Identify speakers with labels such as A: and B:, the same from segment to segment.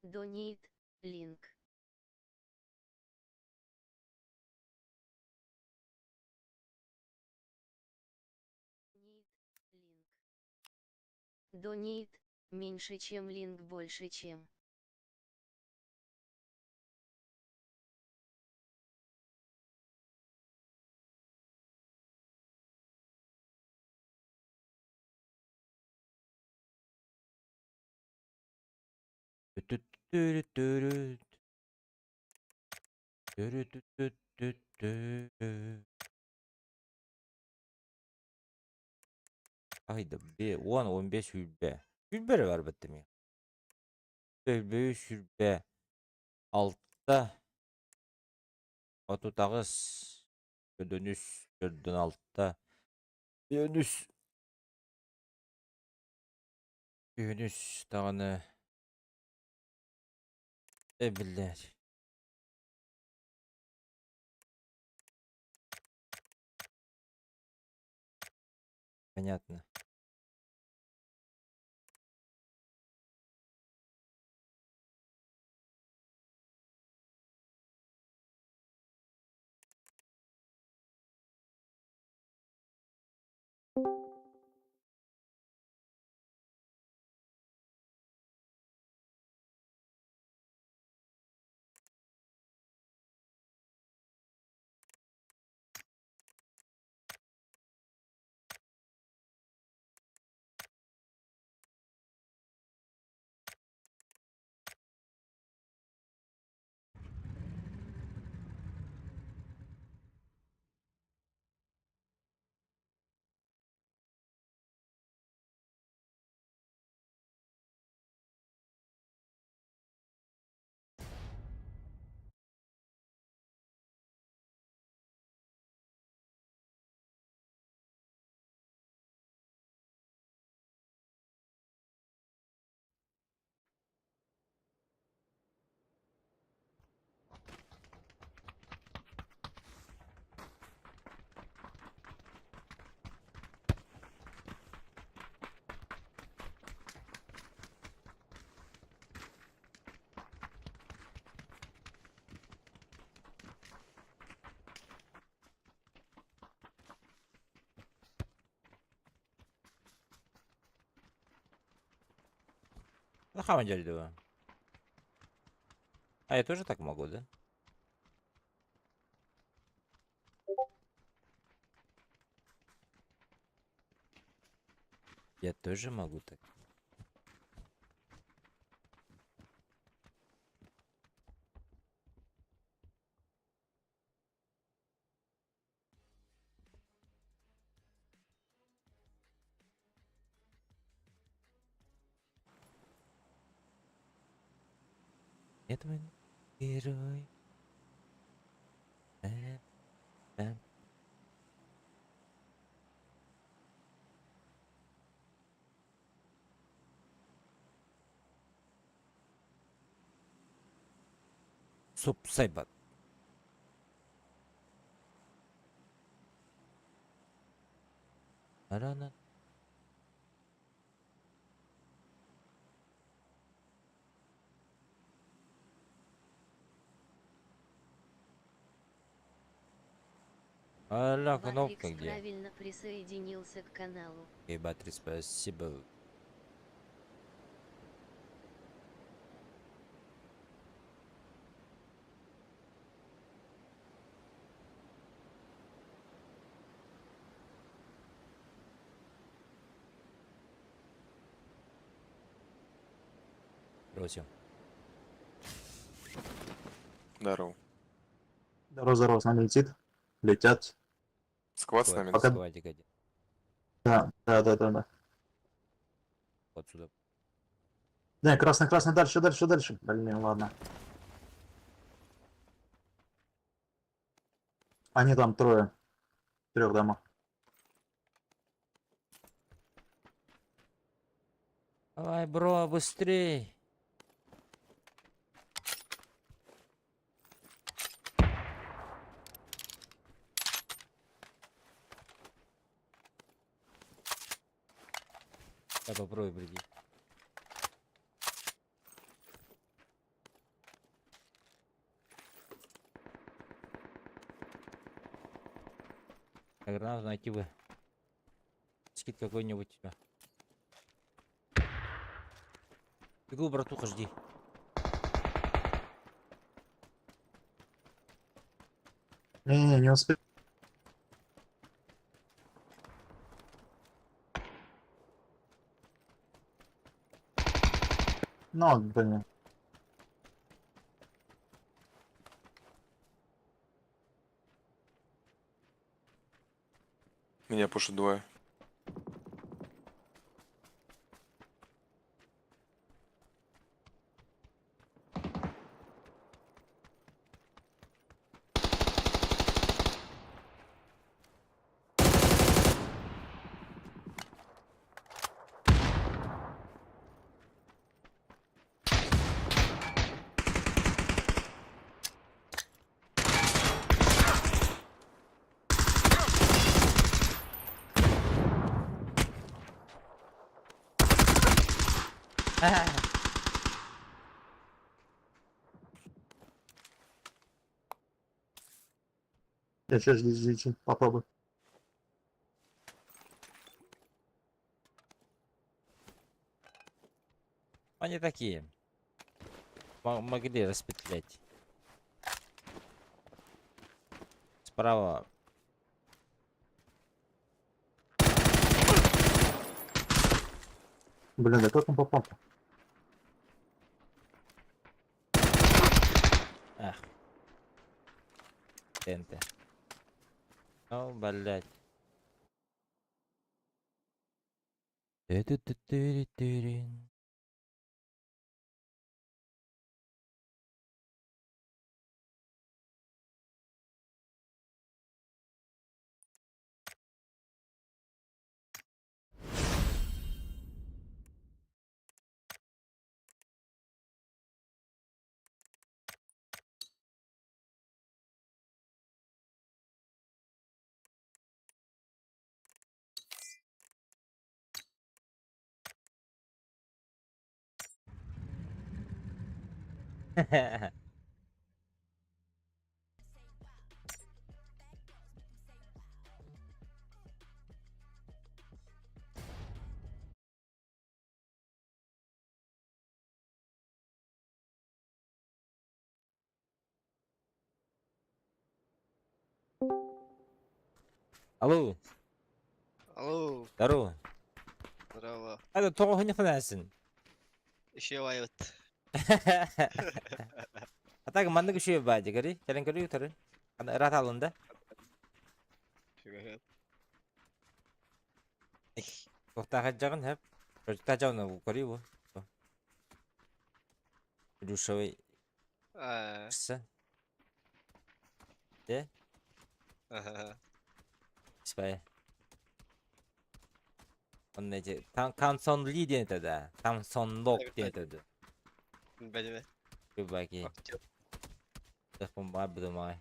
A: Donate, link. Donate, меньше чем link больше чем.
B: Тү-тү-тү-тү-тү. Тү-тү-тү-тү-тү. Айда бе 10 15 сүүрбэ. Сүүрбэ эрэ барбыт эмиэ. Сүүрбэ үс сүүрбэ алта 38 43 46 53 53 даҕаны эбиллэр. Понятно. На самом деле, да. А я тоже так могу, да? Я тоже могу так. Я твой герой. Э, э. Субсайбат. Рано. Аля, кнопка
A: Батрикс
B: где?
A: правильно присоединился к каналу.
B: Эй, Батрикс, спасибо. Бросил.
C: Здорово.
D: Здорово, здорово, с нами летит. Летят.
C: Сквад с нами?
D: Пока-
B: Сквадик один.
D: Да, да, да, да, да.
B: Вот сюда.
D: Не, красный, красный, дальше, дальше, дальше. Блин, ладно. Они там трое. В трех домах.
B: Давай, бро, быстрей. Я попробую прийти. Гранату найти бы. Скид какой-нибудь тебя. Бегу, братуха, жди.
D: Не-не, не успел. Ну, блин.
C: Меня пушат двое. Я сейчас жди, жди, жди, попробуй.
B: Они такие. Могли распетлять. Справа.
D: Блин, да как он попал?
B: Ах. ТНТ. О, блядь. Ту-ту-ту-ту-рин. Алло,
E: Алло,
B: здорово.
E: здорово.
B: Это тоҕо не ханасın.
E: Еще вайбыт.
B: А так маннык үчүгэй баадьы көрүй. Кэлэн көрүй утары. Аны ыраат алында. Туохтаах дьаҕын хөп. Тажауна көрүй бу. Плюшевый
E: А,
B: кырса. Де?
E: ага.
B: Спай. Онно эти Тамсон Ли диэн этэ да. Тамсон Лок диэн этэ да.
E: Бэлиме.
B: Күбаки.
E: Актер.
B: Баар будумай.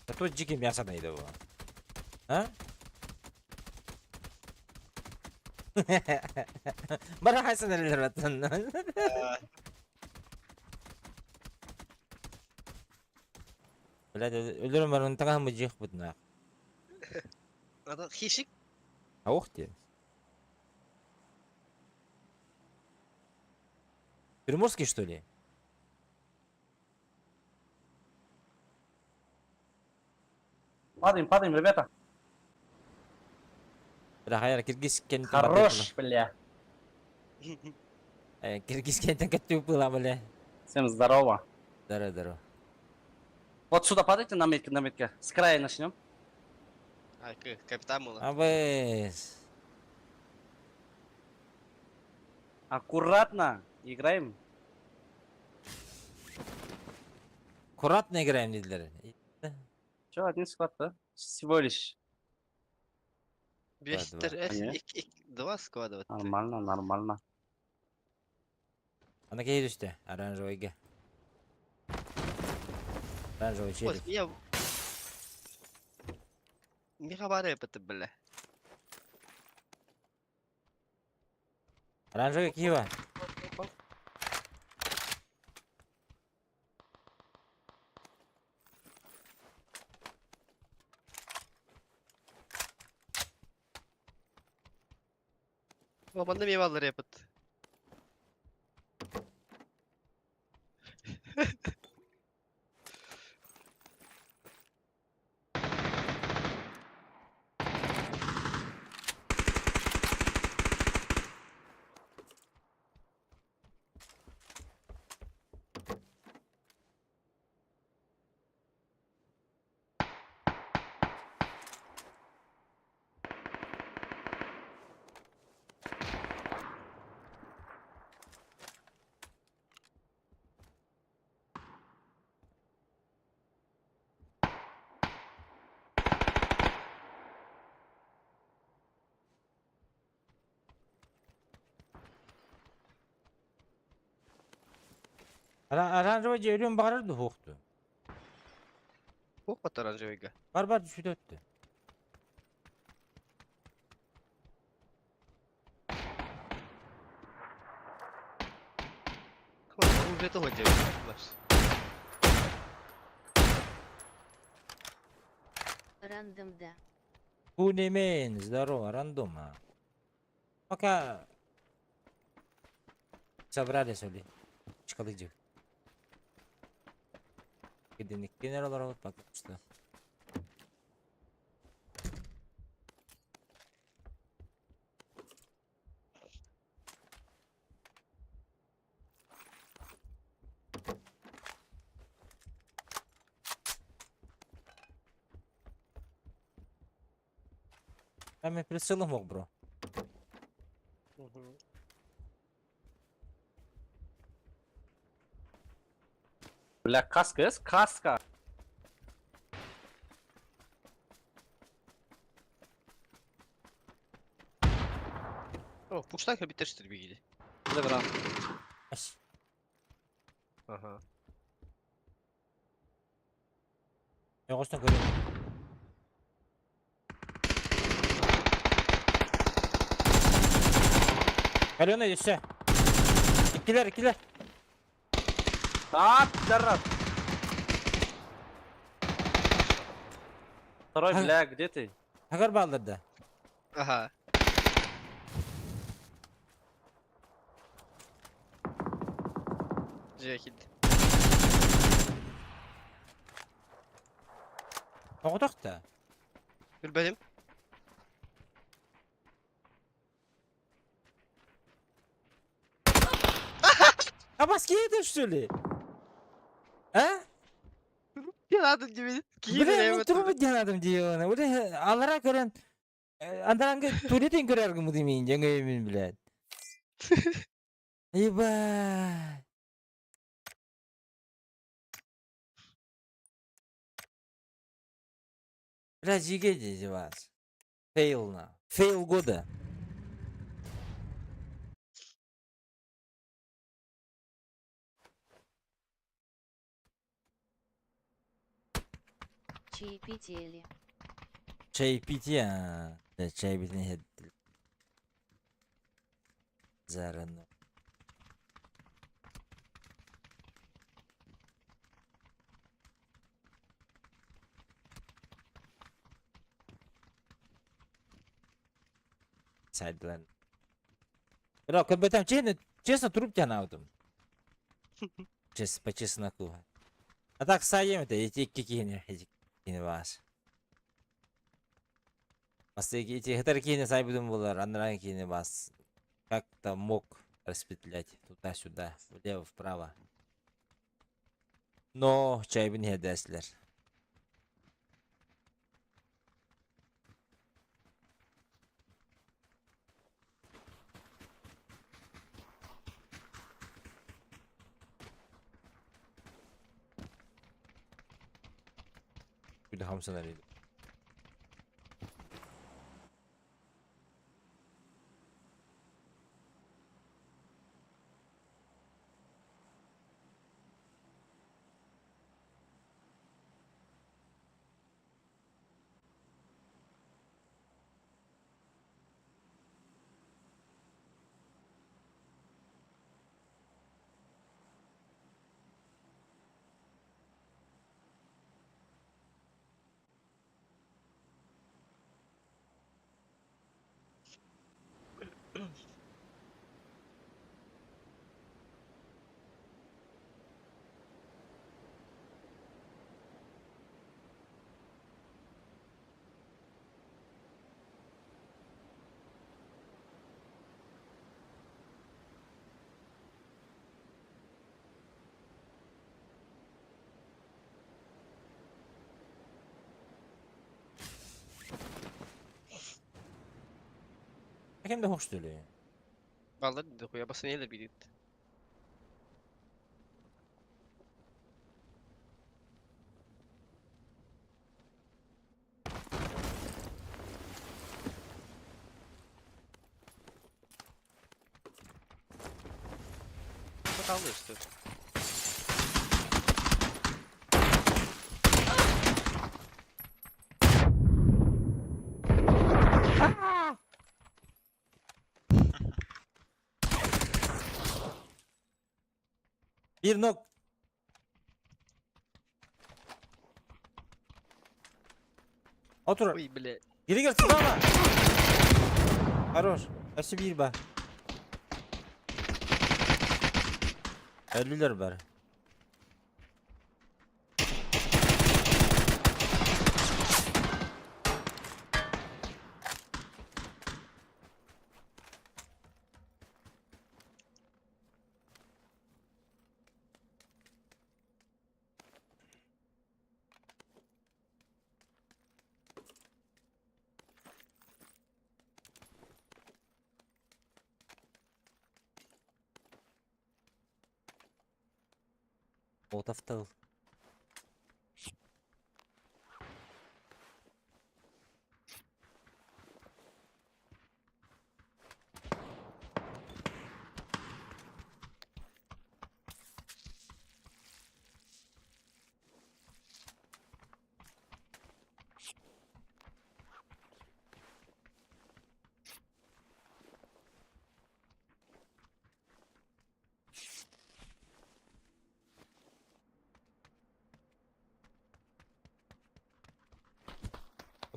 B: А тут дикий мясо найду. А? Бара хайсан эрэлэр баттан. Блядь, өлөрүм барын таҥаһым мыдьыах бутнаах.
E: Надо хищик.
B: А ух ты. Приморский, что ли?
F: Падаем, падаем, ребята.
B: Бля, хайар киргиз кентин
F: Хорош, бля.
B: Киргиз кентин кеттүү была, бля.
F: Всем здорово.
B: Здорово, здорово.
F: Вот сюда падайте на метке, на метке. С края начнем.
E: А, капитан было.
B: Абыс.
F: Аккуратно играем.
B: Аккуратно играем диделер.
F: Че, один склад, да? Всего лишь.
E: Беш
B: два.
E: тер эс,
F: Не.
E: ик, ик, два склада.
F: Нормально, нормально.
B: Ана кейди үстэ, оранжевыйга. Оранжевый
E: Вот,
B: челик.
E: я... Миха баар эппит бля.
B: Оранжевый кива.
E: Бабанда мейвалар эппит.
B: Оранжевый дьиэ өлүөн баҕарар да суох дуо?
E: Туох бат оранжевыйга?
B: Бар бар түсүтэ өттө.
E: Оружие того делает.
A: Рандом да.
B: Кунемен, здорово, рандома. Пока собрались оли. Чкалыдик. Кидиниккинер олоробут пока что. Там я прицелом мог, бро.
F: Бля, каска есть? Каска!
E: О, пуштак битер бигиди.
F: Бля,
B: Ась.
E: Ага.
B: Оҕостон көрүм. Алена, өссө. Иккилэр, иккилэр.
F: А, пидорас! Второй,
B: А.
F: бля, где ты?
B: Хагар бааллар да.
E: Ага. Жекид.
B: Оҕотох да.
E: Билбэтим.
B: А маски что ли? А?
E: Надо тебе.
B: Бля, мен трубы дианадым диэҕинэ. Бля, алара көрөн андаранга туалетин көрөргүм димин, жаңы блядь. Ебать. Бля, жиге вас. Фейл на. Фейл года.
A: Чаепитие ли?
B: Чаепитие. Да, чаепитие. Зарано. Сайдлан. Бро, как бы там честно, честно труп тебя на этом. Честно, по чесноку. А так саем это, эти какие эти вас. Эти хатаркини сайбудум булар, анранкини вас как-то мог распетлять туда-сюда, влево, вправо. Но чайбин хедеслер. Bir de hamsa nereydi? Кем да что ли?
E: Баллар дохуя басанелер билет. Kaldı üstü.
B: Bir nok. Otur.
E: Ой, блядь.
B: Geri gel sıvama. Хорош. Өссө биир бар. Өлүлэр бар. Отавтал.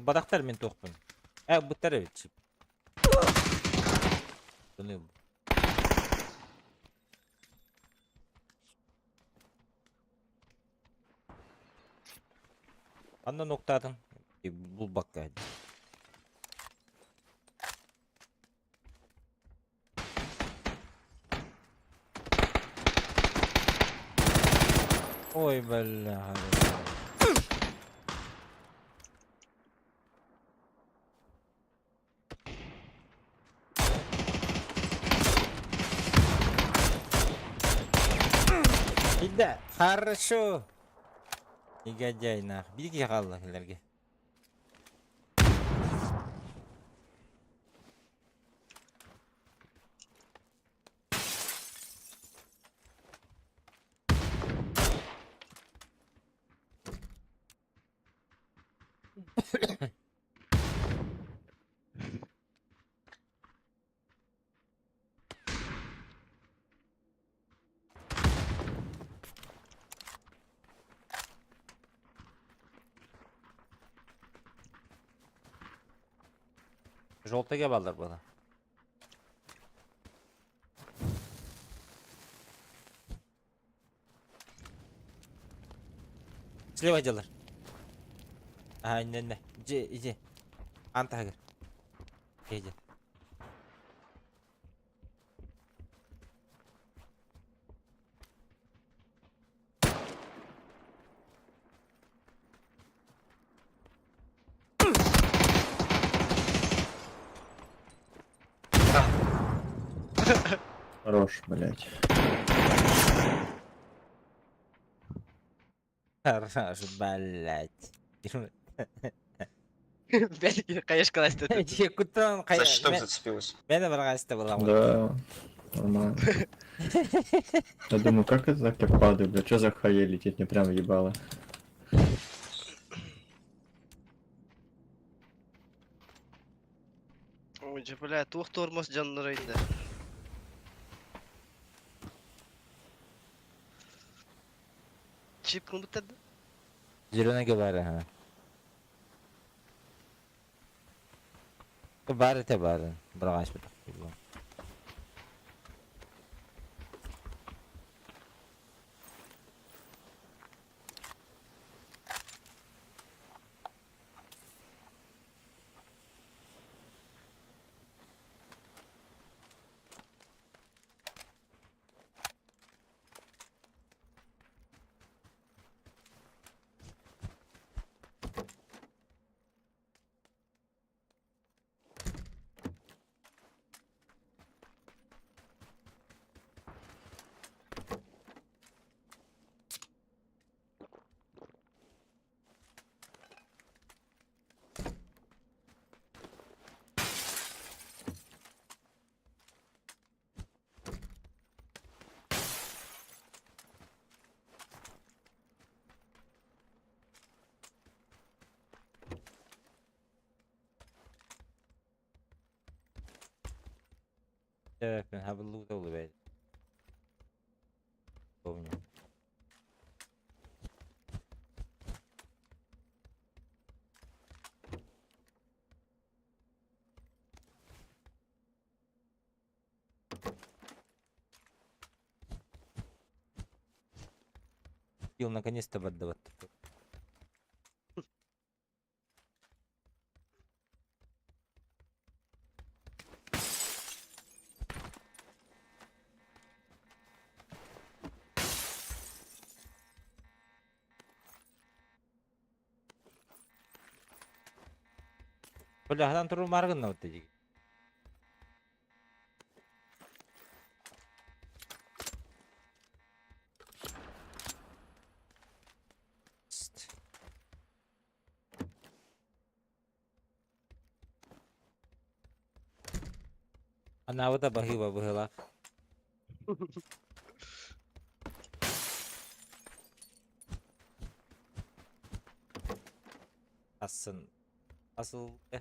B: Бадахтар мин туохпун. Э, буттар эбит. Бұны Анна ноктатын. Бұл бакка. Ой, бля. Да, хорошо. Негодяй нах. Биги қалды кілерге. Жолтеге балдар бала. Слева делар. А, не, не. Иди, иди. Антагер. Иди.
G: Хорош, блядь.
B: Хорош, блядь.
E: Блядь, конечно,
B: Эти кутан
H: За щиток зацепилась.
B: Мен бір қайсты боламын.
G: Да, нормально. Я думаю, как это так я падаю, бля, что за хае летит, мне прям ебало.
E: Ой, бля, тух тормоз жаннырайды. Чип кылбыттарды.
B: Зеленый бары, ха. Бары те бары. Бір қайсы бітті. Өйдөөбөппүн, хабыллыбыта буолуо бэйэтэ. Помню. Ил наконец-то бардыбат. Бля, ханан туруу мааргыннабыт дии. Анаабыта баһыыба быһыылаах. Асын асыл э.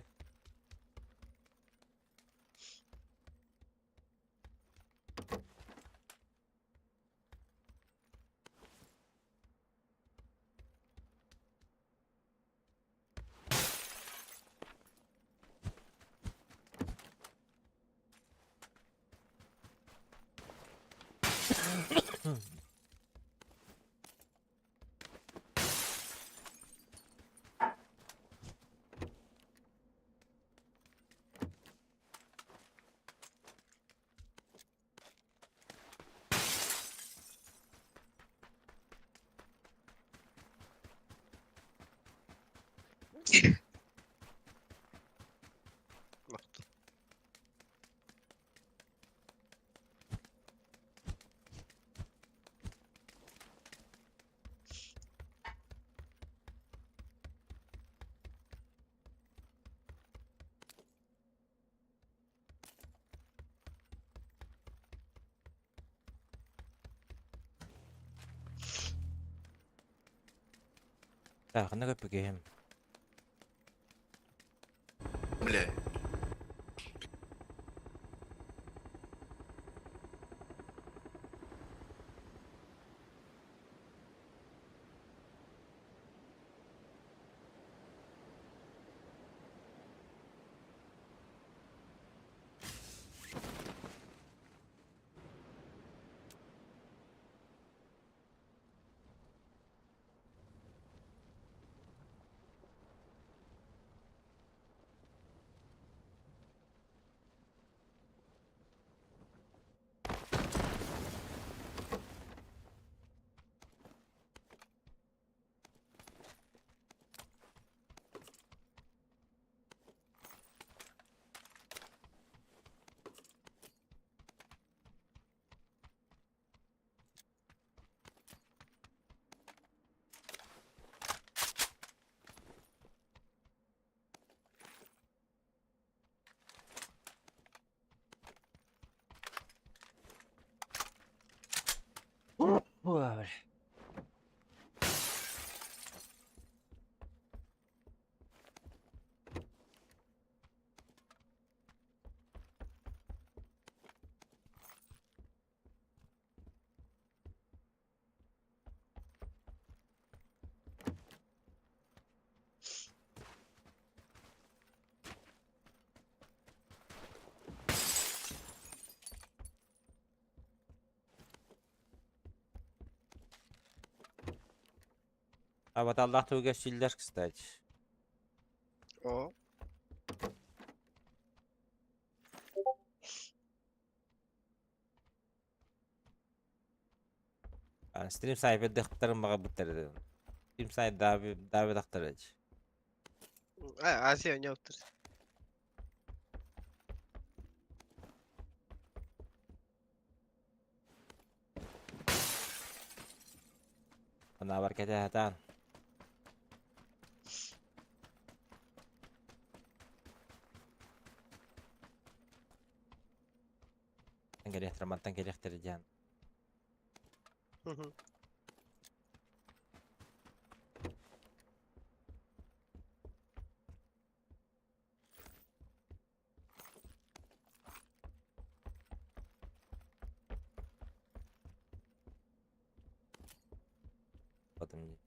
B: Так, ханна көппүкэһим.
H: Бля.
B: Ой, А вот Аллах туга силлер, кстати.
E: О.
B: Стрим сайт дыхтарым бага буттар. Стрим сайт даби даби дактар.
E: А, Азия не оттыр.
B: Ана бар кете хатан. Келехтер мантан келехтер диэн. санаатым дии.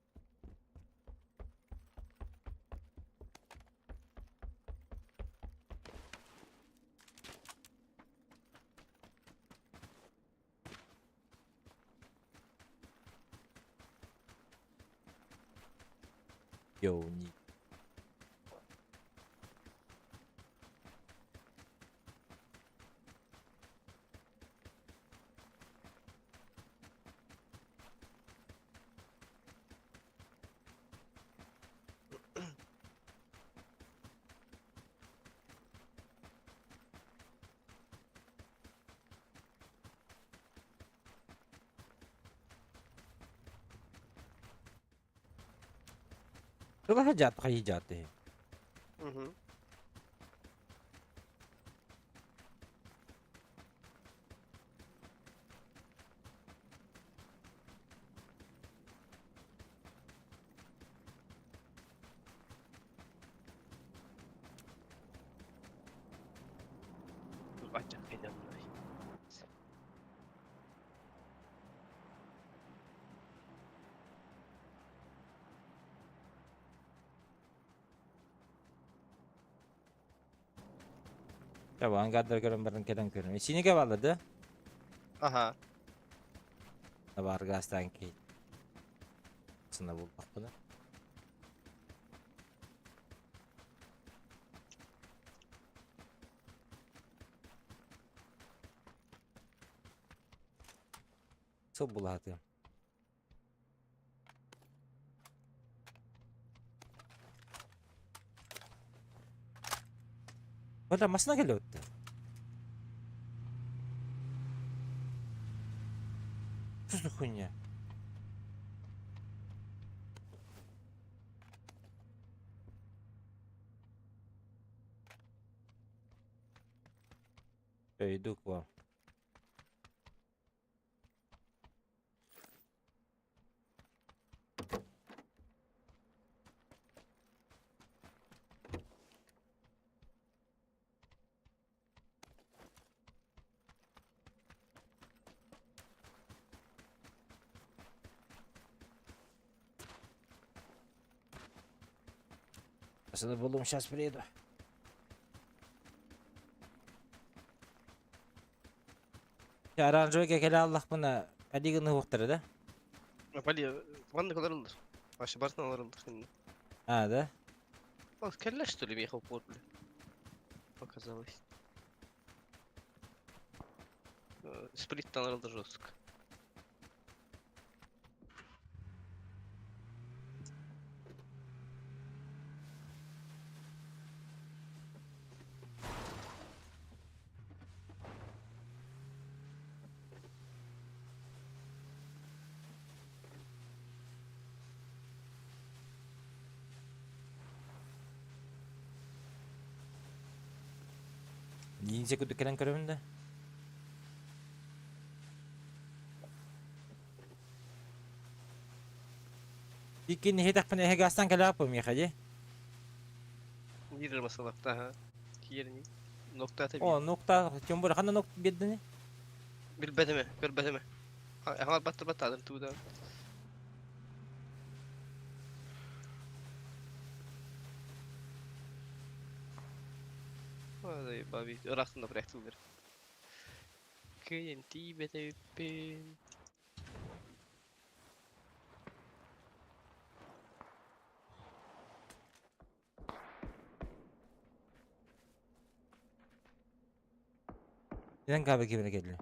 B: Йоу, не. Туга дьаат хайыы дьаат иһи.
E: Угу.
B: Чэ, ангардары көрөн баран кэлэн көрүм. Синигэ бааллар да?
E: Аха.
B: Табаар гаастаан киһи. Сына булбаппына. Сыл булаатыам. Бля, машина кэлэ өттө. Что за хуйня? Я иду к вам. Булум сейчас приеду. Оранжевый кэлэ аллахпына алигын уһуктара да?
E: Бали, маннык олороллор. Вообще барытын олороллор инде.
B: А, да?
E: Ол кэллэ что ли миэхэ упор, бля? Показалось. Сплиттан арылды жестко.
B: Ниндзя курдук кэлэн көрөбүн да. Иккин иһитэхпинэ эһиги астан кэлээппин миэхэ дии.
E: Биир масалапта аха. Киэрни. Ноктата
B: О, нукта, тем более, ханна нок биэрдини?
E: Билбэтим, көрбөтүм. Аҕалар баттыр тууда. Ой, баби, ыраахтан да проектылар. Кыйын тиийбэтэбиппин.
B: Neden kahve kibine geldi?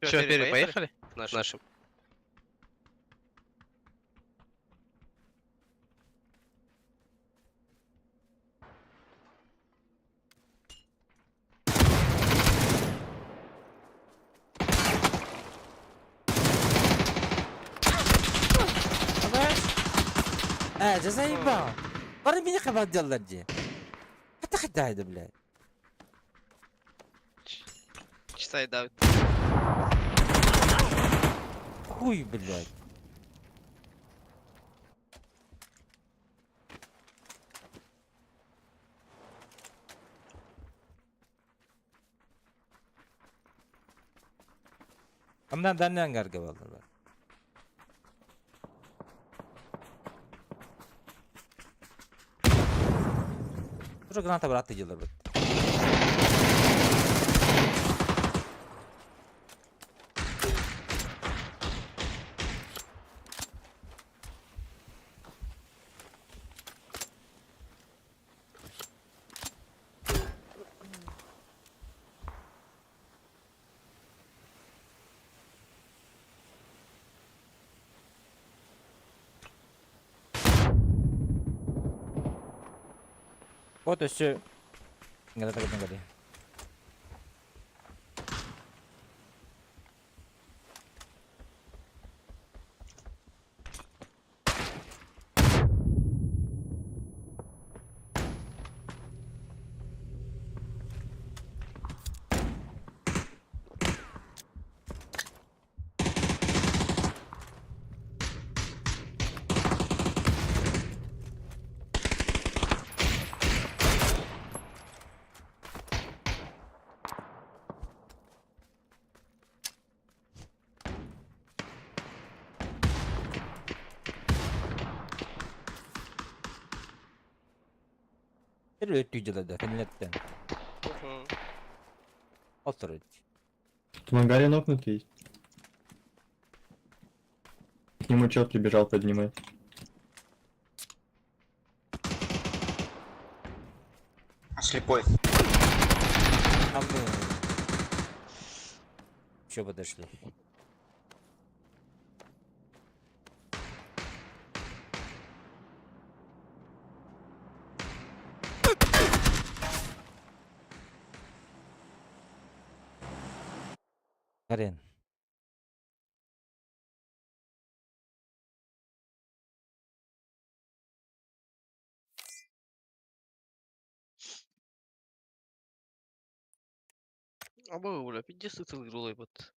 E: Все, теперь поехали? К нашим.
B: Ээ, дьэ заебал. Бары мини хабардыаллар дии. Хата хата блядь.
E: Читай, Давид.
B: Хуй, блядь. Амнан данный ангарга балдар. Уже граната братты делар бит. Вот өссө граната граната. Өттүү дьылада кэннилэттэн. Отыр.
G: Тут в ангаре нокнутый есть. К нему чел прибежал поднимать.
H: Слепой.
B: А мы еще подошли. Карен.
E: Аба, бля, пиздец ытыл бат.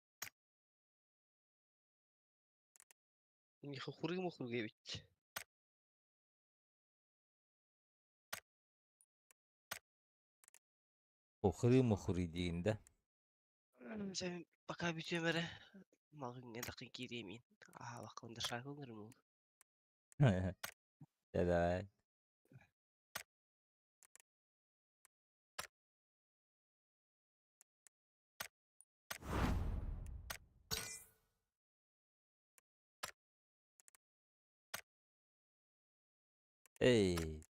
E: Не хухуры мухуры ведь.
B: Охры мухры диин да.
E: Сен пока бүтүөм эрэ. Малгын дакын киириэмин. Аха, баккында шайкылырым ол.
B: Да, давай. Эй.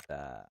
B: Да.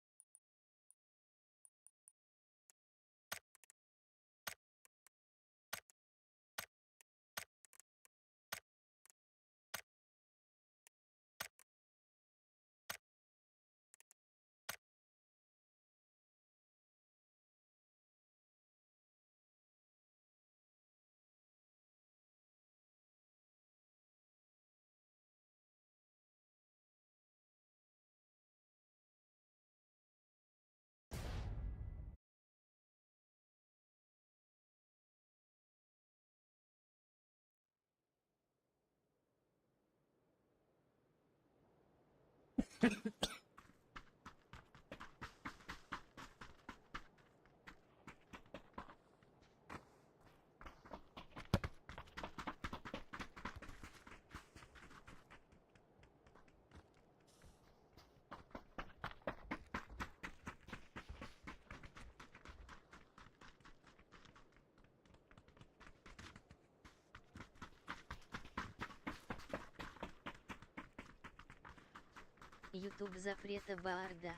A: Ютуб запрета Баарда.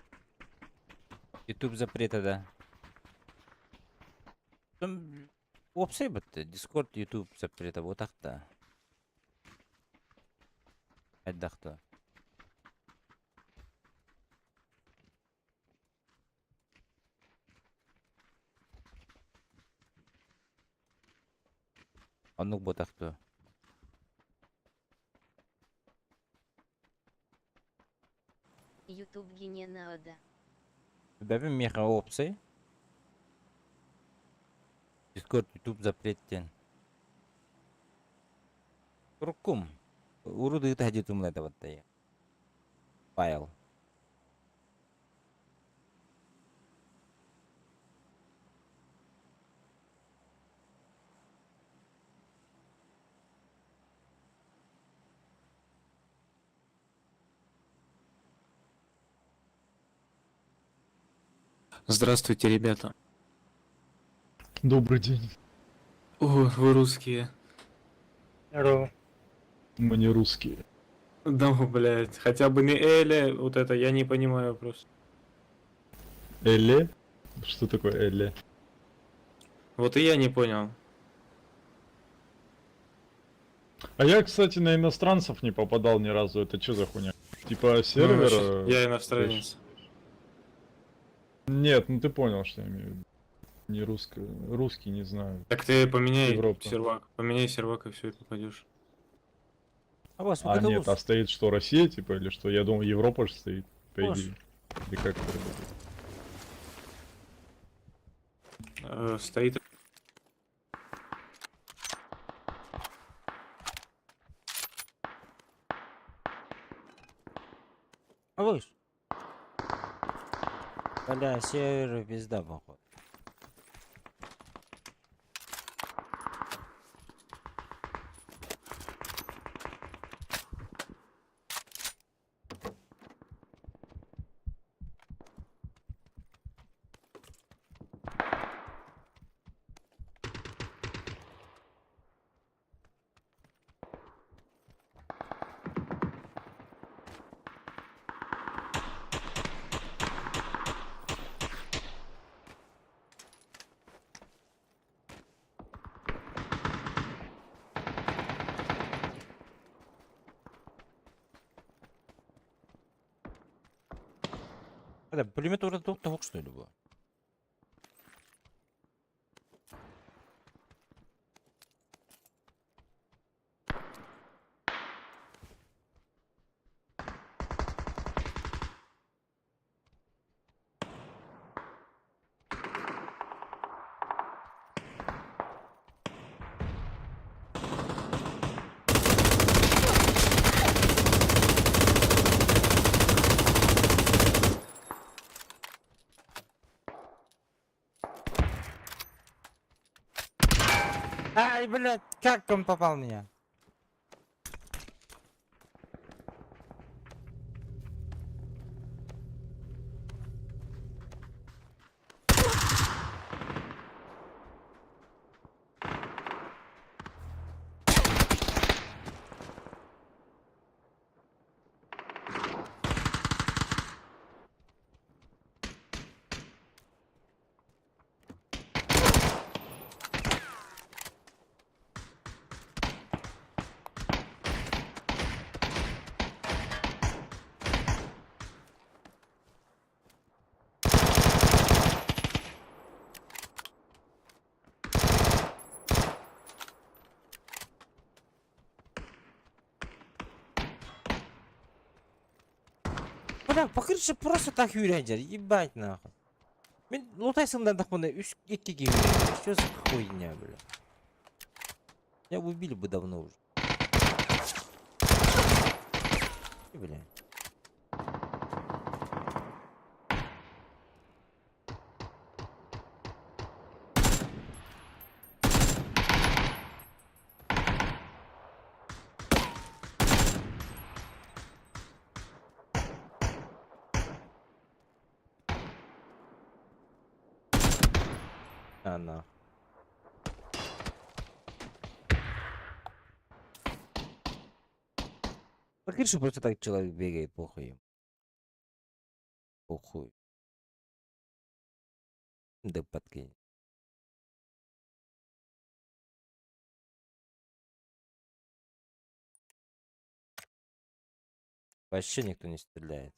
B: Ютуб запрета, да. Там Уопсай бытты Discord, YouTube запрета буотах да. Хайдах да. Оннук буотах дуо?
A: Ютуб гине надо.
B: Бэбин миэхэ уопсай. Discord, YouTube запрет диэн. Туруккум. Урут ыыта садьытым это Файл.
I: Здравствуйте, ребята.
J: Добрый день.
I: О, вы русские.
C: Здорово.
J: Мы не русские.
I: Да, блядь, хотя бы не Эля, вот это я не понимаю просто.
J: Эле? Что такое Эле?
I: Вот и я не понял.
J: А я, кстати, на иностранцев не попадал ни разу. Это что за хуйня? Типа сервер?
I: Ну, я иностранец.
J: Нет, ну ты понял, что я имею в виду. Не русско... Русский, не знаю.
I: Так ты поменяй
J: Европа.
I: сервак. Поменяй сервак и все, и попадешь.
B: А вас
J: А нет, а стоит что, Россия, типа, или что? Я думал, Европа же стоит, по
B: Может.
J: идее. Или как это работает?
I: Стоит.
B: А вы ж? Бля, сервер пизда, походу. Это пулемет уже тут того, что ли, было? Ай, блядь, как он попал в меня? Бля, по крыше просто так юрендер, ебать нахуй. Мин лутайсыңдан тахманы үс иккиге юрендер. Что за хуйня, бля? Меня убили бы давно уже. И, бля. А, нахуй. По крыше просто так человек бегает, похуй им. Похуй. Да подкинь. Вообще никто не стреляет.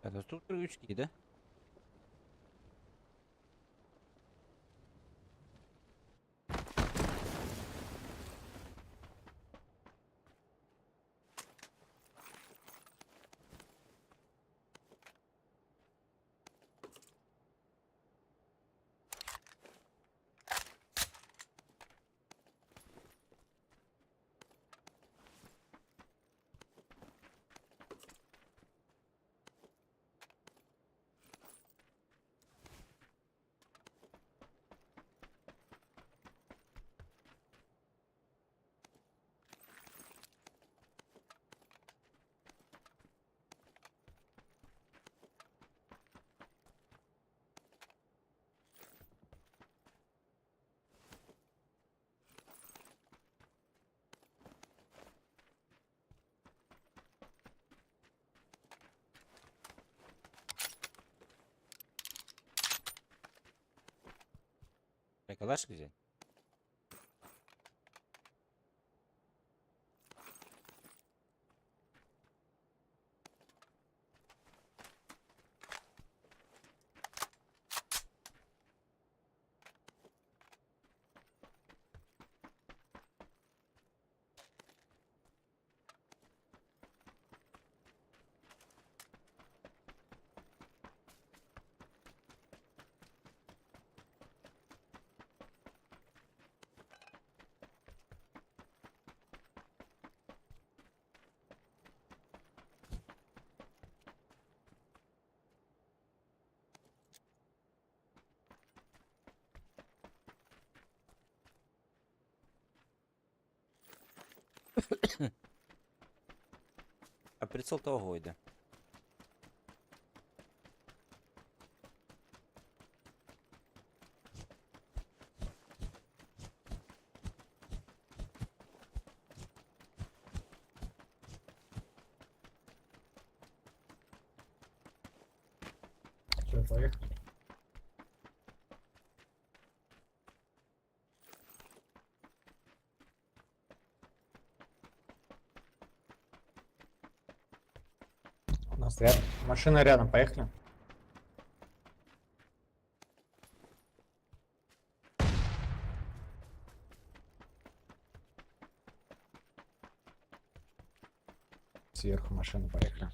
B: Это тут крючки, да? Калаш где? А прицел того йде.
D: Все, поехали. У нас рядом. Машина рядом, поехали. Сверху машина, поехали.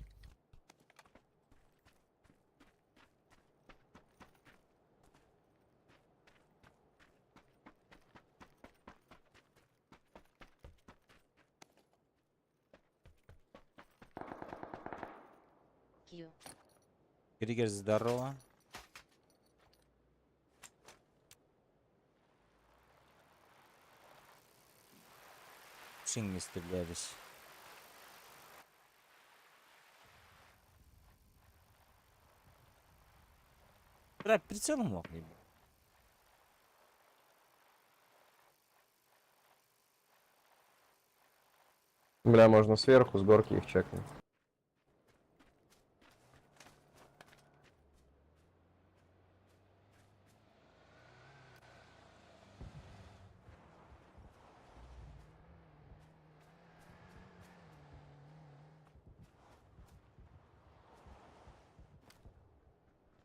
A: Q.
B: Григорь, здорово. Чин не стрелялись. Бля, прицелом мог не быть.
K: Бля, можно сверху, с горки их чекнуть.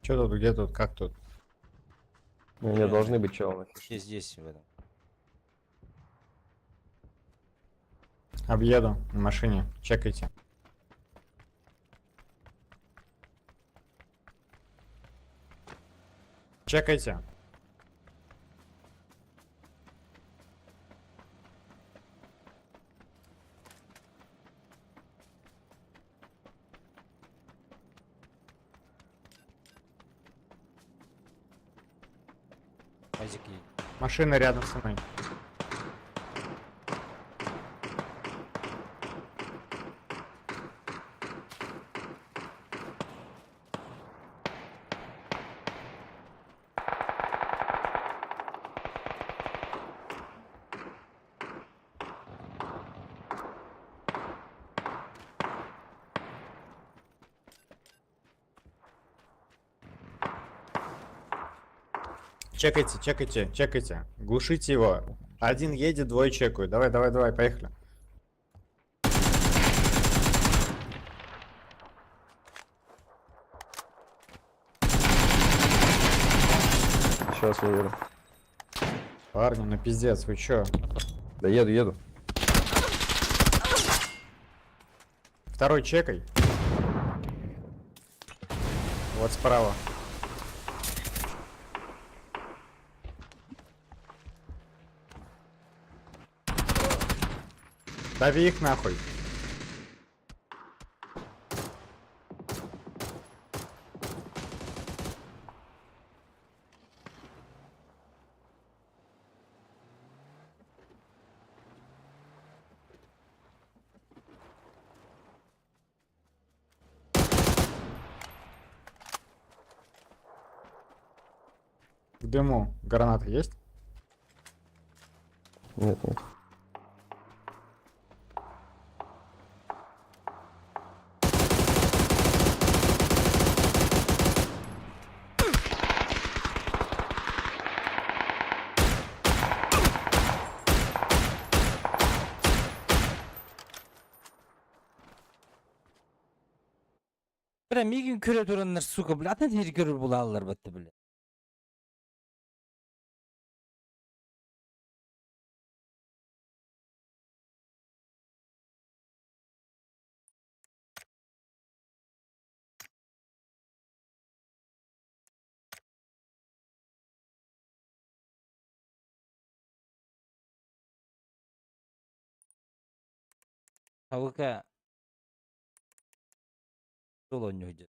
D: Че тут, где тут, как тут?
K: Ну, не должны быть челы.
B: Здесь, здесь, в этом.
D: Объеду на машине, чекайте. Чекайте.
B: Пазик едет.
D: Машина рядом со мной. Чекайте, чекайте, чекайте. Глушите его. Один едет, двое чекают. Давай, давай, давай, поехали.
K: Сейчас я еду.
D: Парни, ну пиздец, вы чё?
K: Да еду, еду.
D: Второй чекай. Вот справа. Дави их нахуй. В дыму гранаты есть?
K: Нет, нет.
B: Бля, мигин көрө тураннар, сука, бля, атын хер көрөр булаллар батты, бля. АВК Соло не уйдет.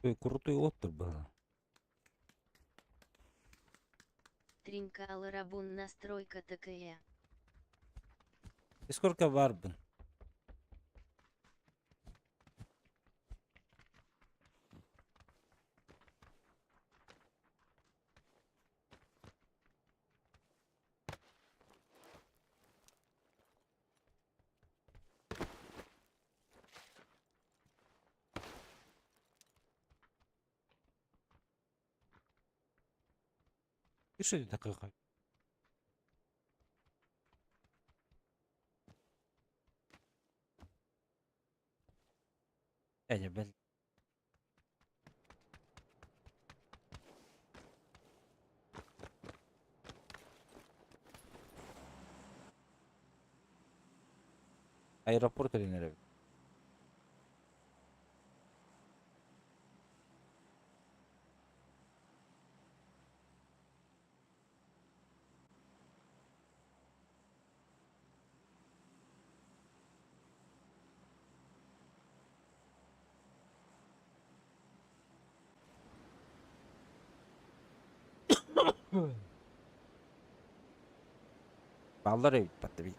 B: Ой, крутой оттор было.
A: Тринкала рабун настройка такая.
B: И сколько варбын? И что это такое? Эля, блядь. Аэропорт или не? Баллар эбит батта бит.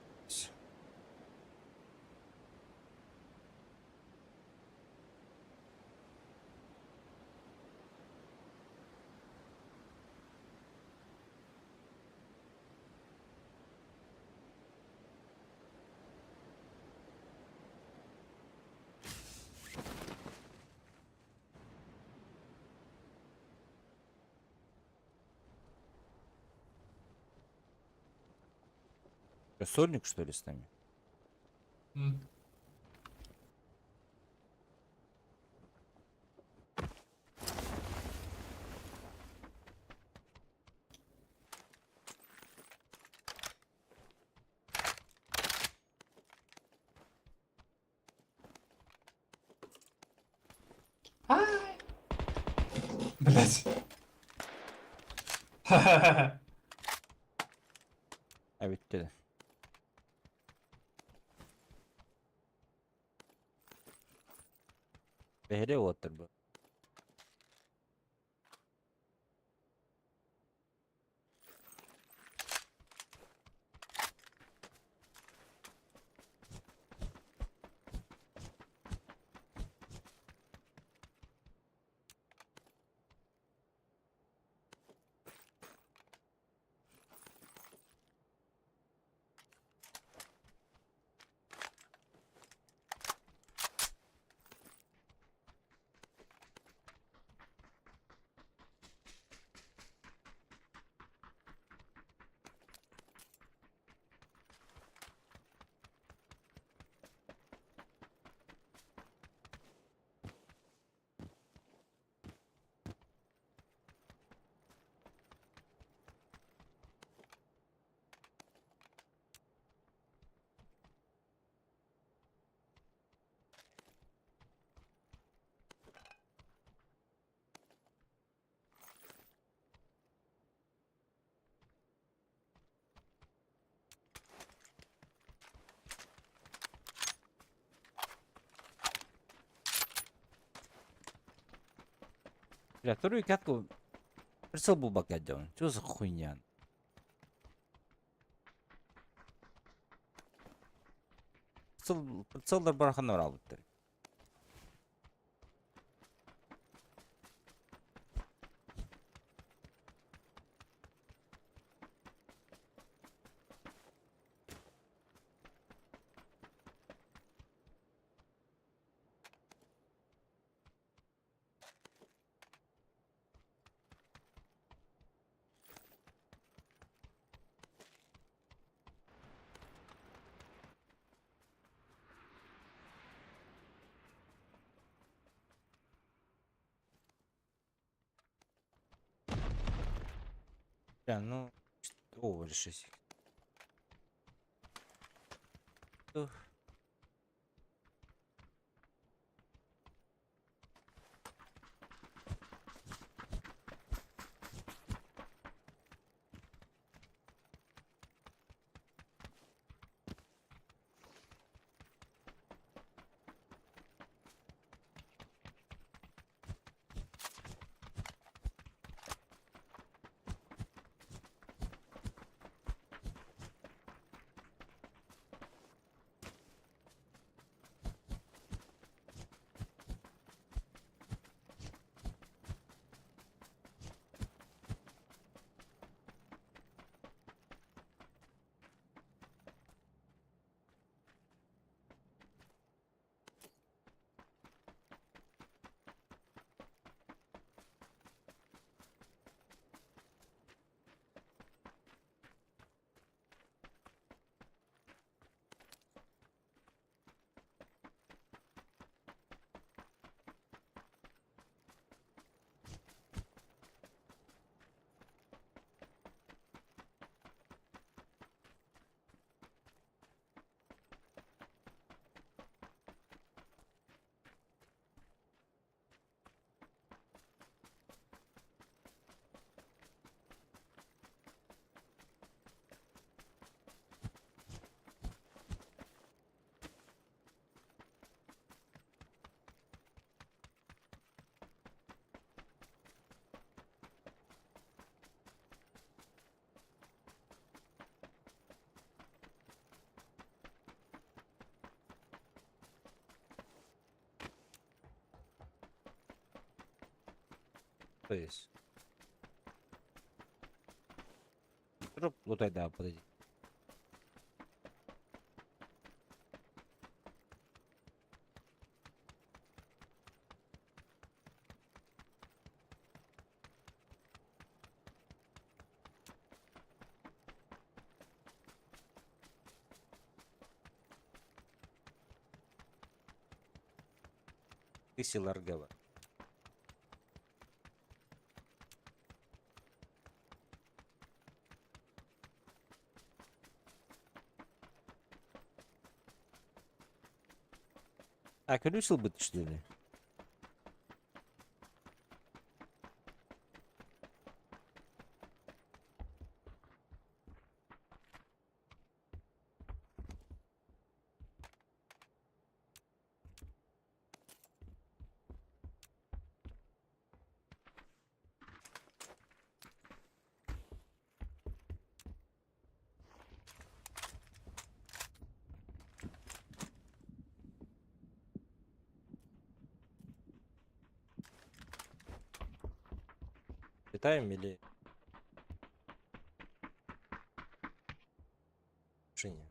B: Что, сольник, что ли, с нами?
I: Блять.
B: А ведь ты. Бэһире уоттар бу. Бля, вторую катку прицел был бакать делан. Что за хуйня? Прицел, прицеллар бараханар алыптыр. Бля, ну... О, решись. Ух. То есть. Труп лутай, да, подойди. Ты Силаргова. А, колесил бы ты, что ли? Летаем или... Шине.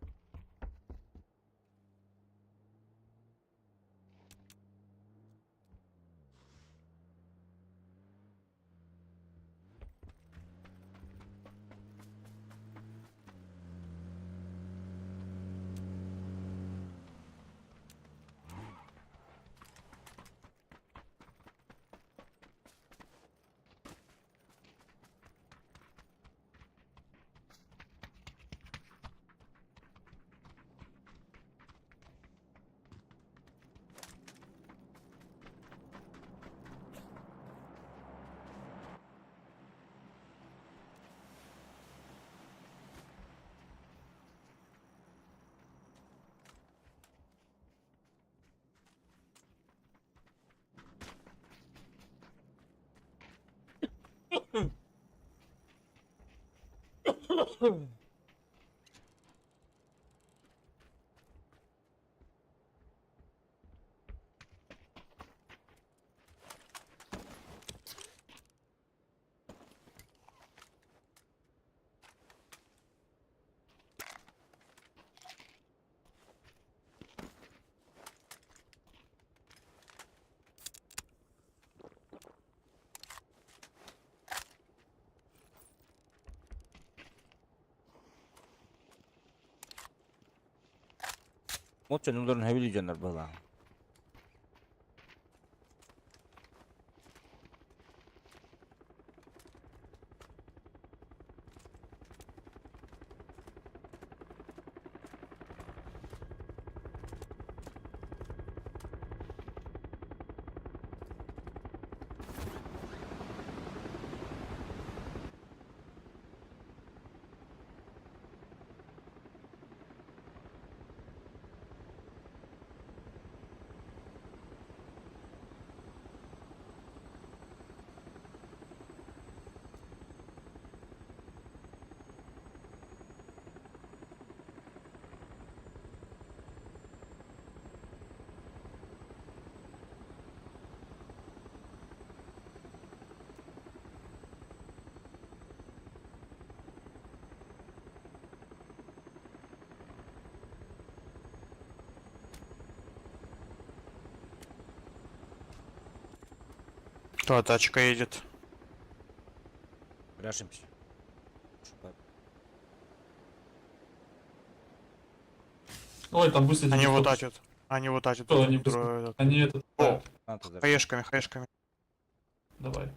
B: Молча, ну, должен хавили была.
H: Кто тачка едет?
B: Ряжемся.
I: Ой, там быстро.
H: Они вот тачат. Они вот тачат.
I: Что, они
H: Трое этот.
I: Они этот.
H: О,
B: Надо туда.
H: хаешками, хаешками.
I: Давай.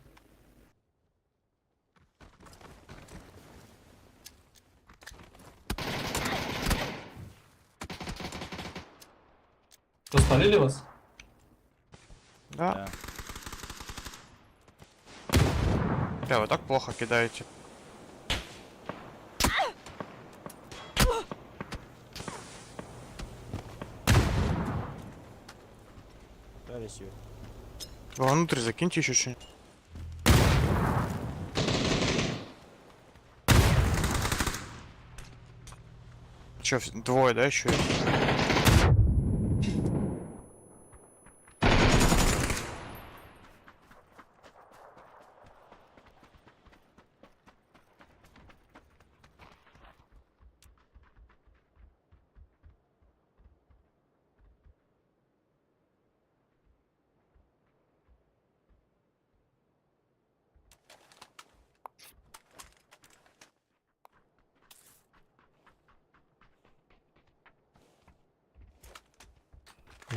I: Что, спалили вас?
H: Да. Бля, вы так плохо кидаете.
B: Дали её.
H: Вовнутрь закиньте еще что-нибудь. Че, двое, да, еще?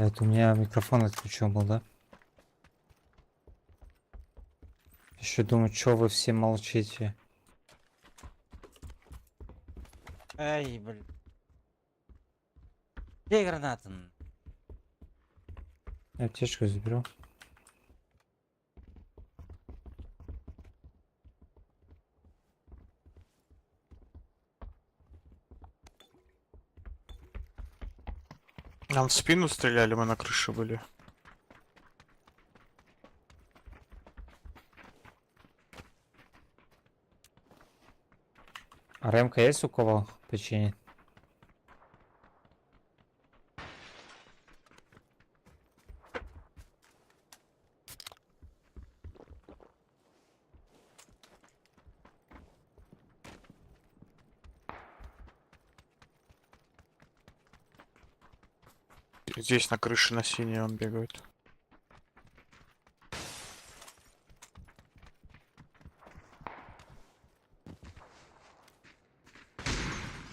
L: Это у меня микрофон отключен был, да? Еще думаю, что вы все молчите.
B: Эй, блин. Где граната?
L: Я аптечку заберу.
H: Нам в спину стреляли, мы на крыше были.
L: А ремка есть у кого печенье?
H: Здесь на крыше на синей он бегает.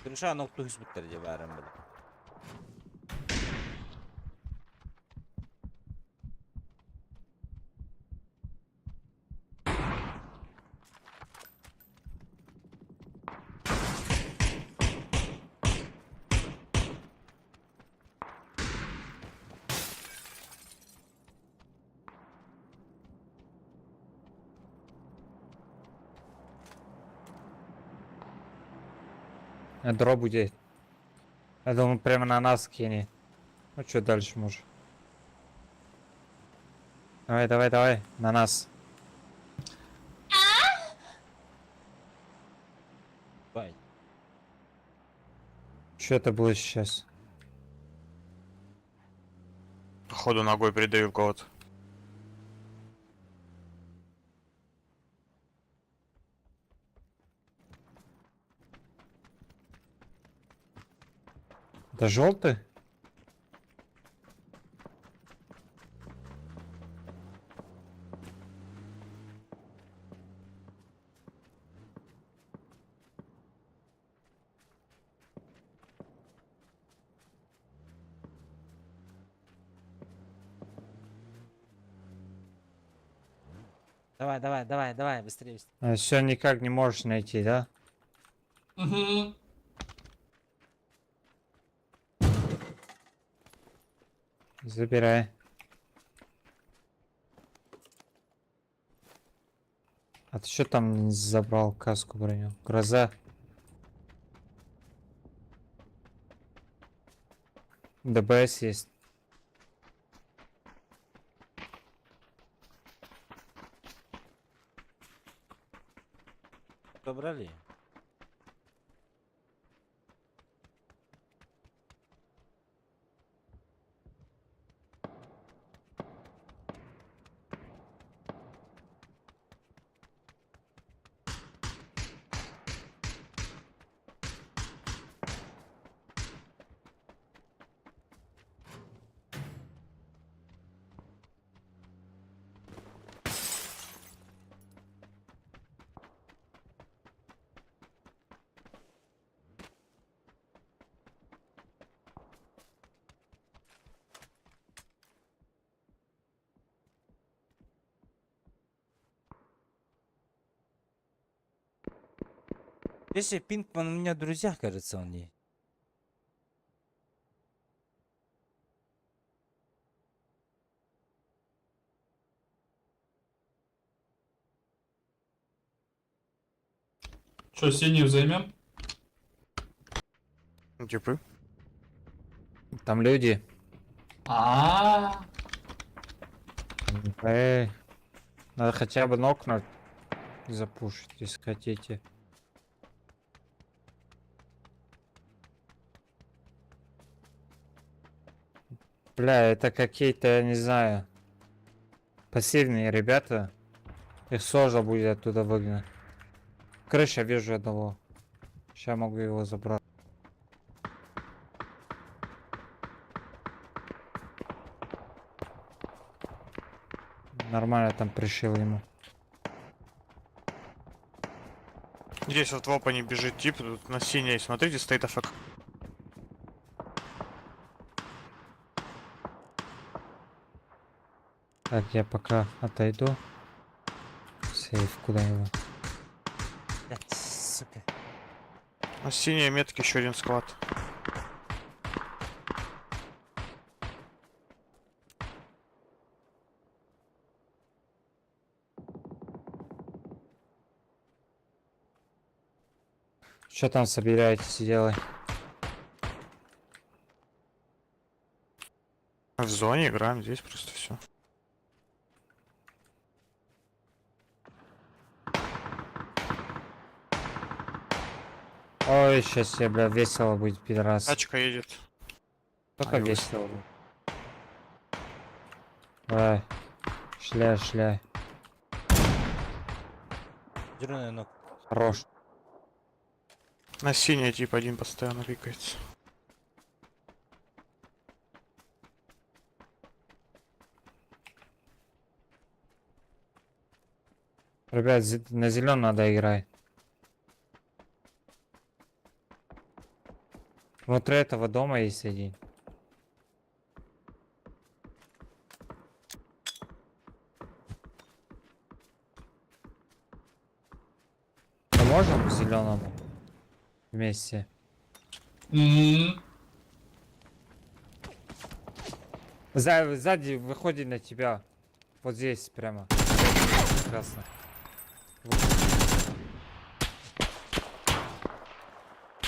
B: Крыша нокту бүттер деп бәрін біліп.
L: А дроп будет. Я думаю, прямо на нас кинет. Ну что дальше может? Давай, давай, давай, на нас.
B: Бай.
L: Что это было сейчас?
H: Походу ногой придавил кого-то.
L: Это желтый?
B: Давай, давай, давай, давай, быстрее, быстрее.
L: Все никак не можешь найти, да?
I: Угу.
L: Забирай. А ты что там не забрал каску броню? Гроза. ДБС есть.
B: Забрали. Если Пинкман у меня в друзьях, кажется, он не.
I: Че, синюю займем?
H: Ну, Типы.
L: Там люди.
I: А.
L: Эй, надо хотя бы нокнуть запушить, если хотите. Бля, это какие-то, я не знаю, пассивные ребята. Их сложно будет оттуда выгнать. Крыша вижу одного. Сейчас могу его забрать. Нормально там пришил ему.
H: Здесь вот в опене бежит тип, тут на синей, смотрите, стоит AFK.
L: Так, я пока отойду. Сейф куда его?
B: Блядь, сука.
H: На синей метке еще один склад.
L: Что там собираетесь делать?
H: В зоне играем, здесь просто все.
L: Ой, сейчас я, бля, весело будет, пидорас.
H: Тачка едет.
L: Только
H: А, его
L: весело будет. Давай. Шляй, шляй.
B: Зеленый ног.
L: Хорош.
H: На синей тип один постоянно пикается.
L: Ребят, на зеленом надо играть. Внутри этого дома есть один. Поможем зеленому вместе? Сзади выходит на тебя. Вот здесь прямо. Прекрасно.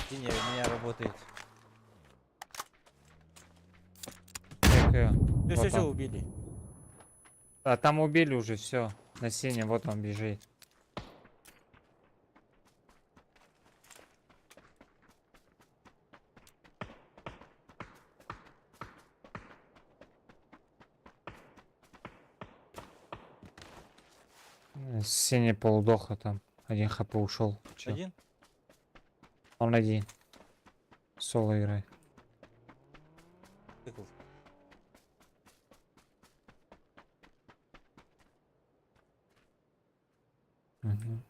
B: Синяя у меня работает.
L: Чекаю.
B: Все,
L: Вот
B: все, все,
L: он.
B: убили.
L: А там убили уже все. На синем, вот он бежит. Синий полудоха там. Один хп ушел. Чё?
B: Один?
L: Он один. Соло играет.
B: Тыкал.
L: Мгм.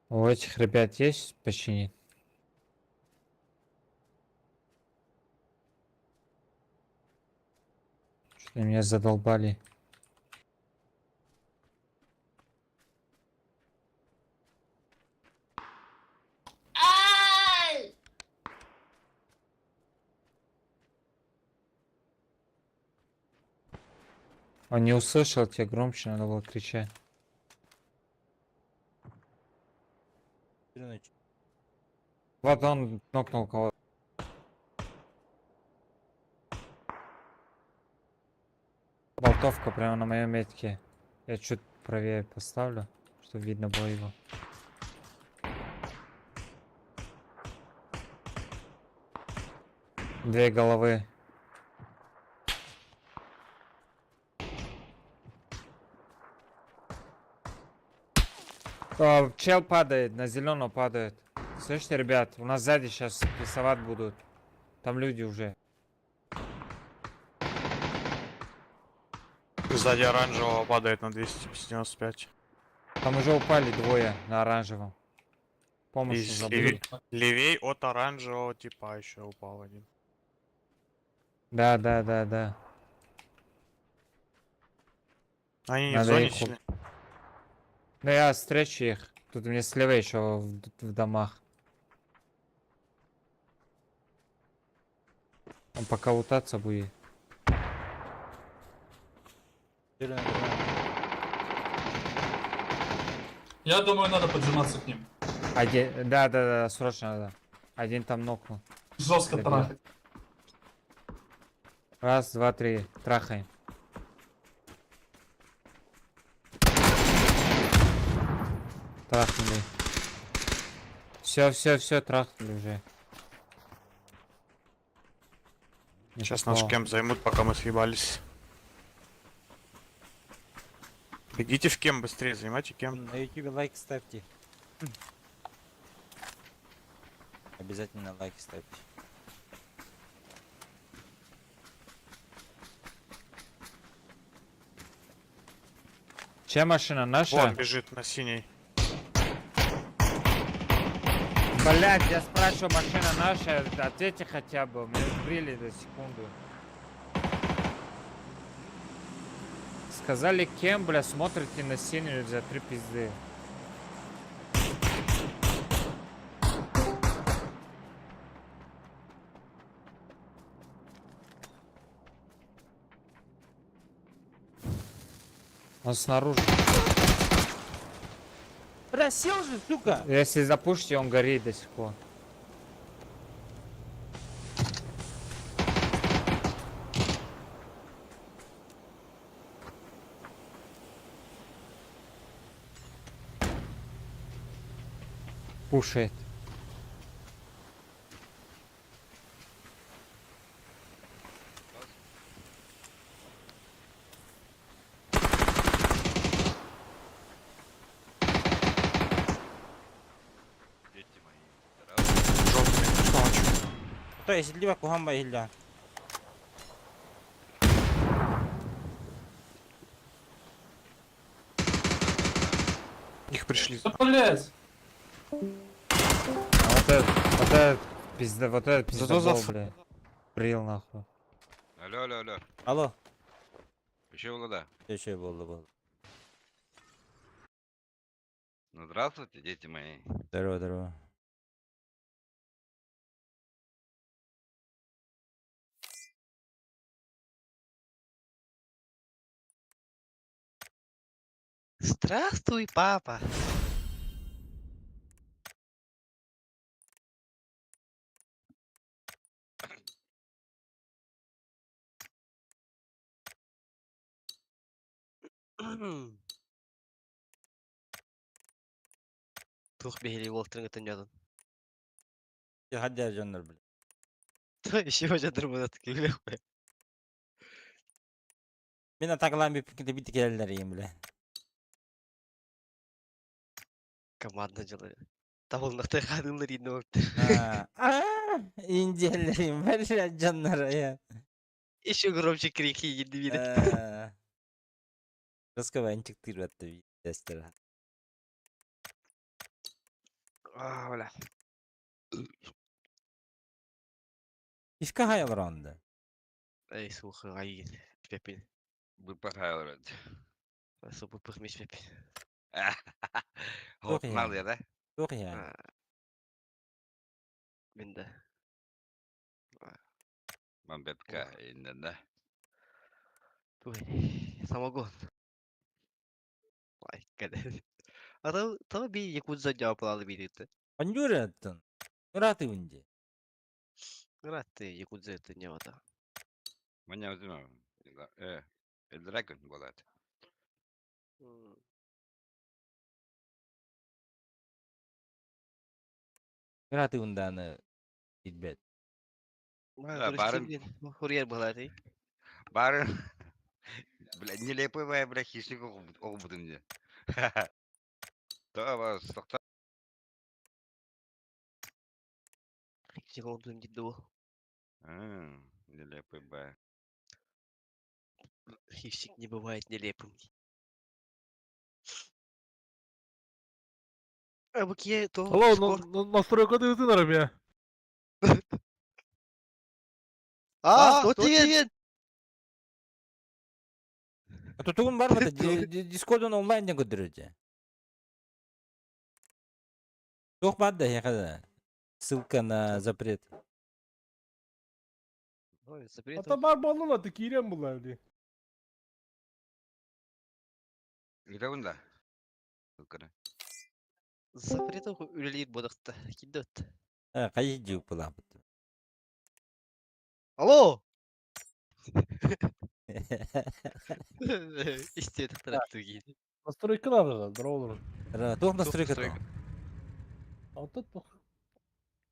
L: У этих ребят есть починить? Что-то меня задолбали. Он не услышал, тебе громче надо было кричать.
B: Зеленый.
L: Вот он нокнул кого-то. Болтовка прямо на моем метке. Я чуть правее поставлю, чтобы видно было его. Две головы. А, чел падает, на зеленого падает. Слышите, ребят, у нас сзади сейчас прессовать будут. Там люди уже.
H: Сзади оранжевого падает на 295.
L: Там уже упали двое на оранжевом. Помощь
H: И
L: забыли.
H: левей от оранжевого типа еще упал один.
L: Да.
H: Они не в
L: Надо
H: зоне
L: их
H: сильно.
L: Ну я встречу их. Тут у меня слева еще в домах. Он пока лутаться будет.
B: Зеленый, зеленый.
M: Я думаю, надо поджиматься к ним.
L: Один, да, срочно надо. Один там нокнул.
M: Жестко
L: Добил.
M: трахать.
L: Раз, два, три. Трахаем. Трахнули. Все, все, все, трахнули уже. Не
H: Сейчас наш
L: попало.
H: кемп займут, пока мы съебались. Бегите в кемп быстрее, занимайте кемп.
B: На ютубе лайк ставьте. Обязательно лайк ставьте.
L: Чья машина? Наша?
H: Вон бежит на синий.
L: Блять, я спрашиваю, машина наша, ответьте хотя бы. Меня сбрили за секунду. Сказали кем, бля, смотрите на синюю за три пизды. Он снаружи.
B: Бля, сел же, сука!
L: Если запушите, он горит до сих пор. Пушает.
H: Желтый, сволочь.
B: То есть, либо кухамба илля.
H: Их пришли.
M: Да блять!
L: А вот этот пизда, вот этот
H: Зато за
L: пиздобол,
H: ф-
L: бля. Брил нахуй.
N: Алло, алло, алло.
B: Алло.
N: Еще Влада.
B: Еще болды, болды.
N: Ну, здравствуйте, дети мои.
B: Здорово, здорово.
E: Здравствуй, папа. Тух бихили уолтырын өтөн
B: Хадя жоннор, бля.
E: То еще жадыр болады келе қой.
B: Мен атакалан bir pikinde bir келелер бля.
E: Команда жылы. Табылнақтай қадымлар енді болыпты.
B: Индиялерим, бля, жаннар, я.
E: Еще громче крики енді береді.
B: Раскованчик тырватты дестер.
E: А, бля.
B: Ишка хаялар онда.
E: Эй, слухай, ай, пепин.
N: Вы похавали.
E: Супы пыхмеш пепин.
N: Вот,
B: я.
N: надо, да?
B: Тух я.
E: Менде.
N: Мамбетка, инна, да?
E: Туй, самогон. Ай, кәде. Ата, тағы би якудза жауап бейді.
B: Панюра аттын. Раты унди.
E: Раты якудза это не вода.
N: Меня возьмем. Дракон была.
B: Раты унданы. Итбет.
N: Да, барын.
E: Курьер была ты.
N: Барын. Бля, нелепый, бля, хищник обуды мне. Да, вас, тоқта.
E: Хищник обуды дейді ол.
N: Нелепый, бля.
E: Хищник не бывает нелепым. А букие то
J: Алло,
E: скор-
J: настройка ты на
E: А, то тебе!
B: А то тугун бар mı? Discord'un онлайн көдүрөтө. Тух бар да яқада. Ссылка на запрет.
E: Ой, запрет.
J: Ата бар баллы ты кирем була ди.
N: Где он, да? Ссылка,
E: Запрет үлелейір бодақта. Кимді өтті?
B: А, кайы жуып була.
E: Алло! Исте тақтырапты кейін.
J: Настройка надо, здорово.
B: Тух настройка.
E: настройка.
J: Ата тух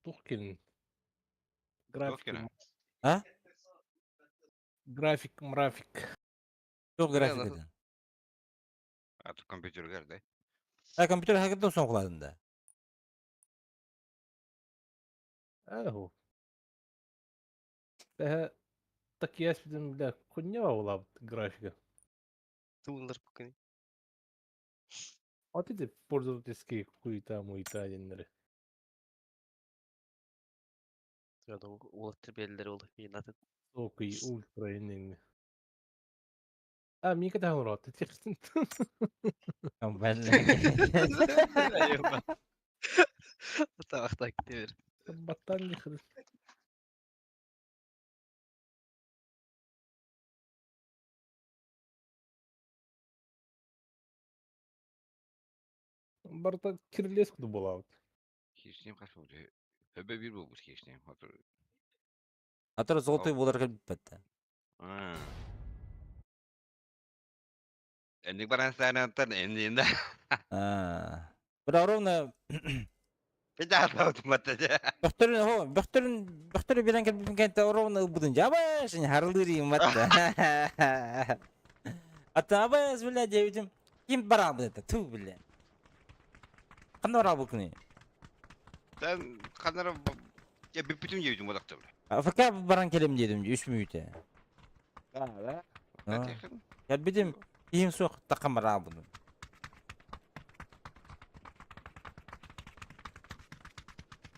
J: тух келин. График.
N: келин?
B: А?
J: График, мрафик.
B: Тух график.
N: А, тут компьютер, да?
B: А компьютер хакырдан соң кыладын да.
J: Аху. Так я спидем, бля, хуйня была графика.
E: Туынлар бүкін.
J: Вот эти пользовательские хуета, муета, деннери.
E: Олаттыр белгілер ол. Мен атын.
J: Сокой, ультра, иннин.
I: А, мика таһан олорот.
E: Табахтак дебер.
I: Баттан дихыр. Барта кирлес куду болабыт.
N: Хищнем хас болду. Хөбө бир болбут хищнем. Отур.
B: Атыр золотой болар кэлбиппэт.
N: Энник баран саанантан эннинда.
B: Бра ровно Бөхтөрүн хо, бөхтөрүн бөхтөрү берен кэлбиппин кэнтэ ровно ылбытын жабаш, харылыыр матта. Ата абас бля диэбитим. Ким бараабыт это, ту бля. Ханна бараабыкыный?
N: Сен ханара я бүппүтүм диэбитим бодакта бля.
B: АФК баран келем дедим, үч мүнөтө.
N: Да, да.
B: Кэлбитим, киһим суох такам бараабытым.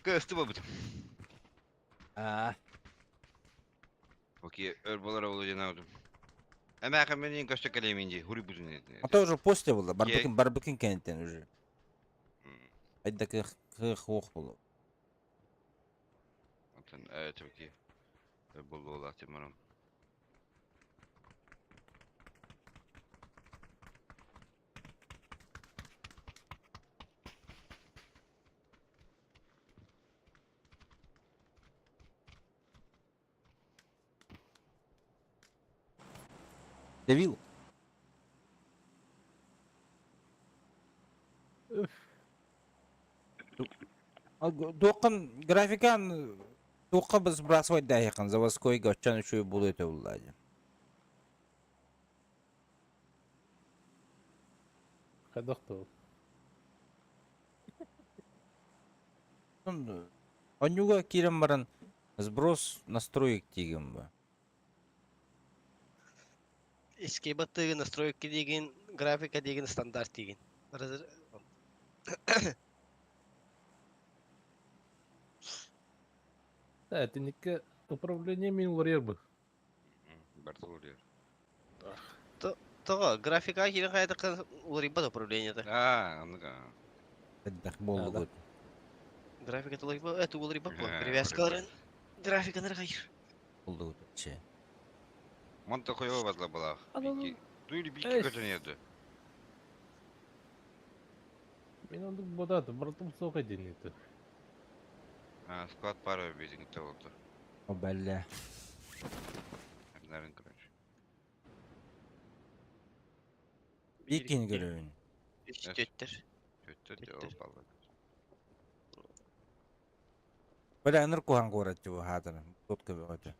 N: Көстү болбутум.
B: Аа.
N: Окей, өр болар олу диэн аудум. Эмээхэ менин көстө кэлэмин дии, хури бутун этин.
B: А то уже после было, барбыкин барбыкин кэнтен уже. Айда кых ох было.
N: Онтон чөки болду тимарам.
B: Давил. Туоххан графикан туохха сбрасывать даһыхан заводской гаччан үчүгэй буолуо этэ булла дии.
I: Хайдах тыл.
B: Онньуга киирэн баран сброс настроек диигин бу.
E: Иске баттыгы настройка деген, графика деген стандарт деген.
I: Да, это управление мин уларыйар бу.
N: Барты уларыйар.
E: Тоҕо графика киирэн хайдахха уларыйбат управлениета.
N: Аа, оннук.
B: Хайдах буоллугут?
E: Графика уларыйбат, это уларыйбат буо. Привязкаларын графикалары хайыр.
B: Буоллугут че.
N: Монта хуево базла была. Дуйли бики көтөн еді.
I: Мен оннук бодат, братым суох диэн это.
N: А, склад пара безингте болду.
B: О, бля.
N: Нарын, короче.
B: Бикин көрөбүн.
E: Үс төттөр.
N: Төттөр, ол балла.
B: Бля, ыныр куһан куорат дьыбы хаатыр. Тот көбөҕөтө.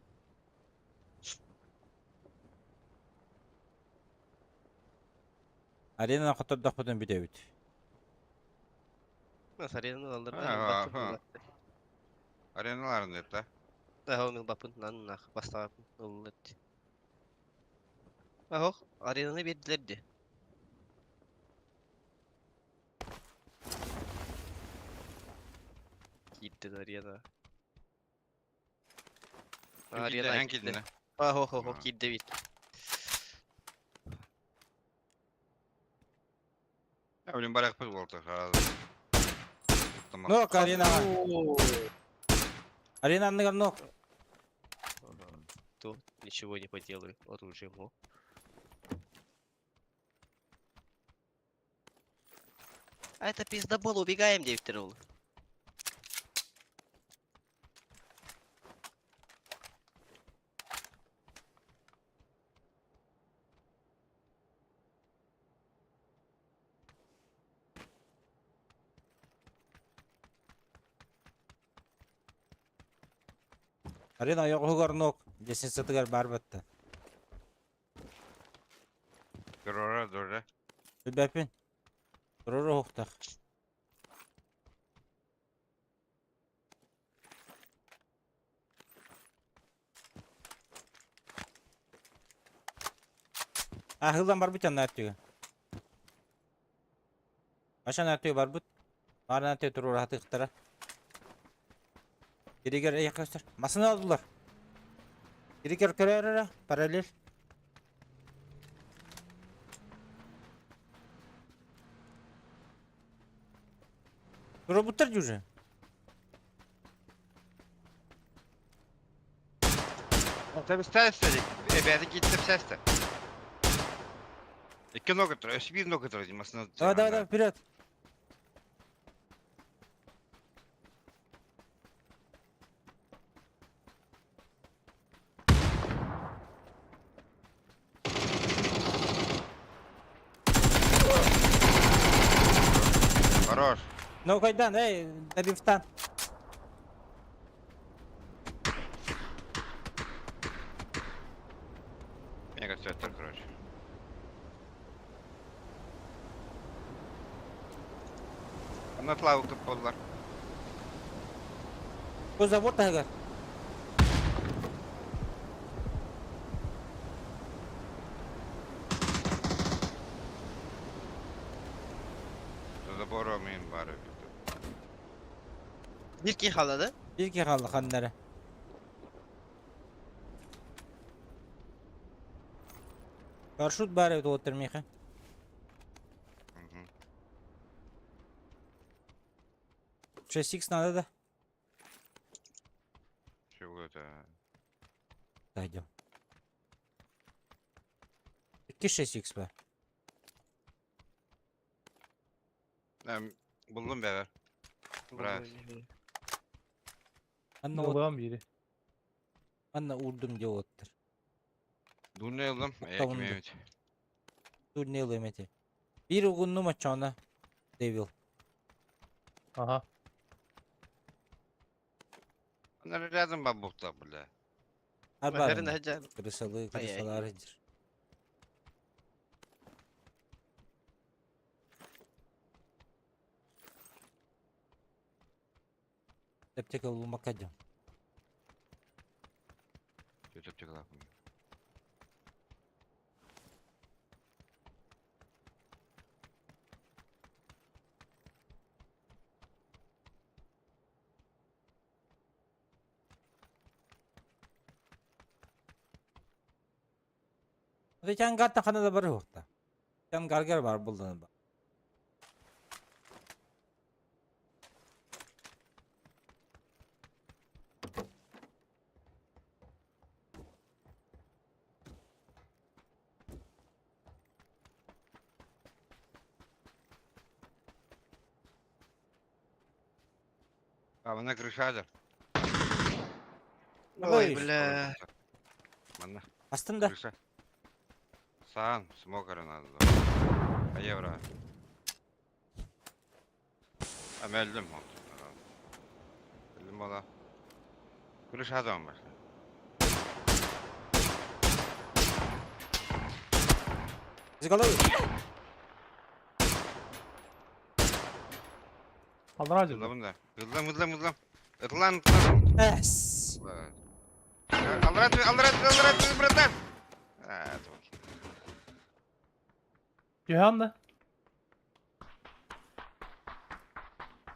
B: Арена хоттордохпутун бүтэбит.
E: Нас аренаны алдырга.
N: Ареналарын это.
E: Да, ол бапын нан бастабапын ыллыт. Ахох, аренаны бердилер де. Киирдин арена. Арена киирди. Ахох, охох, киирди бит.
N: Я, блин, барак болду.
B: Нок аренаҕа. Арена анныгар нок.
E: То ничего не поделаю оружием. О. А это пиздобол, убегаем, девять ролл.
B: Арена ойоҕоһугар нок. Лестницатыгар баар батта.
N: Дорора, дорора.
B: Билбэппин. Турар оһохтох. Аһыллан барбыт анна өттүгэ. Ашан өттүгэ барбыт. Баарына өттүгэ туруора хатыахтара. Киригэр эйэхэ көстөр. Масына алдылар. Киригэр көрөр эрэ, параллель. Роботтар дюже.
N: Tabii Эбээти кииттеп сәсті. Икки нога тұр, өсі бір нога тұр деймін.
B: Давай, давай, давай, вперед.
N: Хорош.
B: Ну, кайдан, эй, добивтан.
N: Мега центр, короче. Ана плавы болдылар.
B: Бу завод тагар.
N: Забора мен бары.
E: Bir ki haladı.
B: Bir ki kaldı kanları. Парашют бары өтіп меха. 6х надо, да?
N: Чего это?
B: Дойдем. Какие 6х бар?
N: Buldum be. Брат.
B: Анна
M: Buldum biri.
B: Анна урдум деп оттыр.
N: Дурны aldım.
B: Оттабынды.
N: Evet.
B: Дурны алым эти. Bir угунну мачона. Девил.
M: Ага.
N: Onlar рядом бабухта, бля.
B: Арбар.
E: Бәрін әжәр.
B: Крысалы,
E: Ай-ай.
B: крысалар эдир. Аптека булмакка дем.
N: Өтіп тек
B: Тянгартан хана да бар юқта. Тянгаргар бар булдан ба.
N: А, мына крышада.
E: Ой, бля.
N: Мына.
B: Астында.
N: Крыша. Сан, смокера надо. А евро. А мөлдüm oldu. Öldüm bala. Крышада он başla.
B: С головы.
M: Алра
N: Hızla da. Hızlan hızlan hızlan. Hızlan hızlan.
B: Эс.
N: Алра алра алра братан. А, это окей.
M: Cihan da.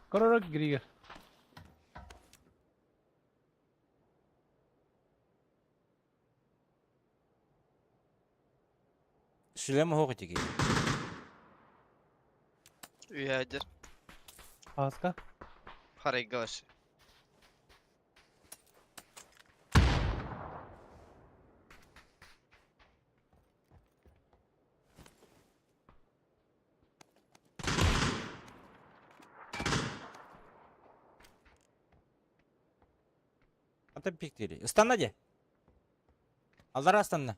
M: Kararak Griger.
B: Шлем хоғытеге.
E: Üyədir.
M: Аска.
E: Харайгаш.
B: Ата пиктери. Ыстанна де. Алдар астанна.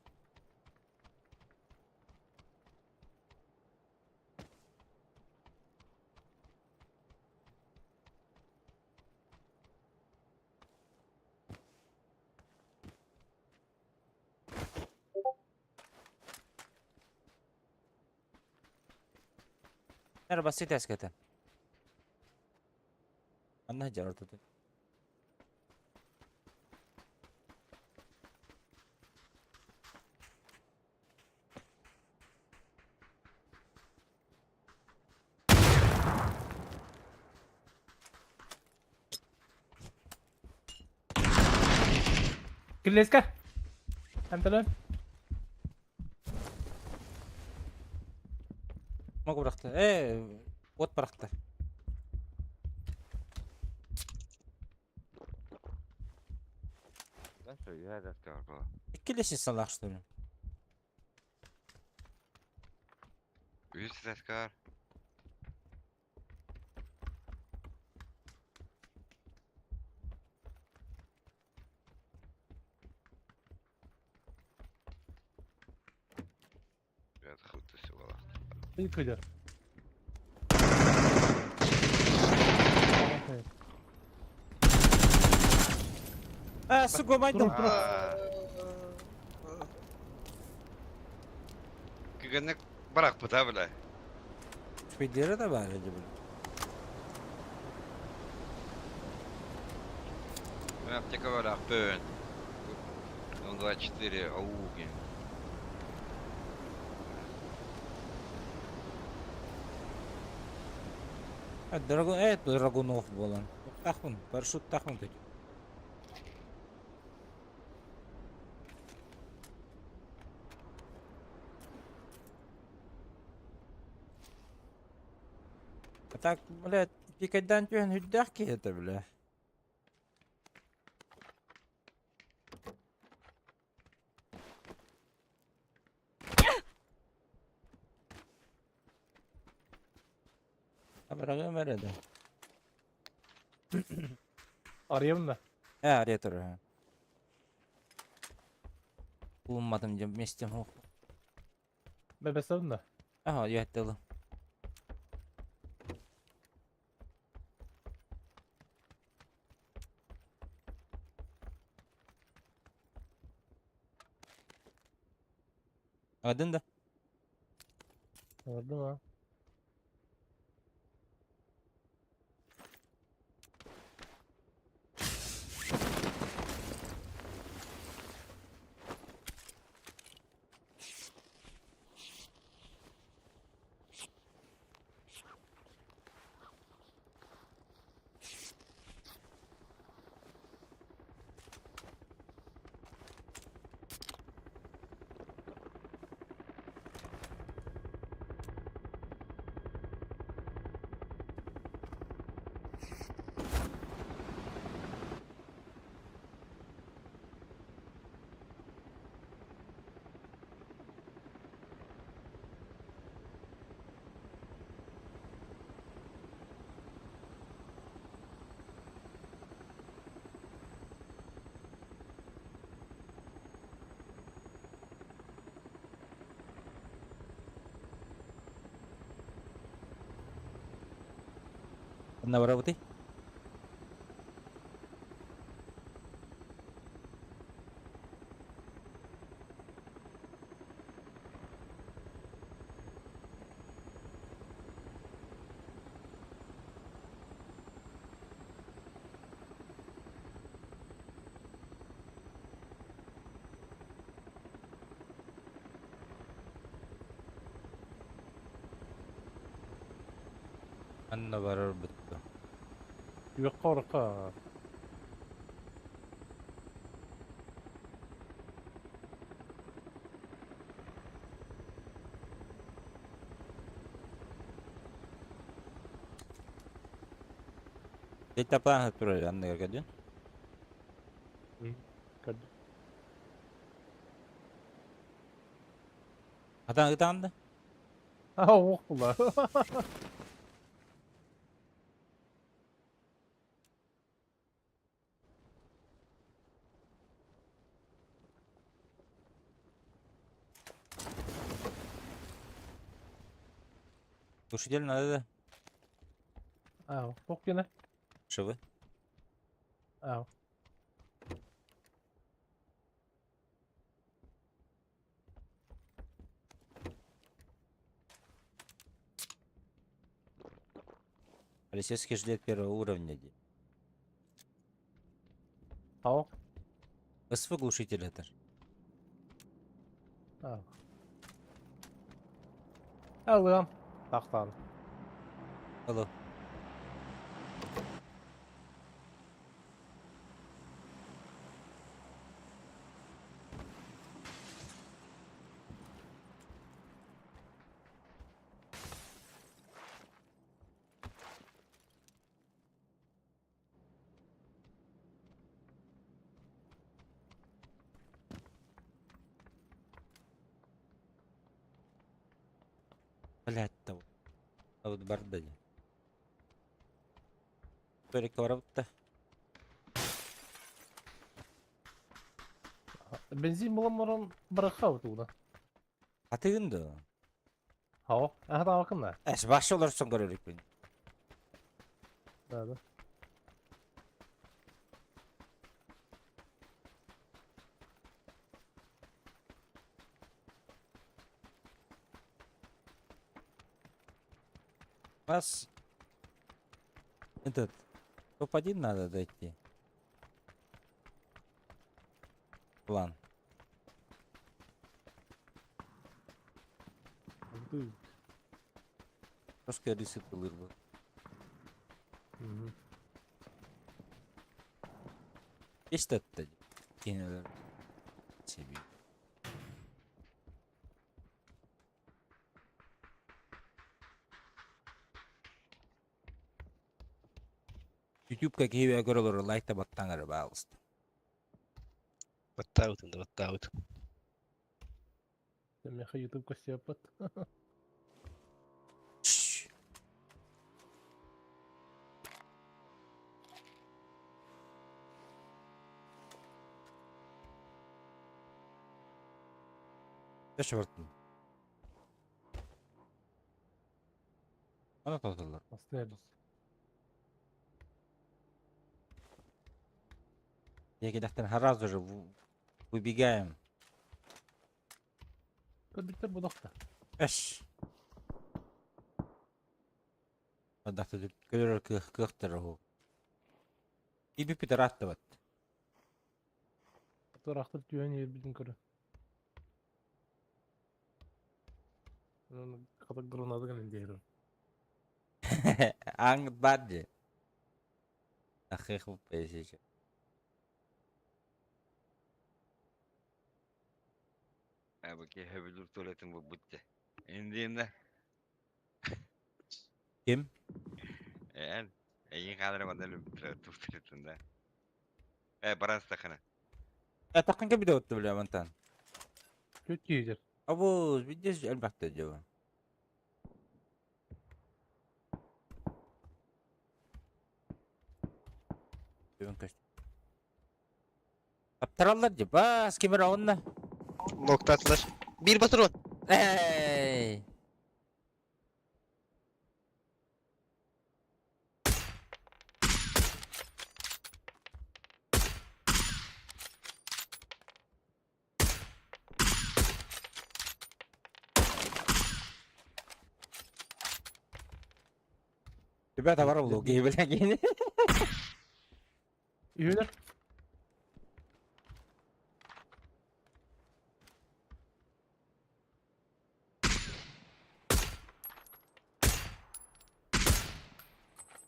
B: Merhaba, sites keten. Anna jardı.
M: Кирилеска. Анталон.
B: Мог бырақты. Э, от бырақты.
N: Үһэ этээскэ бар буолла.
B: Икки лестницалаах что ли?
N: Үһүс этээскэ бар.
M: Көдөр.
B: А, сука, майдам.
N: Күгэнник барахпыта бля.
B: Спидера да бар эди бля.
N: Мен аптека барахпын. 024 ауги.
B: А, драгун, драгунов болан. Тахмын, парашют тахмын тут. А так, блядь, пикайдан түһэн үрдээх киһи этэ, бля. Абырагым эрэ да.
M: Арыйабын да.
B: Арыйа турар. Булмадым диэн вместе мох.
M: Бэбэсэбин да.
B: Ага, я это. Адын да.
M: Gördüm ha.
B: Одна работы. Анна барар бутта.
M: Yok korka.
B: Дельта план турар анна көрдүн.
M: Көрдüm.
B: Атан ытанды.
M: Ha oh була.
B: Глушитель надо да.
M: А, ох гene.
B: Шывы.
M: А.
B: Полицейский жилет первого уровня.
M: Ау.
B: СВ глушитель это.
M: А. Аллам. Тахтан.
B: Алло. Блядь, того. А вот бардали. Перекоробта.
M: Бензин булан баран бырахха тугуна.
B: Атыгын да.
M: Хао. Аха таакын да.
B: Эс баш олорсон көрөрүкпүн.
M: Да, да.
B: Нас этот топ-1 надо дойти. План. Русская рысы был. Есть это себе. YouTube-ка киһи көрөлөр лайк та баттаң пожалуйста.
E: Баттаабытын да баттаабыт.
M: Меха YouTube костяпат.
B: Төш бартын. Ана тоталар.
M: Оставились.
B: Я сразу же выбегаем.
M: Көрдүктөр будакта.
B: Эш. Адахты көрөр кыхтыр ху. Иби питер аттыбат.
M: Турактыр түйөн ербитин көрө. Ката гранада гана дейр.
B: Аң бади. Ахых песиче.
N: Бу кеһе туалетин бу бутте. Индиинде.
B: Ким?
N: Эн, эйин кадыр модел туфтырытында. Э, баран стакана.
B: Тақын кебиде отты биле мантан.
M: Көт кийдер.
B: Абу, видишь, элбакта жаба. Аптараллар же, бас кемер онна.
E: Ноктатылар. Bir патрон.
B: Эй! Ребята, воровлу, гей, бля, гей.
M: Үйөлөр.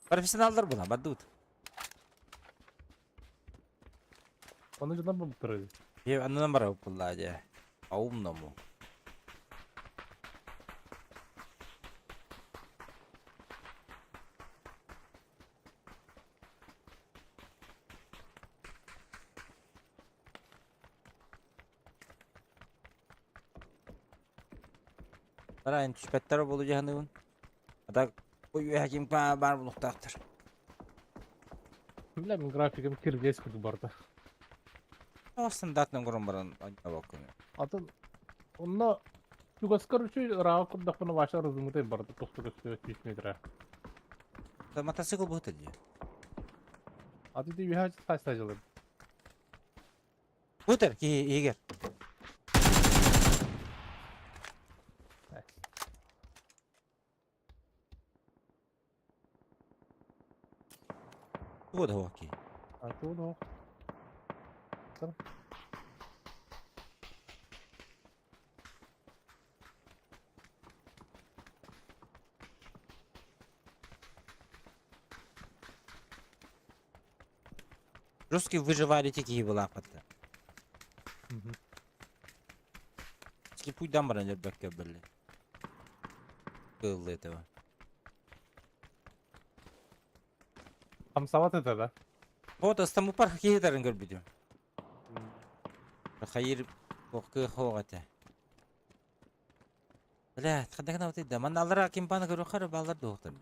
B: Профессионалдар буна, бадут.
M: Оны жылдан бу турады.
B: Е, аннан бара пулла же. Аумному. Бара эн түспәттер болу жаһаныбын. Ата ой хаким па бар булуктактыр.
M: Биле мен графигим киргес күрдү барда.
B: О стандартный горон баран бакын.
M: Атын онно Чугаскар үчү раак курдакпына баша разымытай барды тохту көстө 3 метр.
B: Та мотоцикл бу тәҗи.
M: Аты ди бихач тастажылыр.
B: Бутер ки егер. Тугу да хоки.
M: А ту да.
B: Русские выживали такие была патта. Ски путь дамбара не бәккә были. Кылды этого.
M: Хамсават это да.
B: Вот астаму пар хакетарын көрбүдүм. Хайыр кы хогата. Бля, хадагна вот да. Манна аллара кимпаны көрө хары баллар доктор.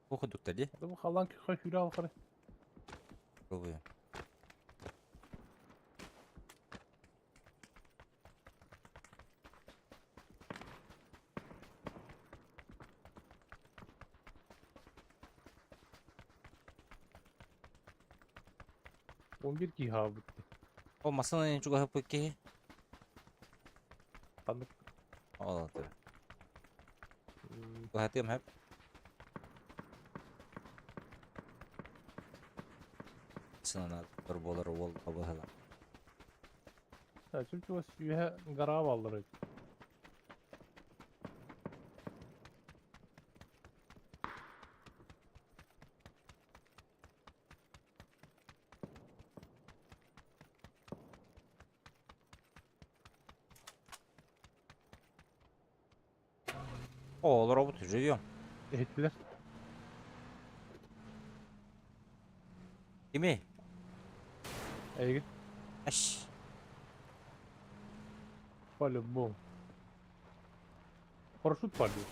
B: Бу кудуктар ди.
M: Бу халан көхө хүрэ алхары.
B: Пробую.
M: Он бир киһи битти.
B: О, масына чуга хапы ки.
M: Ханнык.
B: Ол отыр. Хатым хап. Сына бір болар ол абыһала.
M: Çünkü o süye garab alır.
B: О, робот живем.
M: Ettiler.
B: Кими?
M: Эйги.
B: Аш.
M: По-любому. Парашют падает.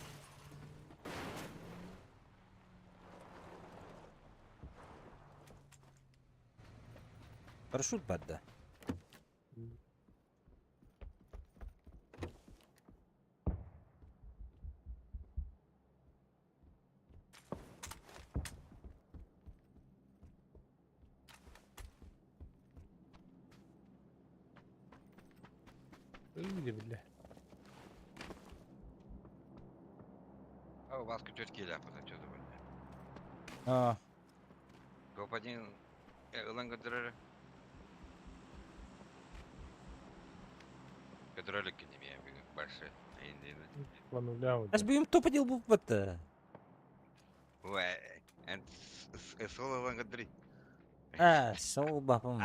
B: Парашют бадда.
M: Öyle bile.
N: А у вас күтөт келе апата чөдө бу.
B: А,
N: Топ-1 ылан көдөрөр. Көдөрөлүк кенеме бүгүн башы. Инди.
B: Аш бүйім топ одел бу батта.
N: Ой, эн сол ылан көдөрүй.
B: А, сол бапым.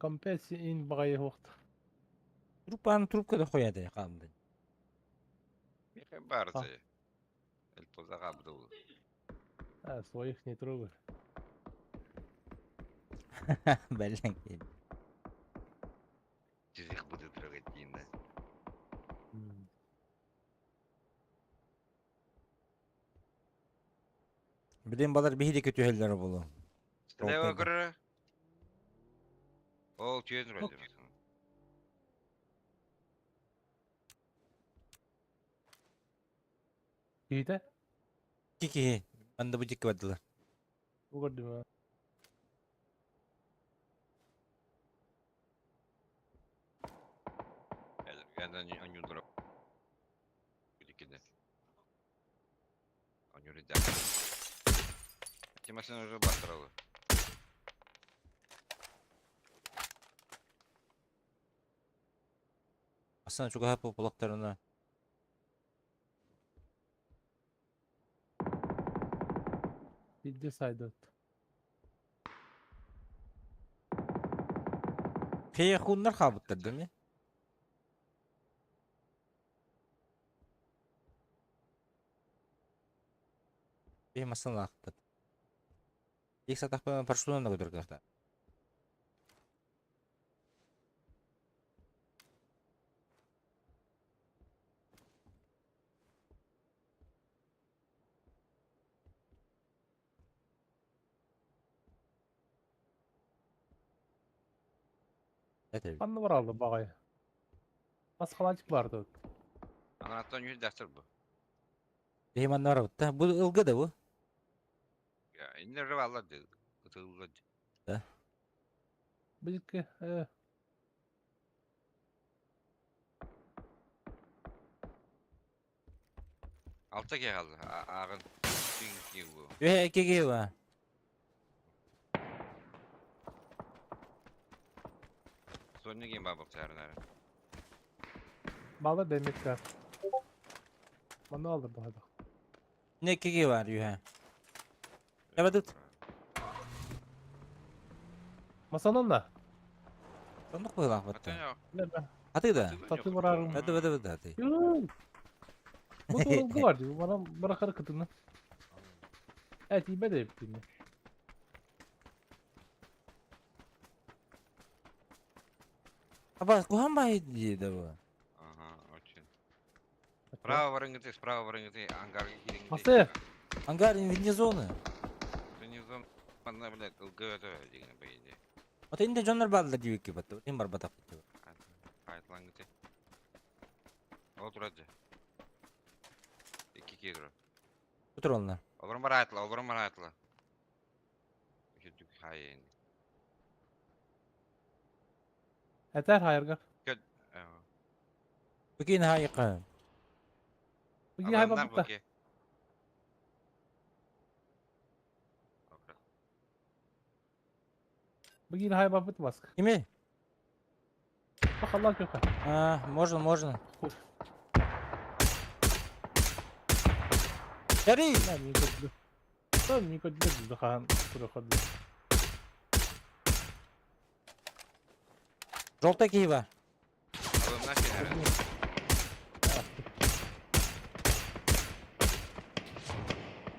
M: Компенси ин багай вакыт.
B: Трупаны трубкада қояды қамды.
N: Мехе барды. Эл позага бду.
M: А, своих не трогай.
B: Бәләң.
N: Чужих буду трогать дейін да.
B: Билен балар биһиди көтүһэллэр болу.
N: Лево көрөр. Ол түйен рөлі.
M: Кийте?
B: Кики, анда бу дикки бардылар.
M: Бу көрдүм.
N: Анюдра. Анюридя. Тимасен уже бастыралы.
B: Асана чуга хапы булактарына.
M: Bildi saydı.
B: Хее хуннар хабыттар дemi? Бе масана лактат. Ик сатахпа паршуна на көтөргөхтө. Это
M: Анны бар алды багай. Баскалачык барды.
N: Анаттан жүз дастыр бу.
B: Бейманнар бутта. Бу ылгы да бу.
N: Я, инде рывалар ди. Ытылгы.
B: Да.
M: Билки,
N: Алта ке қалды. Ағын. Түн бу.
B: Э, кеге ба.
N: Сонны кен бабық сарынары.
M: Бала демекке. Маны алды багай.
B: Не кеге бар юха. Ябадыт.
M: Масанан да.
B: Сондук буйлак батта.
M: Лебе.
B: Аты да.
M: Таты барарым.
B: Бады бады бады аты.
M: Бу ылгы бар ди. Бана быракар кытыны. Эт име де битини.
B: Аба, куһаҕан баайы дии да бу.
N: Ага, очень. Справа барыҥҥытый, справа барыҥҥытый, ангарга киириҥҥитий.
M: Масы!
B: Ангар вне зоны.
N: Это не зона, манна, блядь, ЛГ это дигэн по идее.
B: Вот инде дьоннор бааллар диэбикки батта. Им барбатах бит.
N: Хайтлангыты. Ол турар дьэ. Икки киһи турар.
B: Отур онно.
N: Олорон бараатыла, олорон бараатыла. Үчүдүк хайын.
M: Этэр хайырга.
N: Көт.
B: Букин хайыкка.
M: Быги хай бабыта. Быги хай бабыт баск.
B: Кими?
M: Бахаллах көкө.
B: А, можно, можно. Яри!
M: Да, не көдү. Да, не көдү хаан проходы.
B: Желтая киева.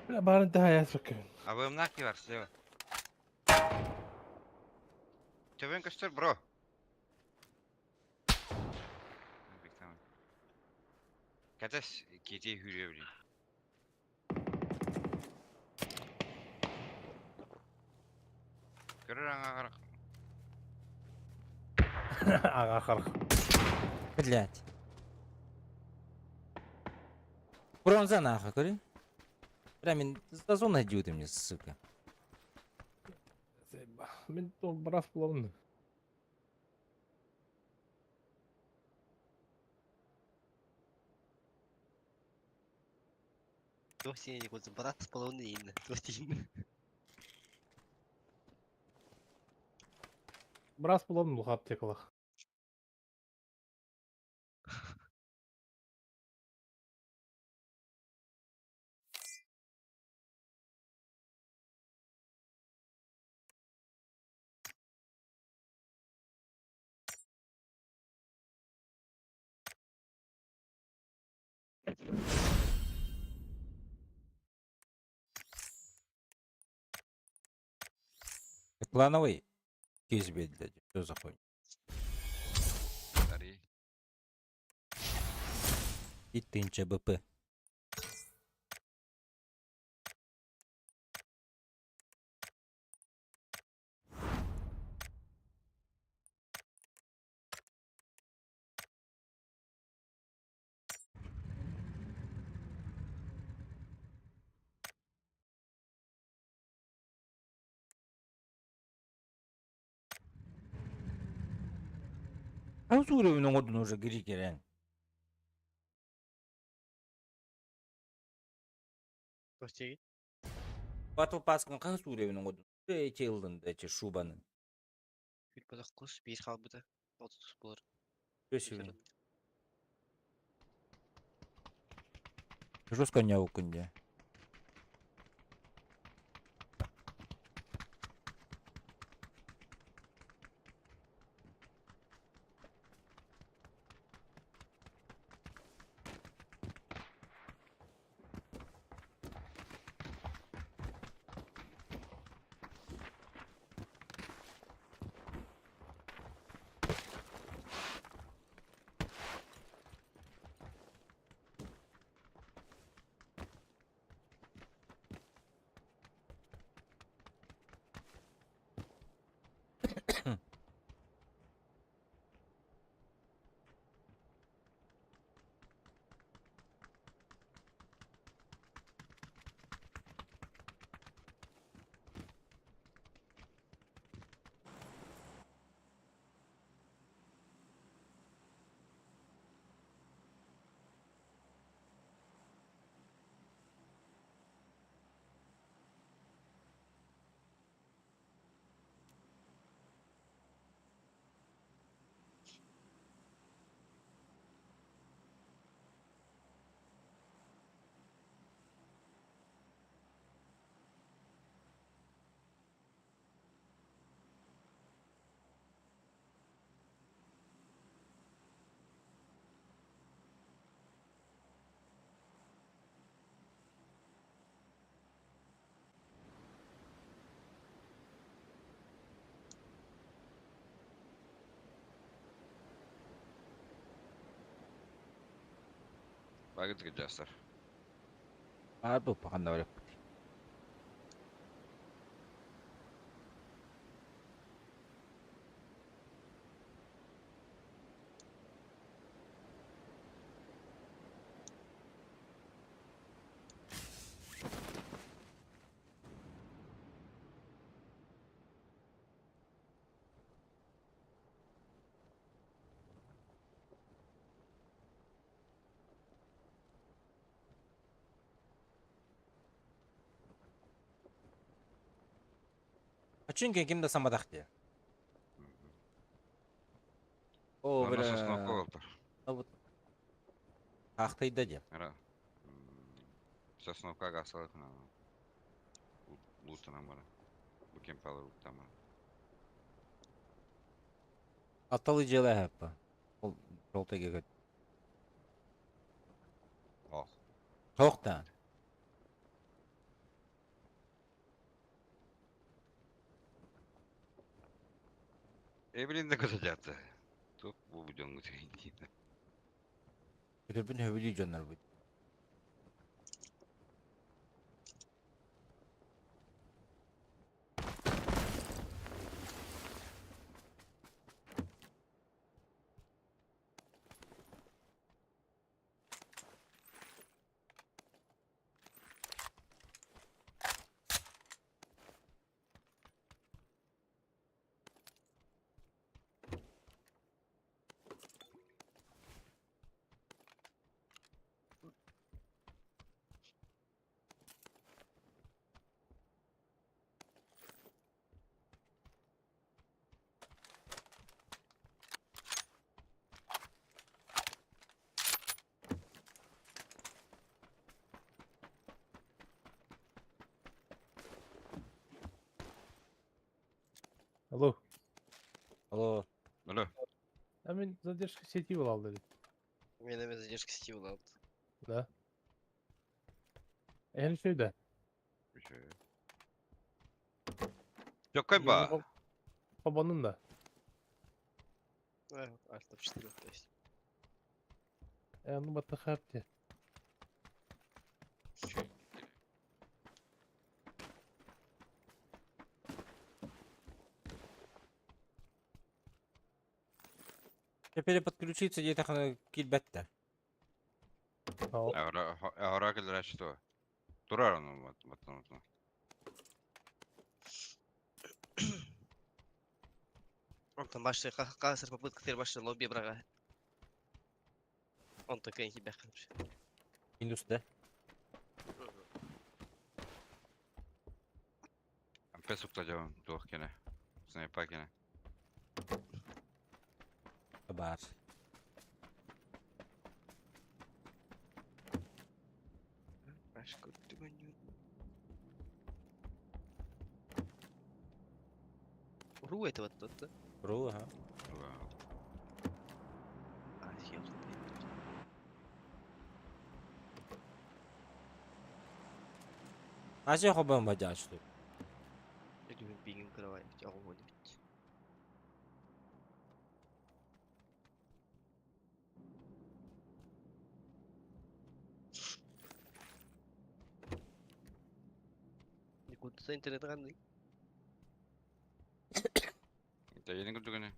M: Бля, барын тахая сөкө.
N: Абымнах бар слева. Төбөн көстөр, бро. Кәтәс кете хүрө билин. Көрөр аңа қарақ.
M: Ага харах.
B: Блять. Бронза нахуй, көрү. Бля, мин за зона идиоты мне, сука.
M: Мин то брас булабын.
E: Туох сиэни курдук брат половина инна. Туох тиин.
M: Брас булабын бу аптекалах.
B: Клановый. Кейс блядь. Что за хуйня?
N: Дари.
B: И тынча БП. А уровень он уже грикерен.
E: Туох тиин.
B: Батл Pass-кын қас уровень оңодун? Эти ылдын, эти шубаны.
E: Күл бодох кус биир хаалбыта. Отут болар.
B: Төсү. Жестко не окунде.
N: Багытык жастар.
B: Баар бу паханна бар. Çünkü ким да самадах дии. О,
N: Ана сосновка
B: бля.
N: болтар.
B: Ахтайда дии.
N: Ара. Сосновка гасалыкна. Лутанан бара. Бу кемпалар уттан бара.
B: Аталы дьиэлээх эппэ. Ол жолтайга көт.
N: Ох.
B: Тоқтан.
N: Эбилин да көтө Тук бу будёнгу тейин.
B: Көтөрбүн höbүлүү дьоннор бут.
M: Алло.
B: Алло.
N: Алло.
M: А мен задержка сети был dedi.
E: Мен эме задержка сети болалды.
M: Да. Эми şöyle.
N: Жок ба.
M: Бабанын да.
E: Альт F4 то есть.
M: Эми батты хапти.
B: Теперь подключиться где-то килбетте.
N: Ара келер что? Турар оны баттан.
E: Онтон башы касыр попытка тер башы лобби брага. Онтон кайын хибе кылып.
B: Индус да.
N: Песукта жабам туох кене. Снайпа кене.
B: Бар.
E: Башка түгөнү. Ру это вот тут.
B: Ру, ага.
E: А, съел.
B: Азия хобан бажа что.
E: Или бигин кровать, а он бит. Никуда интернет ганы.
N: Да я не күтүгөнө.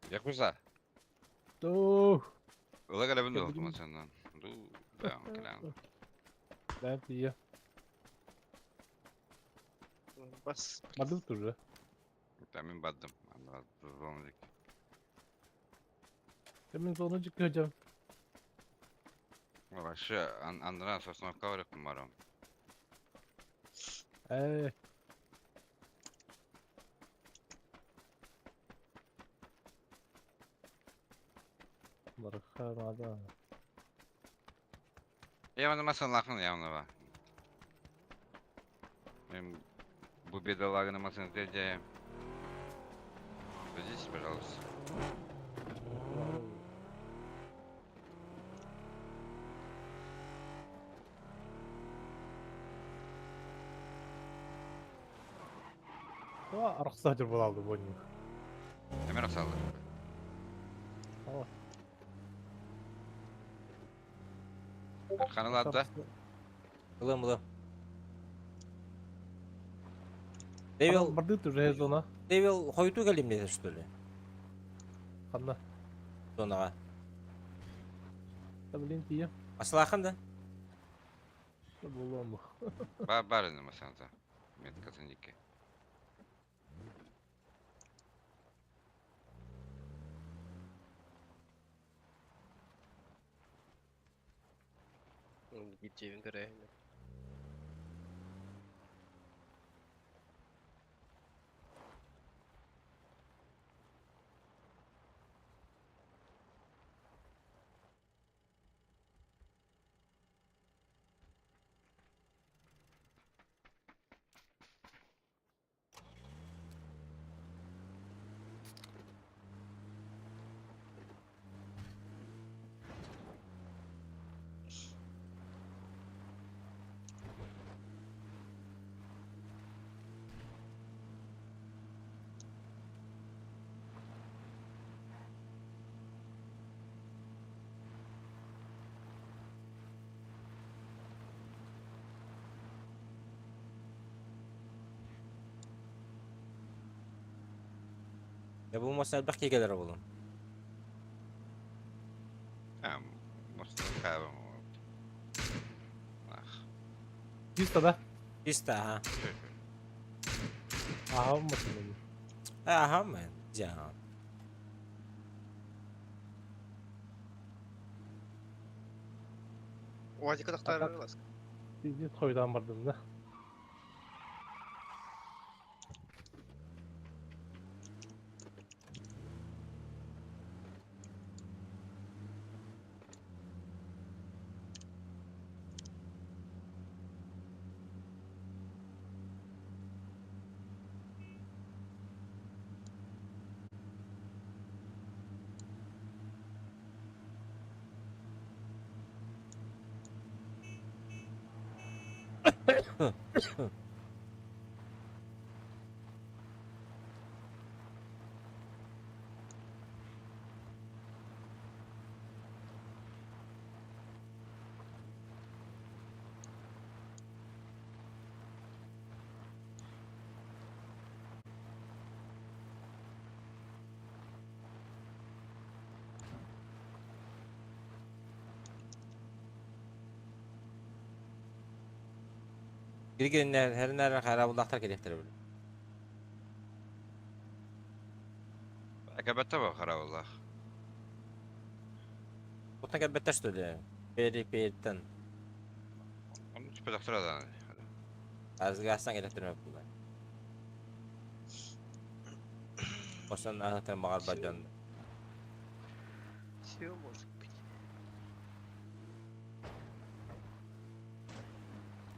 N: Якуза.
M: Туh.
N: Ыла келебин
M: Я
N: да
M: билим.
N: машинан. Ду, да, келем.
M: Да, я.
E: Бас.
M: Бардым уже.
N: Мен бардым. Анда звонок.
M: Мен sonuncu hocam.
N: Вообще, Андран сосновка барып барам.
M: Э. Барханада.
N: Я на масын лахын явно ба. Мен бу бедалагы масын теже. Садитесь, пожалуйста.
M: Арахсаачыр буолалды буонньук.
N: Эмер асалыр.
M: О.
N: Ханалаатта.
B: Ылым, ылым. Девил,
M: Бардыт уже зона.
B: Девил хойутуу кэллим диэтэ, что ли?
M: Ханна.
B: Зонаҕа.
M: Да блин тиийэ.
B: Асылаахын да?
M: Да буолуом.
N: Ба бар ини масанта. Меткатын дикки.
E: Биир көрөһүн.
B: Я бу мас элбэх киһи буолун.
N: А, может, хаба. Ах.
M: Чисто да?
B: Чисто, ага.
M: Ага, машина.
B: Ага, мен. Дьа.
E: Уазика тахтар ласк.
M: Пиздец хойдан бардым да.
B: Киргеннер, хернер харабыллахтар келехтер били.
N: Акабатта ба харабыллах.
B: Отна кәббеттер что ли? Пери периттен.
N: Onu tüpedaktıradan.
B: Азгастан келехтер мөп булар. Осан ахтар магар баджан.
E: Все может быть.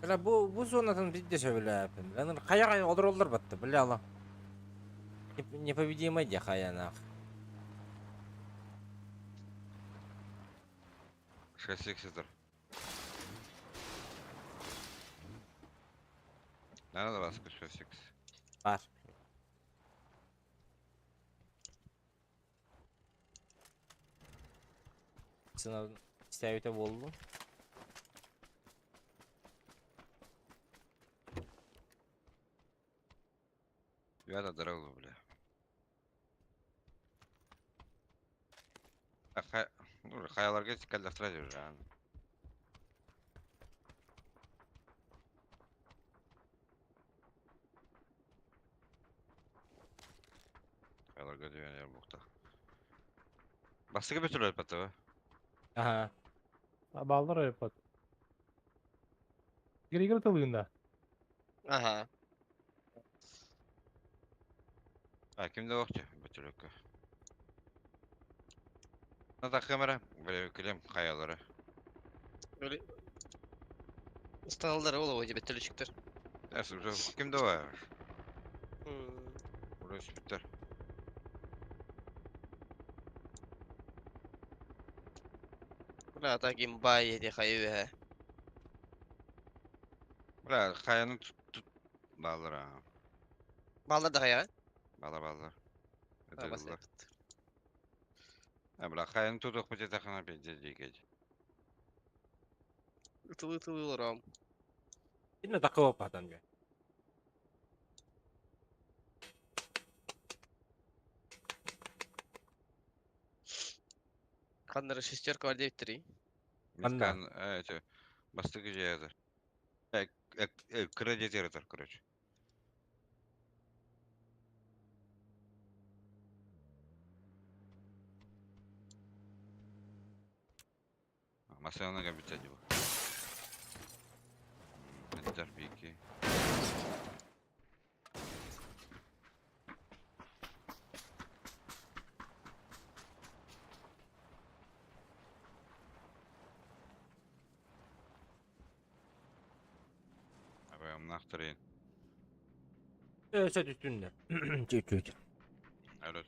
B: Бля, бу зонатын бидде сөбіләпін. Ланыр қая олар батты, бля ала. Непобедимый де хая нах.
N: 6 сетер. Надо вас 6.
B: Бар. Сына истәбите болду.
N: Я да дорогу, бля. А хай, ну, хаяларга каллахтыра уже. Хаяларга деген я бухта. Бастыгы бөтүрөр баттабы.
B: Ага.
M: Балдар ойпат. Григор тылыгында.
E: Ага.
N: А, кимде окчу бөтүрөккө. Ната камера, бля, килем хаялары.
E: Böyle Станалдар ол ой деп төлөчүктөр.
N: Дәрс уже кимде бар? Уже сүттер.
E: Бля, так имба еди хайы.
N: Бля, хаяны тут тут баллар.
E: Баллар да хайаҕын?
N: Бала баллар. Ытырыллар. А бля, хайын тутух бите тахана пиздец дикеть.
E: Ытылы ытылы олором.
B: Инна такого патан бе.
E: Ханнары шестерка бар деп три.
N: Мискан, эти, бастыгы же Кредитер, короче. Машина габитя диба. Это пики. Абы
B: Все түстүннэр. Чуть-чуть.
N: Evet.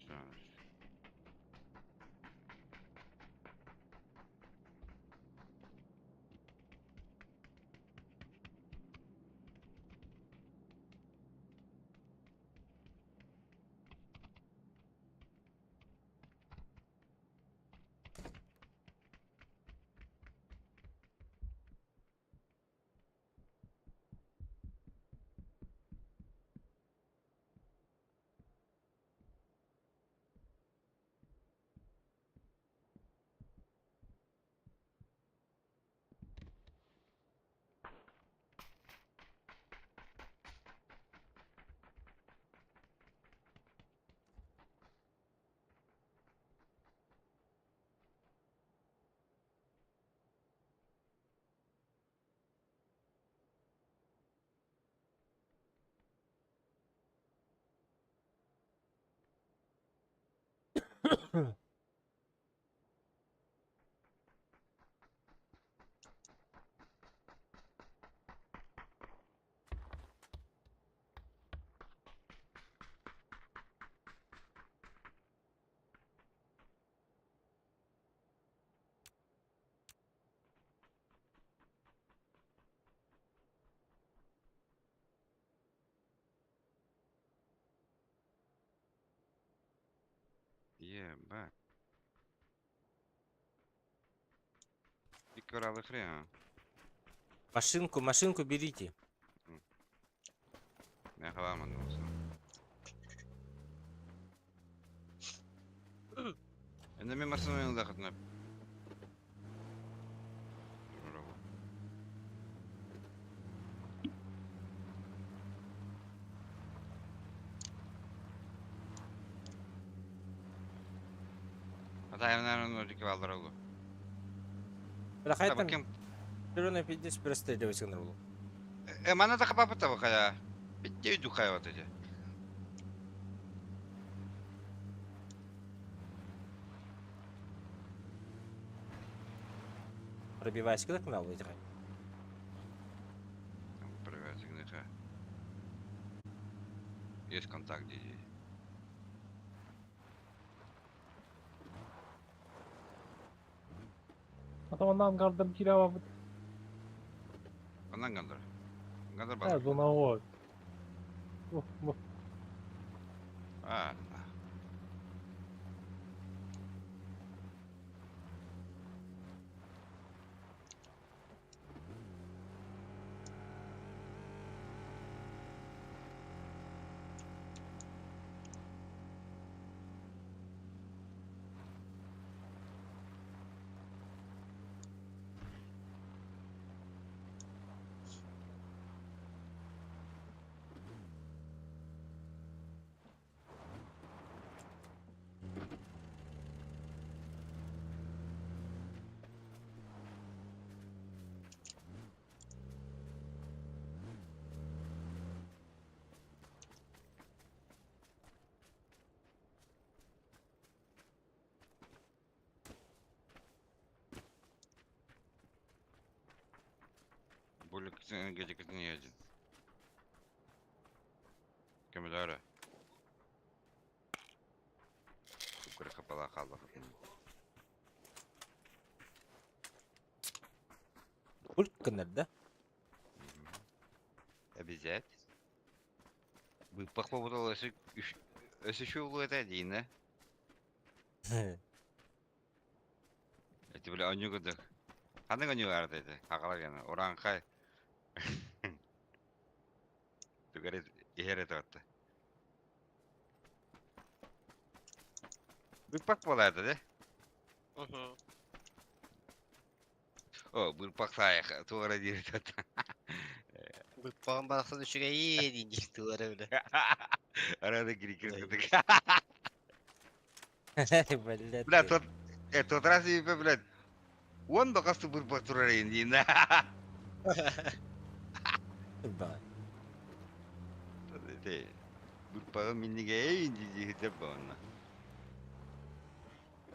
N: Ебать. Икоралы хрен.
B: Машинку, машинку берите.
N: Я халаман. Енді мен машинамен дахытына. Ата наверное, ножики валдар oldu.
B: Бля, хайтан.
N: Кем?
B: Зеленый пиздец простреливать сигнал.
N: Мана да хапапа хая. Пиздец духая вот эти.
B: Пробивайся, когда канал выиграй.
N: Пробивайся, Есть контакт, где
M: Атамандан ангардым кире бит.
N: Андан гандар. Гандар
M: Ә,
N: бар.
M: зоновой. Бу, бу.
N: А. Более где не один. Кемелere. Кукура хапала хала.
B: Пульт кыныр, да?
N: Обязать. Быыппах буолбут өссө өссө үчүгэй буолуо этэ диин ээ. Эти били оонньуу курдук. Ханнык оонньуу баар этэ? Хаҕалар гына урааҥхай. Тугу эрэ иһэр этэ батта. Быыппах буолаа этэ дии. О, быыппах саайах туох эрэ диир этэ.
E: Быппаҕын барахсан үчүгэйи диин диир туох эрэ бile.
N: Арада кирикир кытык.
B: Блядь.
N: Бля, тот, тот раз и, блядь, он да хас быыппах турар эйин диин.
B: Да.
N: Ити быыппаҕы миннигэйин дии дии онно.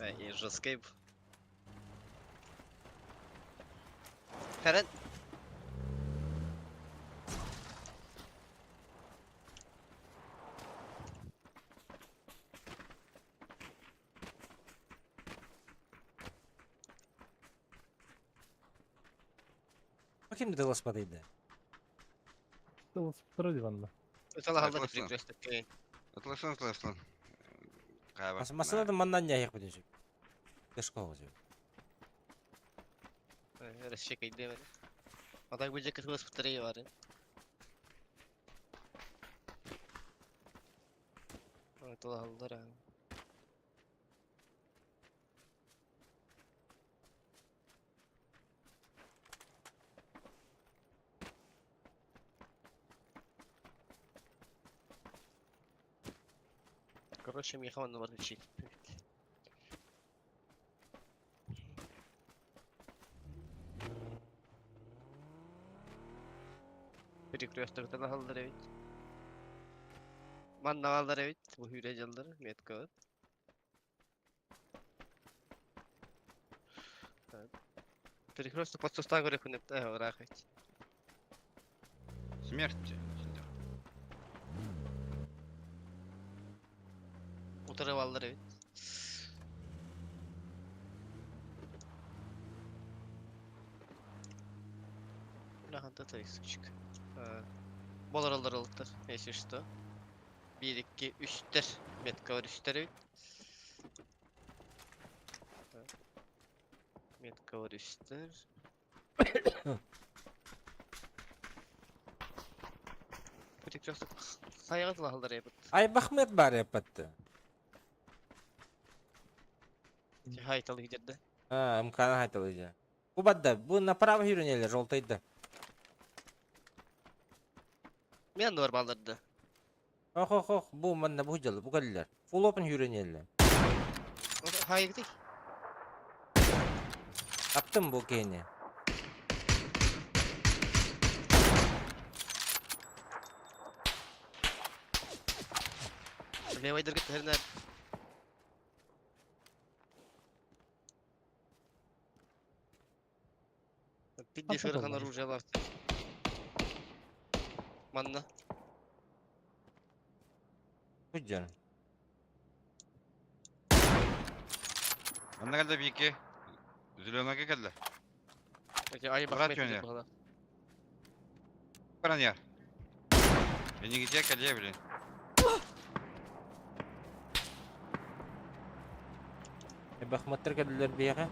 E: Ай, жесткий. Карен.
B: Ким велосипедиде?
M: Велосипед диванна.
E: Ыталаһаллар перекресток.
N: Атласын, атласын.
B: Масына да маннан яйык бүтүн. Кышка өзү.
E: Расчекай дeme. Атай бу жакы велосипед бар. Ыталаһаллар. Короче, меха он ворочит. Перекресток алдар эбит. Манна алдар эбит. Бу хүрэ жалдар метка. Перекресток под сустан көрө күнеп ыраах эт.
N: Смерть.
E: Утырып алдар эбит. Бля, ханта сучка. Болар алдар алыттар, если что. 1, 2, 3-тер. Метка бар 3-тер эбит. Метка бар 3-тер. Перекресток хайга алдар эбит.
B: Ай Бахмет бар япатты.
E: Хайталы гидерде.
B: А, МК-ны хайталы же. Бу бадда, бу направо жүрүнелер, жолтайды.
E: Мен бар балдарды.
B: Ох, ох, ох, бу манна бу жылы, бу каллар. Full open жүрүнелер.
E: Хайгы.
B: Аптым бу кени.
E: Левайдер гиттернер. Пидде шырхан оружие бар. Манна.
B: Бу жан.
N: Манна келді бийке. Зеленого келді.
E: Ай
N: Брат
E: Бахмет
N: жөнө.
E: була.
N: Баран яр. Мени где келе, блин.
B: Бахметтер келдилер бияга.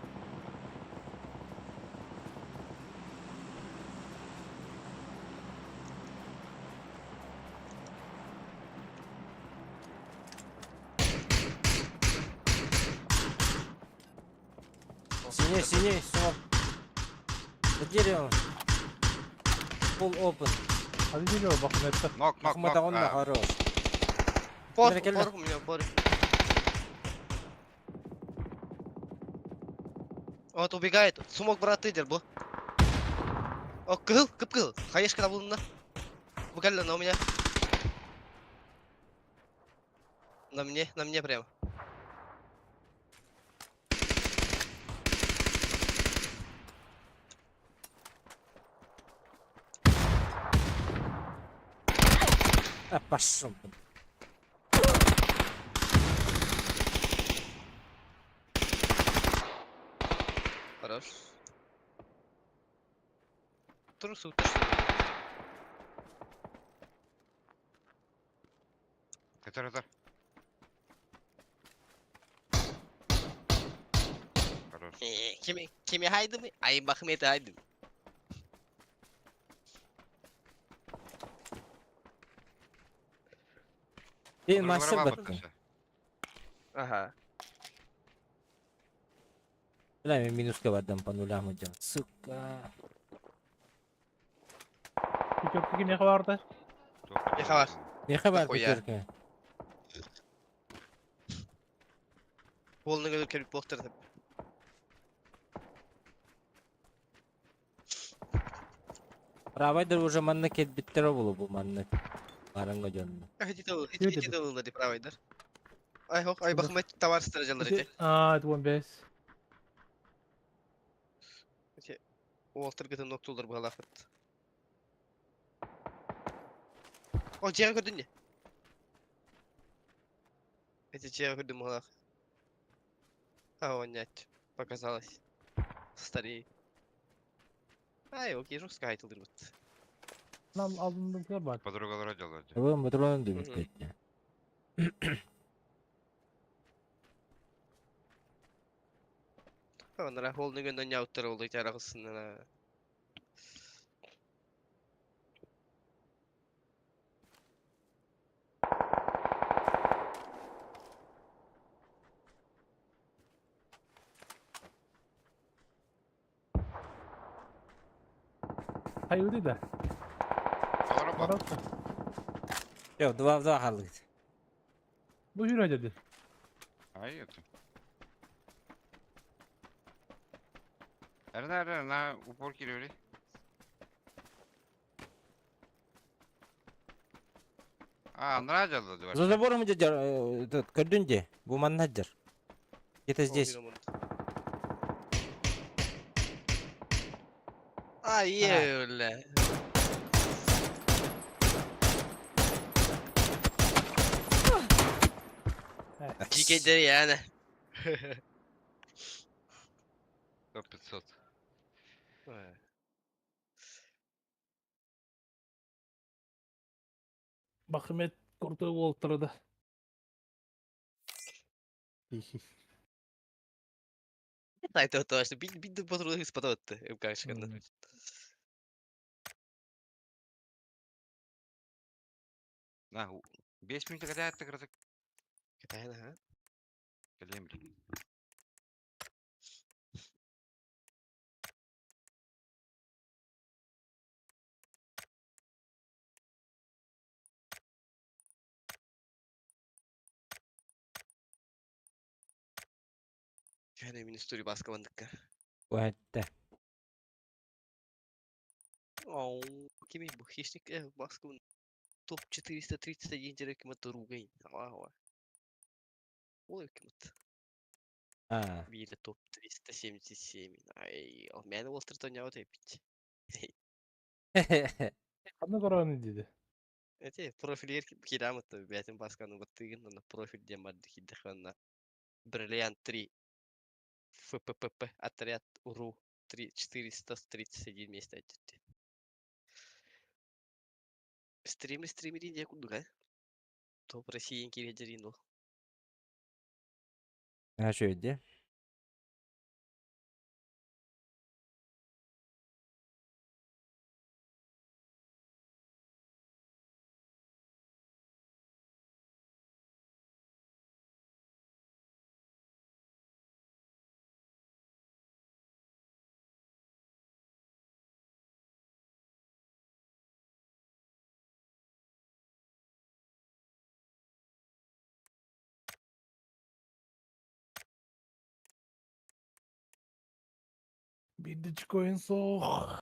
B: Синий, синий, сюда. За деревом. Full open.
M: Hadi geliyor Бахметте.
N: Нок, нок,
B: Бахмет
N: нок.
B: онна хорош.
E: Пор,
B: Келді.
E: пор у меня пор. Вот убегает. Сумок брат лидер бу. О, кыл, кып кыл. Хаешка булна. Буквально на у меня. На мне прям.
B: А, пошел.
E: Хорош. Трусы уточнили.
N: Көтөр өтөр. Хорош.
E: Kimi, kimi haydi mi? Ay bakım eti haydi.
B: Ты
N: Подруга
B: мастер
N: бабы
B: баттың.
N: туша.
E: Ага.
B: Бля, мен минуска бардым по нулям идем. Сука.
M: Пятерка кимиэхэ баарда?
E: Меха бар.
B: Меха бар
E: Дохуя.
B: пятерка.
E: Полный өлөр келип боқтыр деп.
B: Правайдер уже манна кетбиттер болу бу манна. Баранга жонну.
E: Хити дылылар деп правайдар. Ай хок, ай бакым эт товар стражалар эти.
M: Аа, это 15.
E: Уолтер гытын ноктулар бугалафыт. О, жега көрдүн не? Эти жега көрдүм бугалах. А, он нет. Показалось. Старей. Ай, окей, жестко айтылдыр бут.
M: Нам алдындыкылар бар.
N: Подругалар делают.
B: Бу патрон дүбүт
E: Мгм.
B: кетти.
E: Онара холны гөндөн яуттар болду жарагысына.
M: Hayır да.
N: Олар ба.
B: Yok, два в два қалдық.
M: Бу жүрө деди.
N: Ай, это. Эрна, эрна, на упор кирили. А, нравится да.
B: За забором идет, этот, көрдүн Бу манна жер. Где-то здесь.
E: Ай, өле. Жикедер яны.
N: Топ 500.
M: Бахмет куртой болтырды.
E: Айтып отуашты. Бит бит патрулы спататты. МКшканы.
N: На, 5 минут когда это краток.
E: Кытайна, ха?
N: Кэлем, блин.
E: Кәне мин история баскаландыкка.
B: Уәтті.
E: Ау, кими бу хищник баскалан. Топ 431 жере ким ругай. Ава. Ол ким
B: А.
E: Бире топ 377. Ай, ал мени олтыртан ява тепит.
M: Ханна кораны деди.
E: Эти профиль кирамыт бәтин басканы баттыгын на профиль дем бар хиддеханна. Бриллиант 3 ФППП отряд УРУ 3 431 место айтты. Стример стримерин я кудуга. Топ России киредерин ол.
B: А что где?
M: Bitcoin soğuk.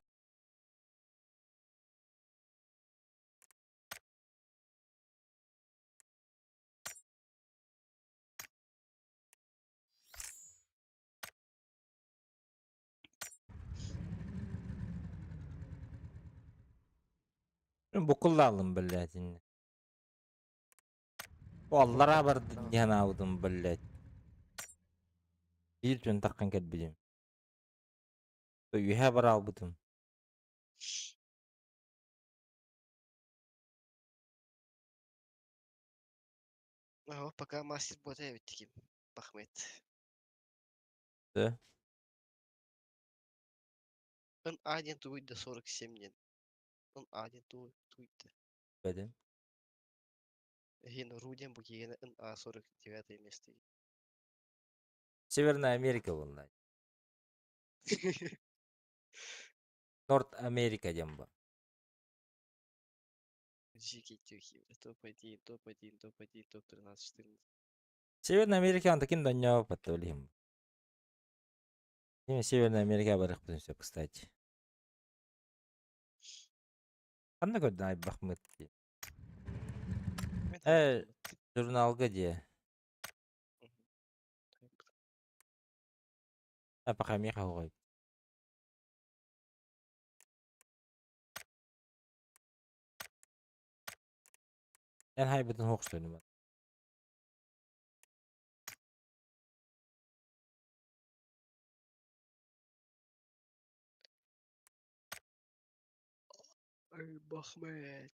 B: Букуллалым, блядь. Аллара барды дихан блядь. Bir түн таққан кәлбедім. Үйе бар албытым.
E: Ага, пока мастер бота эбит ким. Бахмет.
B: Да?
E: Ын А1 туйда 47 ден. Ын А1 туйда.
B: Бэдим.
E: Ген Руден бу ген Ын А 49 место.
B: Северная Америка буолла. Норт Америка диэн бу.
E: Жики тюхи. Топ-1, топ-1, топ-1, топ-13, 14.
B: Северная Америка он таким доньо паттолим. Северная Америка барыхпын сөп, кстати. Ханна көрдөн Бахмыт дии. Журналга дии. А пока меха оҕой. Эн хайбытын хоқсойнум.
E: Ай, Бахмет.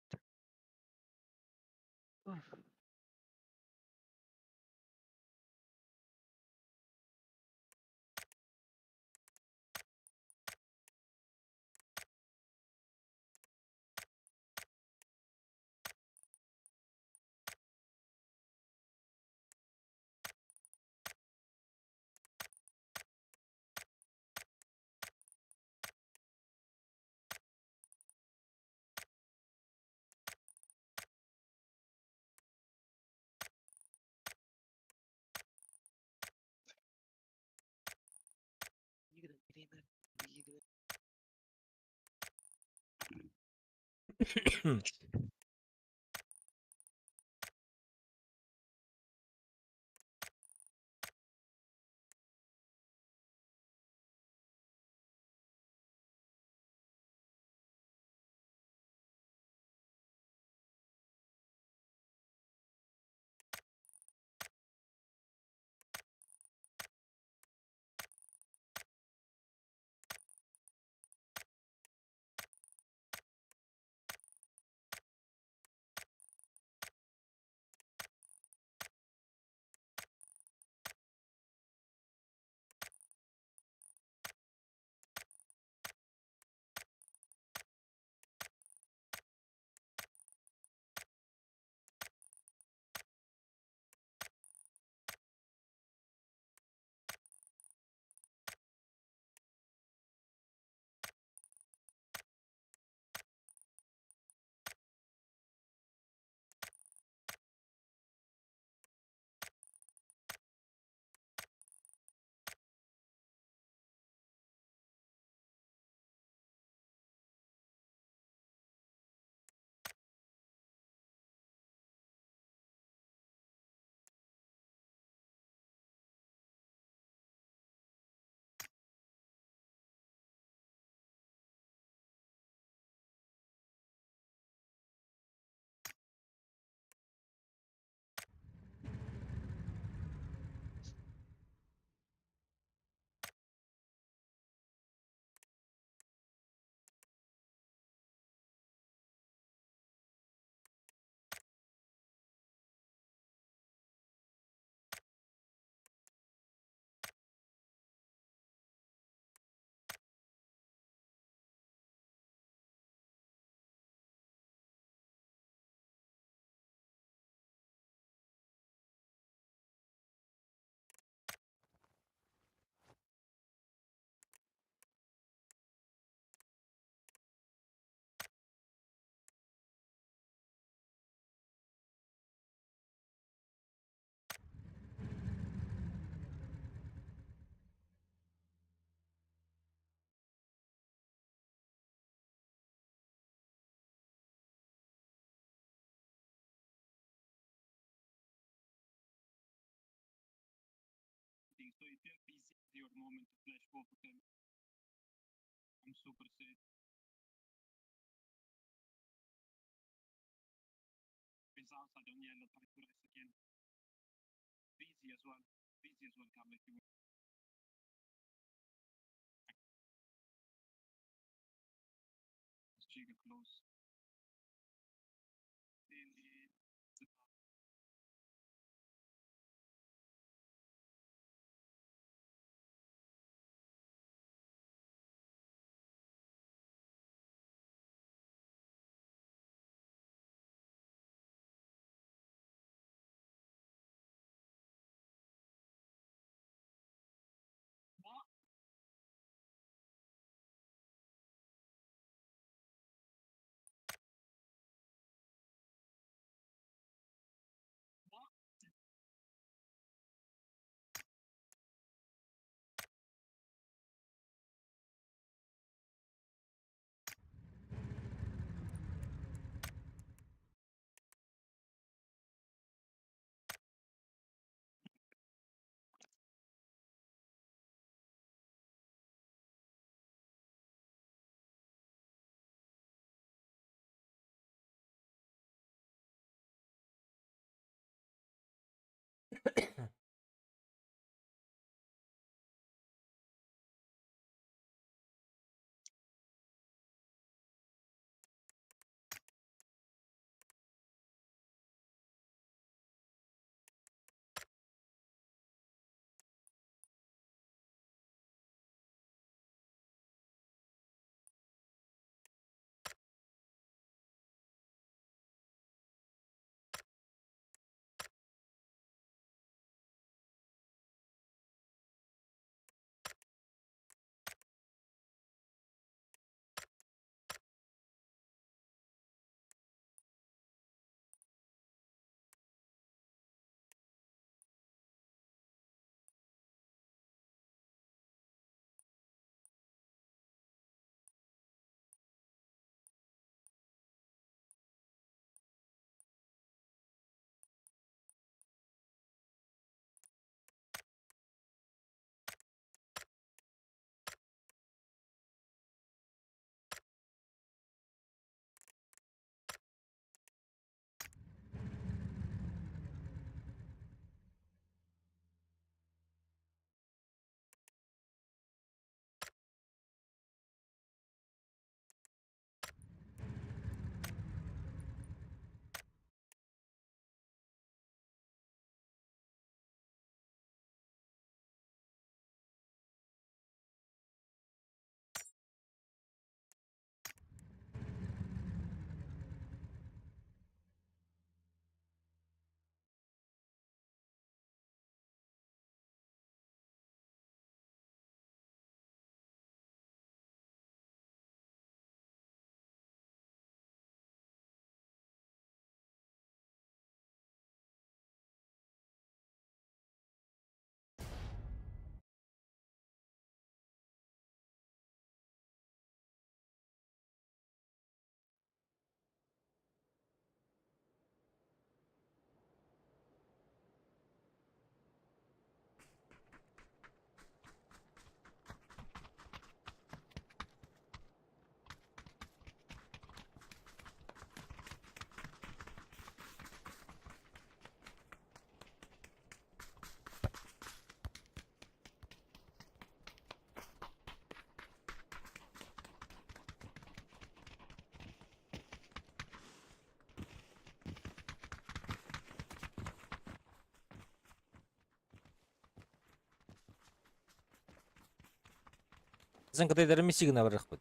B: Сын кытайдары миссигына барыахпыт.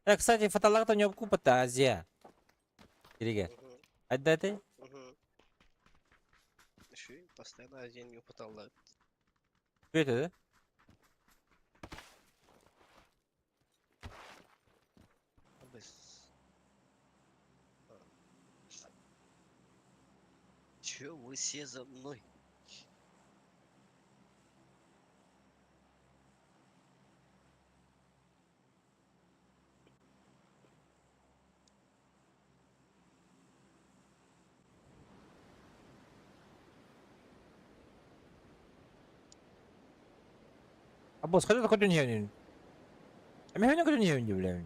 B: Э, кстати, фотоларта не купата Азия. Киригер. Айда этэй?
E: Şu постоянно Азияны опыталлар.
B: Бүт да?
E: Без. Чё вы все за мной?
B: А босс, хотя такой не. А меня никуда не удивляю.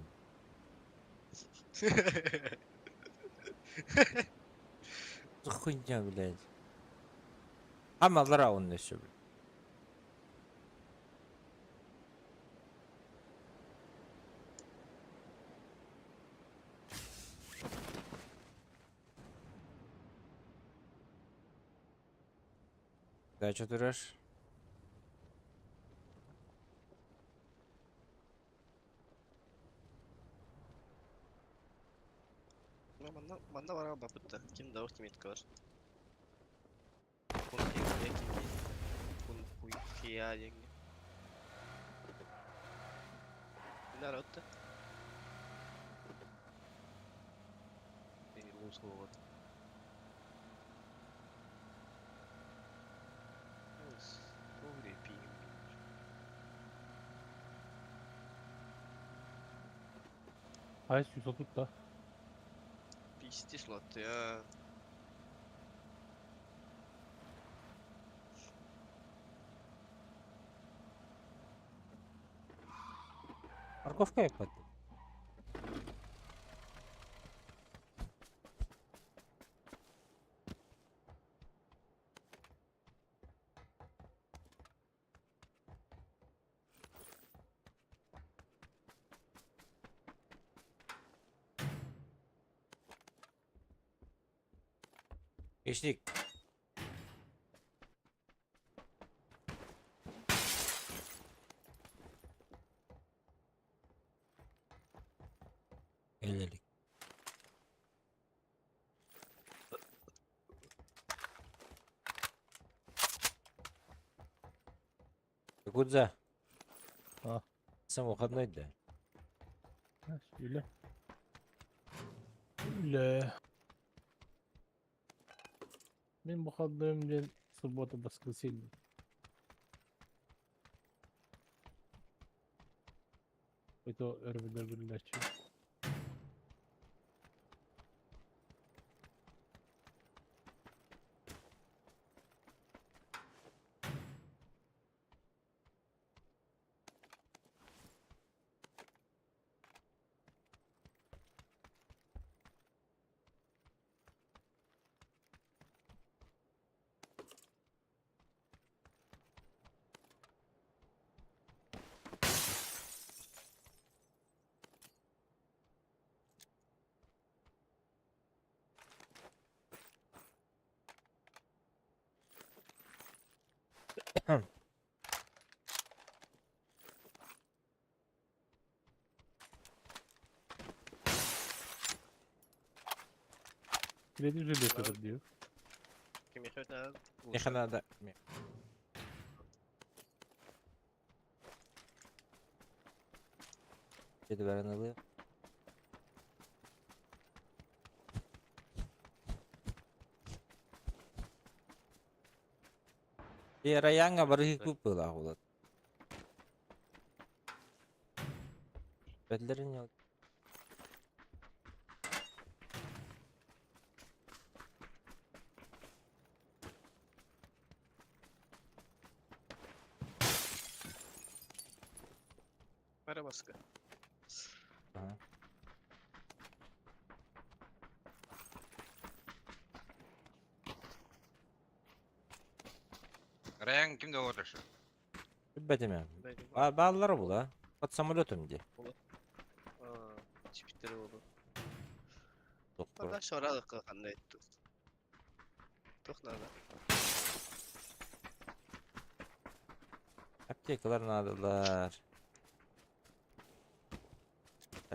B: За хуйня, блядь. А малара он еще, блядь. Да, что ты решь?
E: Манна, манна бар бапытта. Ким да тимит бар. Кун ким кун куя деньги. Народ-то. Вот.
M: Hayır 130 da.
E: Пиздишь, лот, я...
B: Морковка я Geçtik. Gelelim. Якудза.
M: А.
B: Сам выходной да.
M: Öyle. Öyle. Мен выходным день суббота воскресенье. Это өрбүлөр бүлләчи. Kredi ücreti diyor.
E: Ким я
B: Меха надо. Четверо налив. Раяңа барыһы купила булат. Бәтләрен ял.
E: Барабаска.
B: Ага.
N: Раян ким да отыр?
B: Бәтеме. Баллар була. Под самолетом де.
E: Чипиттери болду.
B: Доктор.
E: Анда шоралык кандай Тух надо.
B: Аптекалар надалар.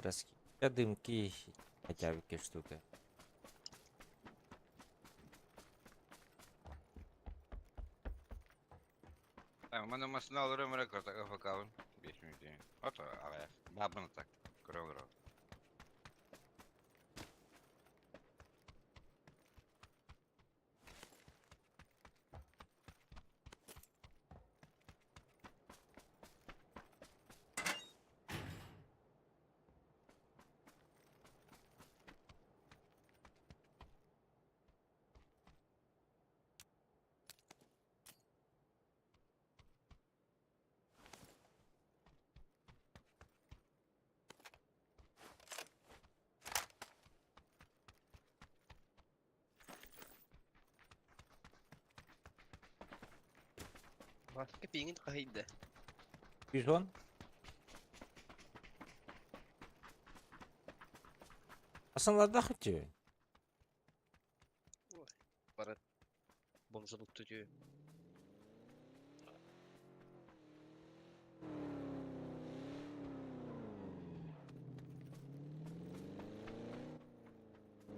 B: Броски. Я дымки хотя бы какие штука.
N: Манна массыына олорор эрэ кырата АФК-бын. 5 мүнүүтэ. Ото аҕыйах. Баабын так. Көрө олорор.
E: Маска пиҥин хаһыйда.
B: Бижон? Асанларда хоть?
E: Барат. Бомжалык түтү.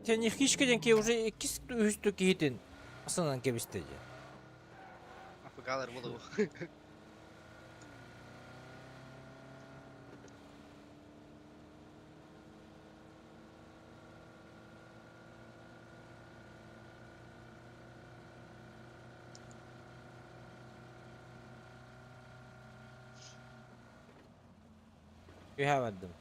B: Сен ихкишкеден ке уже иккис үстү киһитин асанан кебисте же.
E: АФК-лар болу.
B: You have them.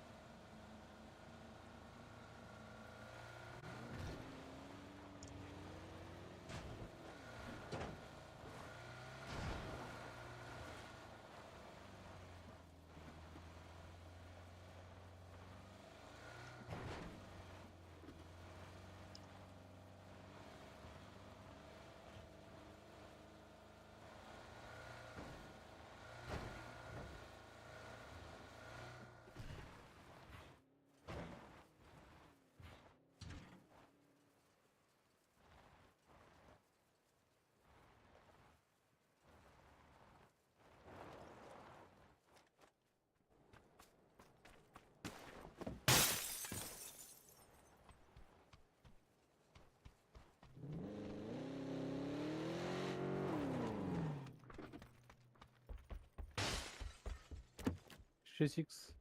M: 6x.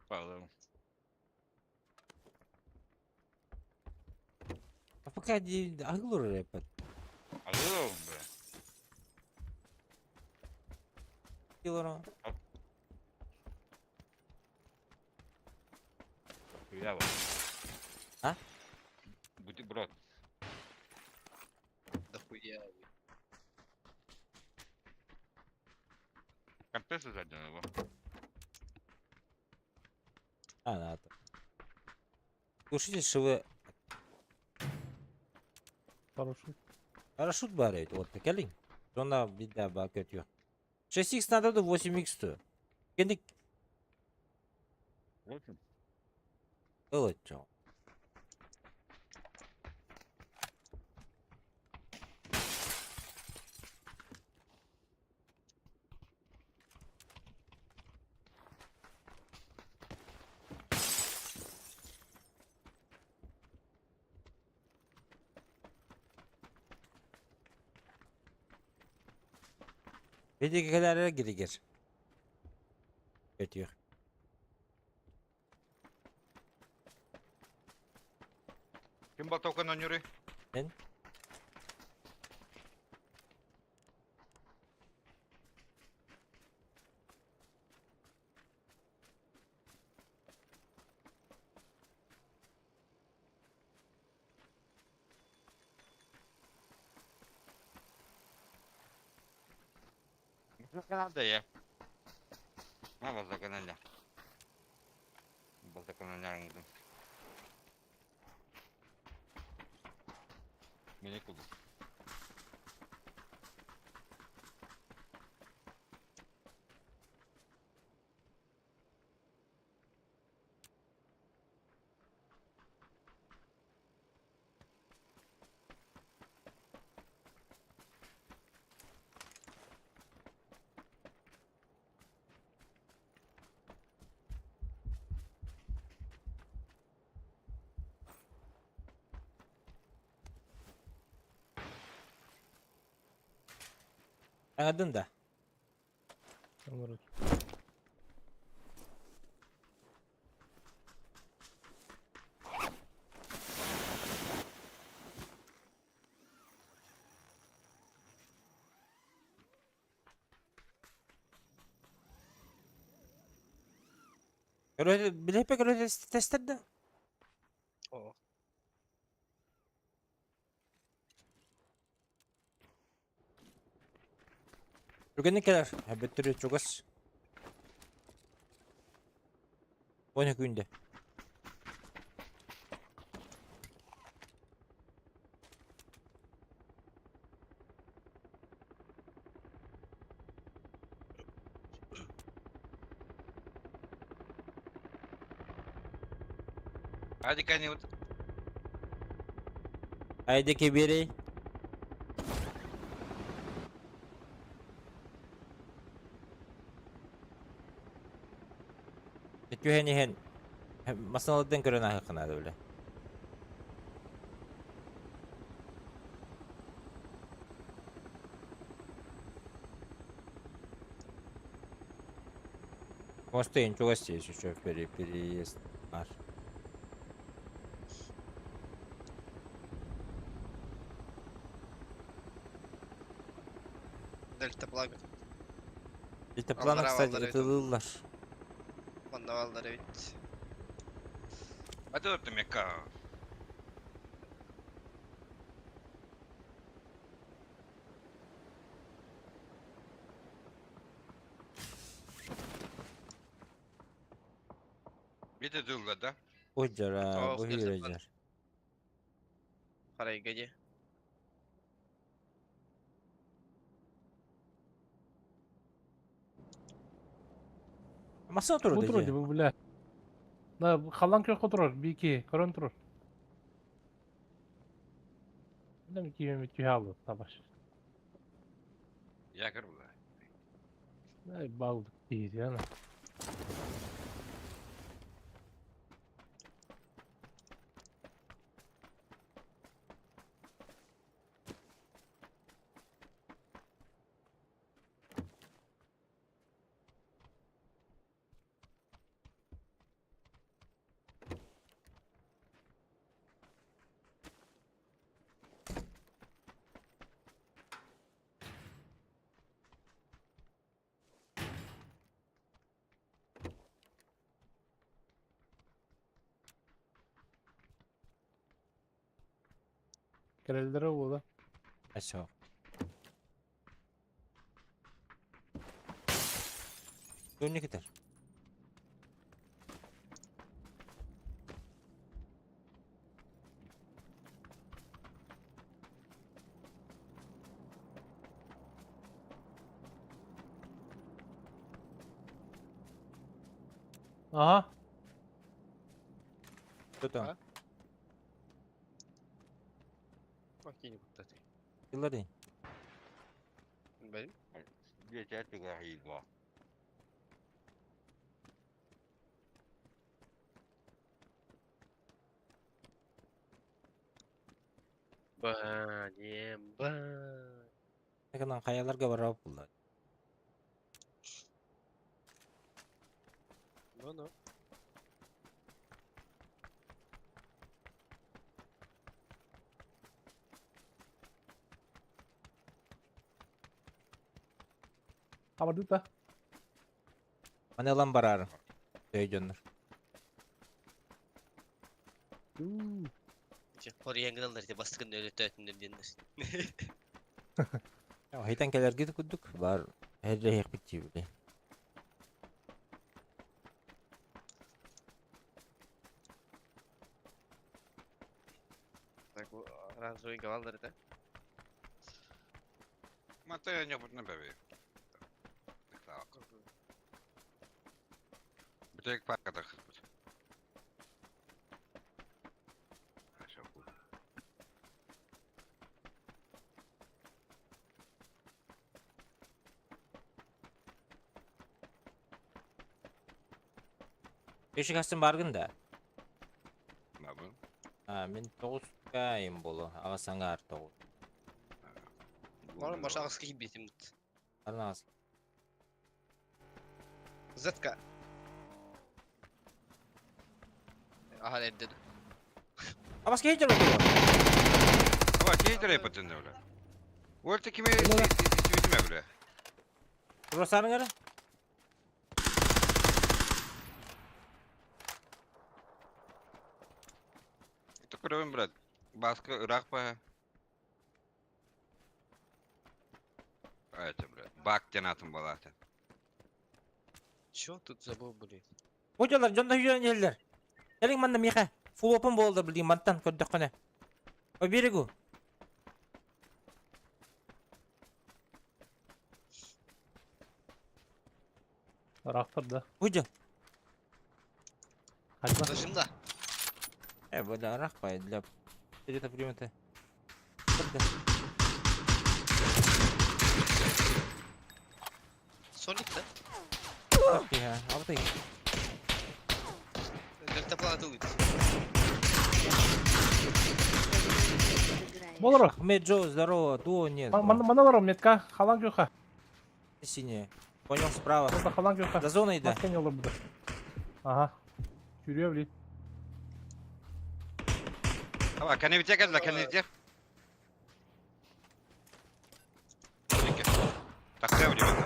N: Павлов.
B: А пока ди аглур репет.
N: Алло, бля.
B: Килоро.
N: Я вот.
B: А?
N: Бутерброд.
E: Дохуя.
N: Компрессор заднего.
B: А, надо. Глушитель швы.
M: Парашют.
B: Парашют барит. Вот такелин. Она беда бакет. 6х надо до 8х. Кендик
N: 8.
B: ылыччо. Бедегелere girigir. Ötüyor.
N: Ким болтовка на нюры?
B: Мен.
N: Канада я. Мама за каналя. База каналя. Меня куда?
B: Аҥардын да? Билэппэ көрө тестер да?
E: О.
B: Түргэнник кэлэр, бүттүрү чугас. Оня күндэ.
N: Hadi кani вот.
B: Haydi kibiri. Түһэн иһэн масыналардан көрөн ааһыаххынаада бile. Мостыйын чугас здесь еще переезд бар.
E: Дельтаплан.
B: Дельтапланы,
E: Аллара
B: кстати,
E: баллар эбит.
B: ытылыыллар.
E: Манна баллар эбит.
N: А ты мека. Bir de dılda da.
B: Ujjara,
E: Ох,
B: бу
E: дельтаплан.
B: хирэдьэр.
E: Харайга дии.
B: Массына
M: Бу
B: турар
M: турар
B: дии.
M: бу бля. Да, халан көх турар, бики, көрөн турар. Билем кийем түһэ табаш.
N: Yakır bu.
M: Ay bal değil yani. Керелдere була.
B: Асо. Дөнне кетер.
M: Aha.
B: Кто там?
E: А? Окей, не ты.
B: Киллер
E: Блин.
N: Bir de
E: Ба, не, ба.
B: Канан хаяларга барап булла.
E: Ну, ну.
M: Абарды да.
B: Маны ылан барар. Өйдөннөр.
E: Хорьянгылар те бастыгын өлөтөтүндөр диэннер.
B: Хайтан келерге кудук бар. Херре хек битти биле.
E: Так, оранжевый галалар да.
N: Мата не будет на бебе. Битек пакатах.
B: Бешик астын баргын да.
N: Набы.
B: А, мен 9 кайым болу. Ага саңар 9.
E: Мара башагыс кийип бетим.
B: Арнаас.
E: Зетка. Ага, эрдэ.
B: А бас кейтер отур.
N: Ава, кейтер эпэтинне, бля. Уолта кими истибитиме, бля.
B: Росарыңар?
N: Это көрөбүн, брат. Баска ырак па. А это, бля. Бак тенатын балаты.
E: Чё тут забыл, блин?
B: Ожалар, жонда үйрен елдер. Келин манна миха. Full open болду билдин мантан көрдөккөнө. О берегу.
M: Рахтар да.
B: Ожал.
M: Хадьба.
E: Зажимда.
B: Э, бля, рахпай для. Это примета.
E: Солид, да?
B: А вот и.
E: Дельтаплан атылыйт.
A: Играешь.
M: Болор.
B: Ахмед Джо, здорово. Дуо нет.
M: Мана бар метка халан жуха.
B: Синяя. Понял, справа.
M: Онда халан жуха.
B: За зоной, да.
M: Маска не olur burada. Aha. Yürüyor bile.
N: Ава, кеневите кэллэ, кеневите. Такая ребята.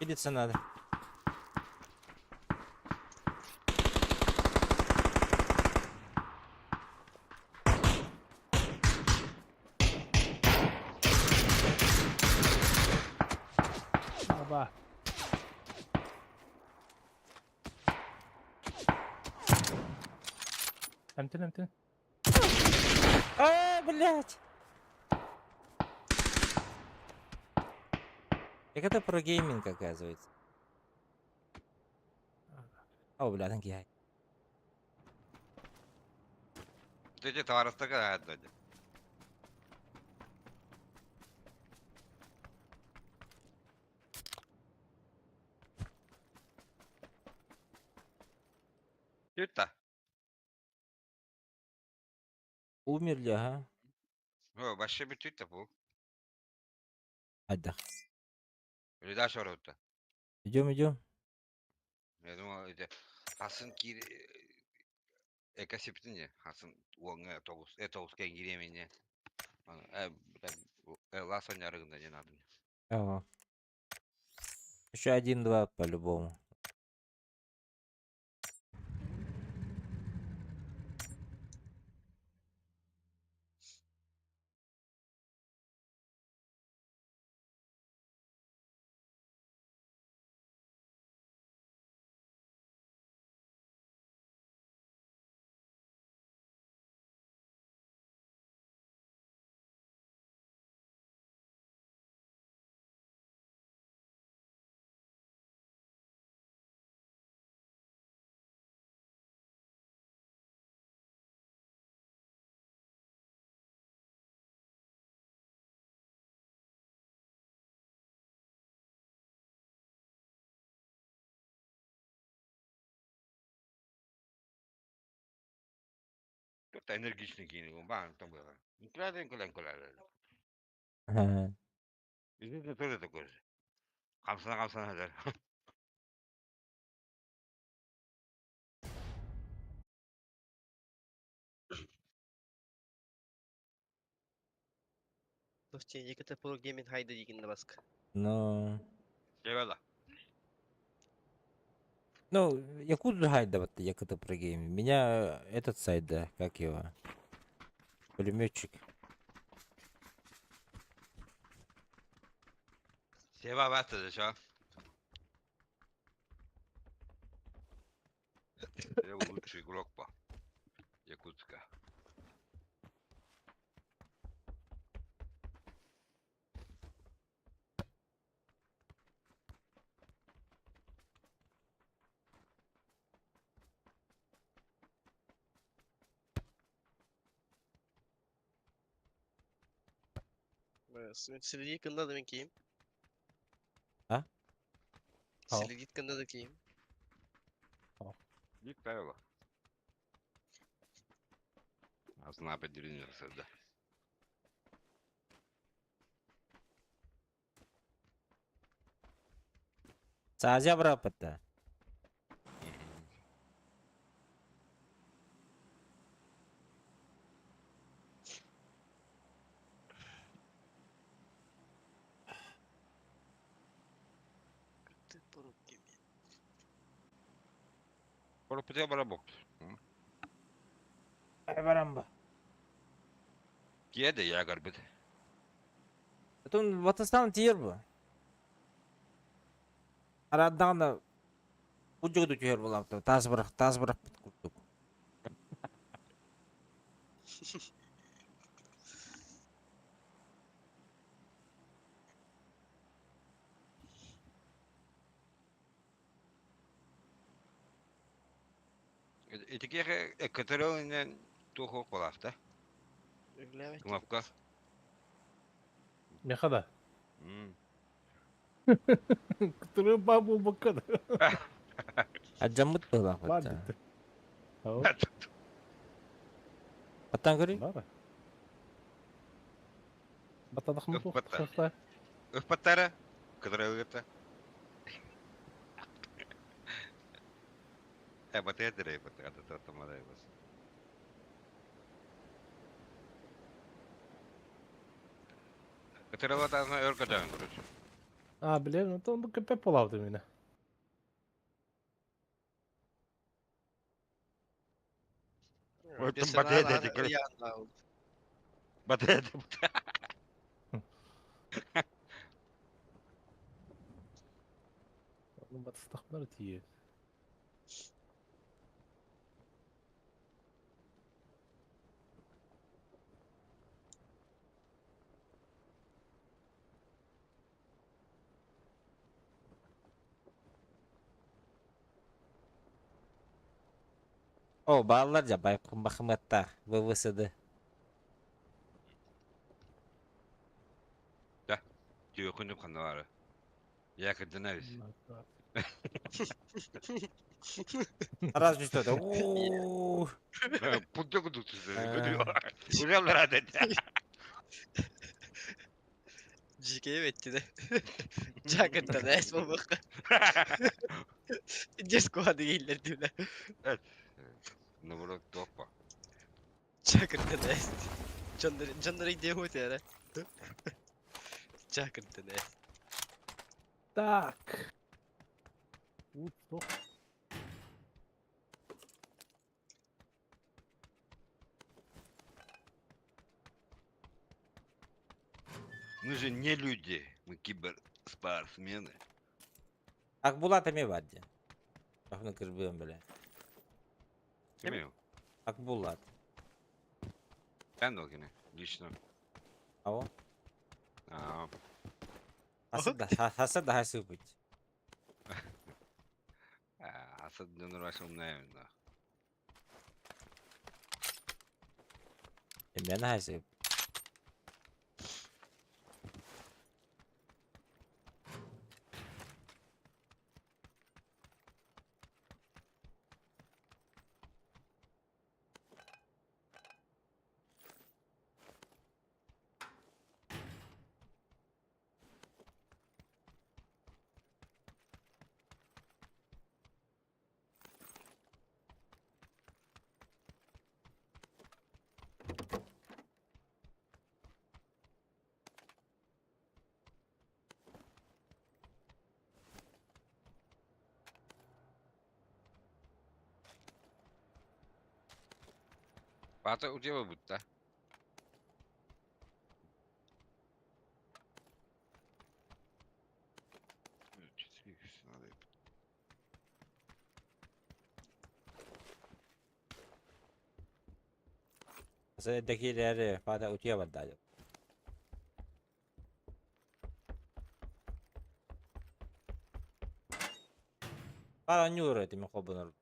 B: Видеться надо.
M: Baba. Emtin emtin.
B: А, блядь. Так это про гейминг, оказывается. О, бля, танки.
N: Дядя товарыстыга дядя. Юта.
B: Умерли, ага.
N: О, вообще бит бу.
B: Отдых.
N: Или дальше орутта.
B: Идем, идем.
N: Я думал, это Хасын кир экосептине, Хасын уоңа тогус, тогус кен киремене. Ласан ярыгында не надо.
B: Ага. Еще один-два по-любому.
N: Тут энергичный кинул, бан, там было.
B: Ага.
N: Извините, тоже такой же. Хамсана, хамсана, да.
E: Слушайте, ЕКТ Pro Gaming хайда дигин баска.
B: Но...
N: Eyvallah.
B: Ну, Якудзу хайда вот ЕКТ Про Гейминг. Меня этот сайт, да, как его? Пулеметчик.
N: Сева баттı şu. Лучший игрок по Якутска.
E: Силигит кынна да мин киим.
B: А?
E: Силигит кынна да киим.
N: Ник правило. Азна определение да.
B: Саазия быраппыта.
E: Ты поруки.
N: Корпуте барабок.
B: Барамба.
N: Киэде я горбит.
B: Потом ватастан тиер бу. Арадаҕына удьугу түһэр буолаабыта таас бырах таас бырахпыт курдук.
N: Итикиэхэ эккөтөрөөнөн туох буолаахта. Кнопка.
M: Меха да. Кытыры ба буолбакка да.
B: Адьаммыт быһыылаах
M: Баар
B: бытта.
M: дии. Ау.
B: Оттон көрүй.
M: Баар. Батадахмы туох
N: Ыппатта.
M: тахсар.
N: Ыппаттара кытырылыта. Э батыа дирей батыа та тамарай бас. Кытырылата өр көтөн короче.
M: А, билем, онтон бу көпөп болабды мені.
N: Оттон батыа деди короче. Батыа деди.
M: Onun батыстахмар тиие.
B: О, бааллар дьа бай бахыматтаах ВВСД.
N: Да. Түйөкүнүп ханналары. Я кырдынабыз.
B: Раз что-то. У-у-у.
N: Пудда кудук Ураллар адет.
E: Жике бетти де. Жакында да эс болбакка. Деско дегенлер дибиле.
N: Новорот топа.
E: Жакында да эс. Жондар жондар где होते यार. Жакында да эс.
M: Так. Ут, стоп.
N: Мы же не люди, мы киберспортсмены.
B: Акбулат эмиэ баар дии. Ахны кырбыам бile.
N: Кимиу?
B: Акбулат.
N: Мен ол кини, лично.
B: Аво.
N: Аа.
B: Хаса да хасыпыть.
N: Асад донораш умная да.
B: Мен хасып.
N: Пата у тебя будет, да?
B: Дэкирэри пата утуйа барда. Пара нюра этими хобанар.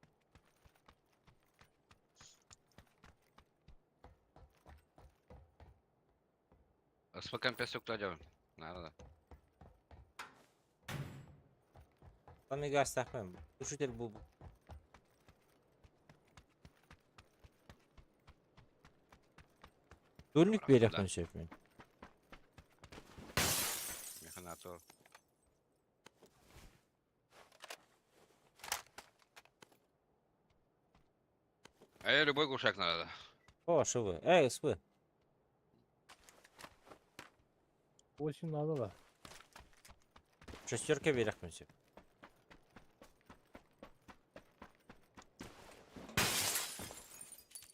N: СПК песок дьон. Надо.
B: Там газ тахмын. Глушитель был. Дурник берег сөпмін.
N: Механатор. А я любой глушак надо.
B: О, что вы? Эй, СП.
M: Очень надо да.
B: Шестерка берег сөп.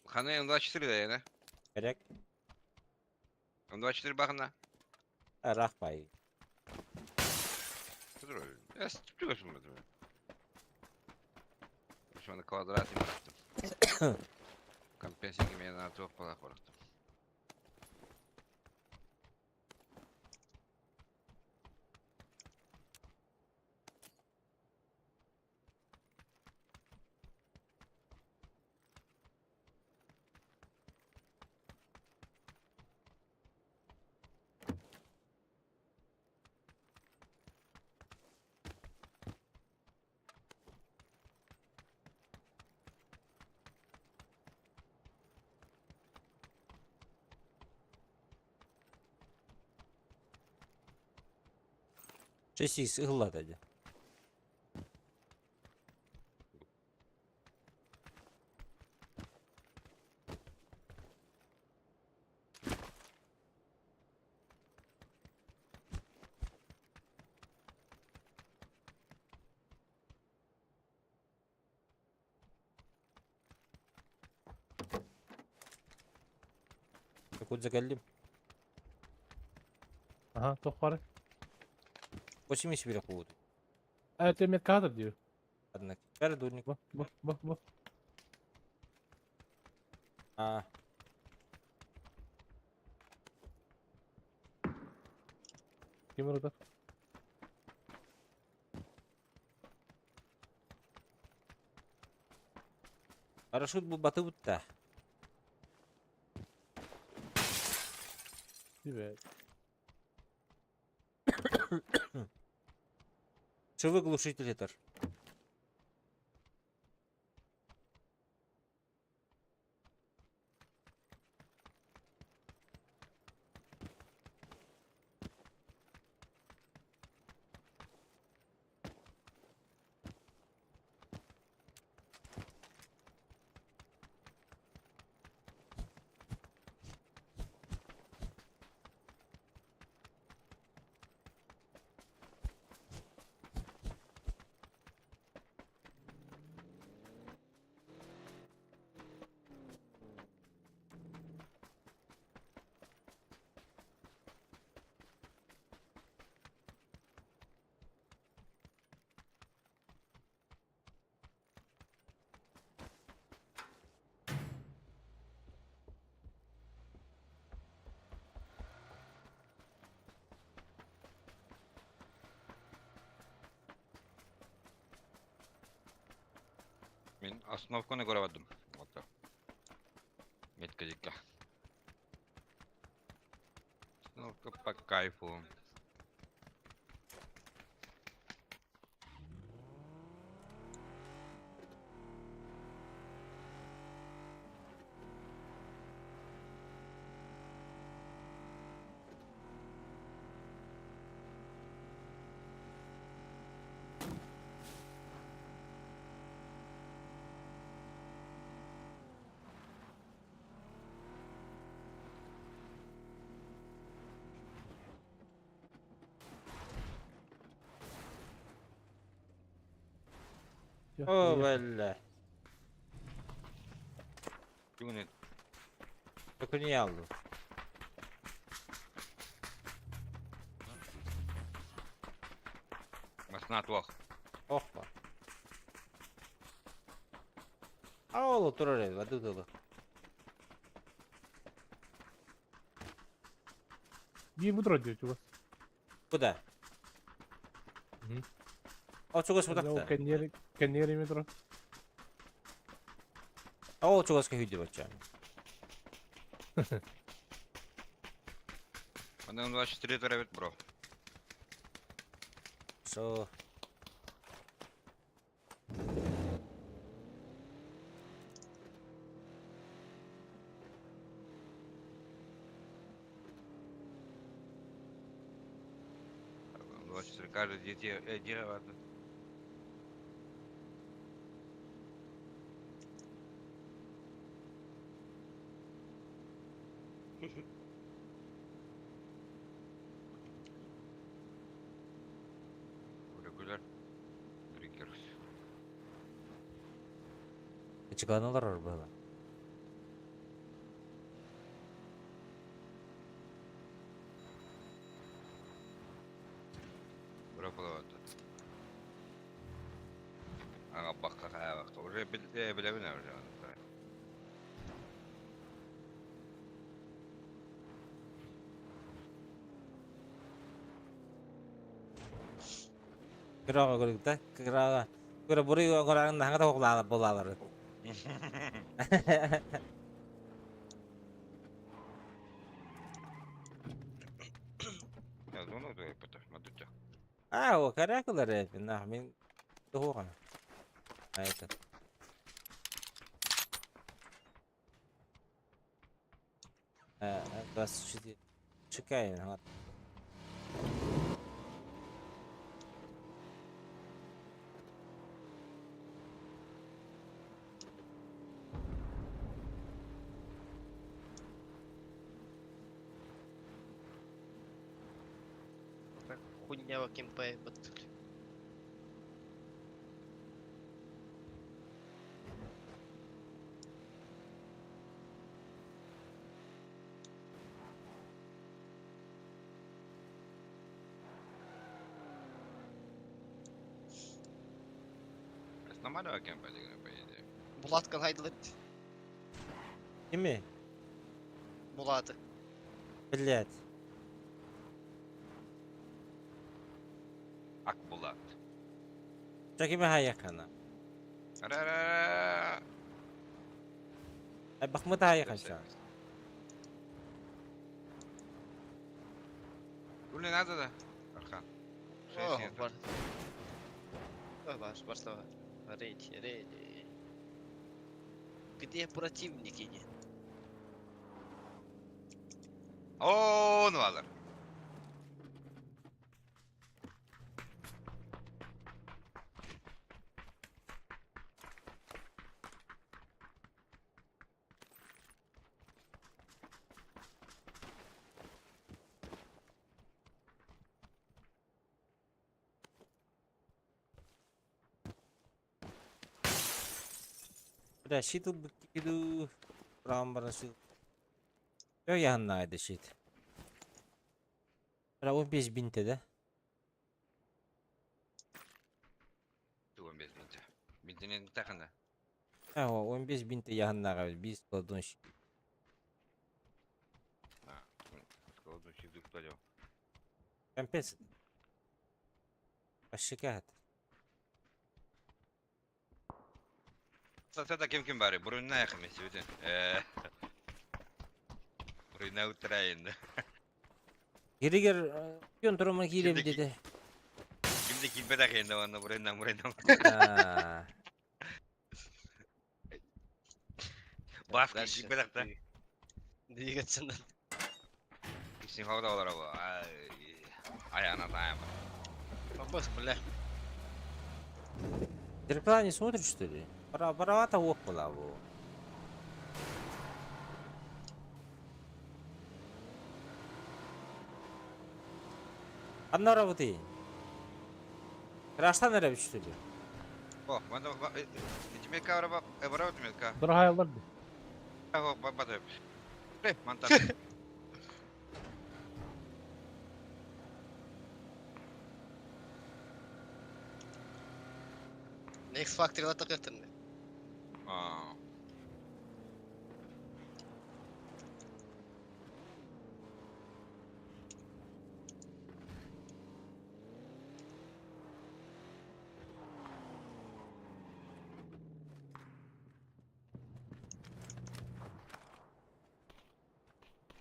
N: Ханы М24 да, да?
B: Керек.
N: М24 бахна.
B: Рахпай.
N: Я сплю, Şu anda kvadrat bıraktım. Компенсия мен на туох пала bıraktım.
B: Шесть игла деді. Куда закалим?
M: Ага, тоқ бар.
B: 80 берег будет.
M: Это медкадр diyor.
B: Однако. Бәрі дурник.
M: Бу, бу, бу, бу.
B: А,
M: Ким orada?
B: парашют был баты бутта.
M: Değil
B: Шивы глушитель этер.
N: Мен остановканы көріп Вот. Метка дикка. Остановка по кайфу.
B: О, бля.
N: Юнит.
B: Только не алды.
N: Масна туох.
B: Охпа. А ол турар эди, бады дылы.
M: Bir bu diyor чугас.
B: Куда?
M: Мгм.
B: Ол чугас
M: Ол
B: будакта.
M: кеннери кеннери метро.
B: Ол чугаска үйдө бача.
N: Аны 24 төрөбүт бро.
B: Шо?
N: 24 каждый день дерево. Регуляр. Триггерс.
B: Кычыганалар было.
N: Бро плават. Ага бакка бакка. Уже билебин уже.
B: Кырага көрүктэ, кырага. Кыра бури көрагын хаңа тоқлала болалар.
N: Я зону то это мадуча.
B: А, о, каракалар это, на, мен тухуга. А это. А, 24. Чекай, ага.
E: Так хуйня во кемпе бат.
N: Нормально кемпе деген по идее.
E: Булат хайдылыт.
B: Кими?
E: Булаты.
B: Блять.
N: Ак Булат.
B: Чакими хаякана.
N: Ара-ра-ра.
B: Ай бахмыта хаяканша.
N: Блин, надо да. Архан.
E: О, бар. О, бар, бар слова. Рейди, рейди. Где противники? Не?
N: О, ну алар.
B: Бля, щит киду. Рамбара щит. Yo yanındaydı щит. Бля, 15 бинте да?
N: 15 бинте. Бинтенен тахында.
B: Ha, o 15 бинте yanına biz кладун щит.
N: Складу щит кладем.
B: Компенс. Ашикат.
N: Сата ким ким бары? Бурунна якын бүтүн. Бурунна утырайын.
B: Гиригер пион турума киирем деди.
N: Кимде килбе да кыйын онно бурунна бурунна.
B: А.
N: Баскы килбе да.
E: Двигаться надо.
N: Ишин хавда олар бу. Ай ана тайм.
E: Побос, бля.
B: Зеркала не смотришь, что ли? Пора, паровато около его. Одна работы. Краштан эрэ что ли?
N: О, манда итимека араба, барабат метка.
M: Дорогая ларди.
N: Аго бабата. Э, манта.
E: Next Factory ла такыттын.
N: А.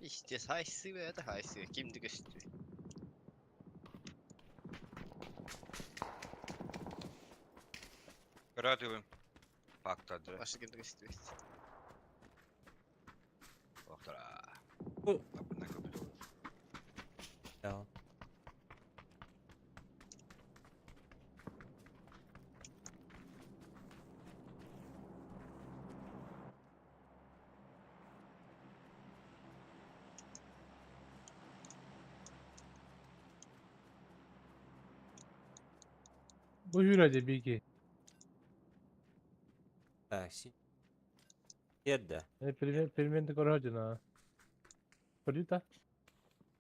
E: Пиздец, хайсы это хайсы, кимди көстүү.
N: Көрөөтүбүн. Фактады.
E: Башы кимди көстүү.
N: Охтара.
B: Бу-
N: Апына көпүтө.
B: Да.
M: Бу yürüyece bilgi.
B: Так, си. Керді.
M: Пельмен көрөдүн а. Көрдү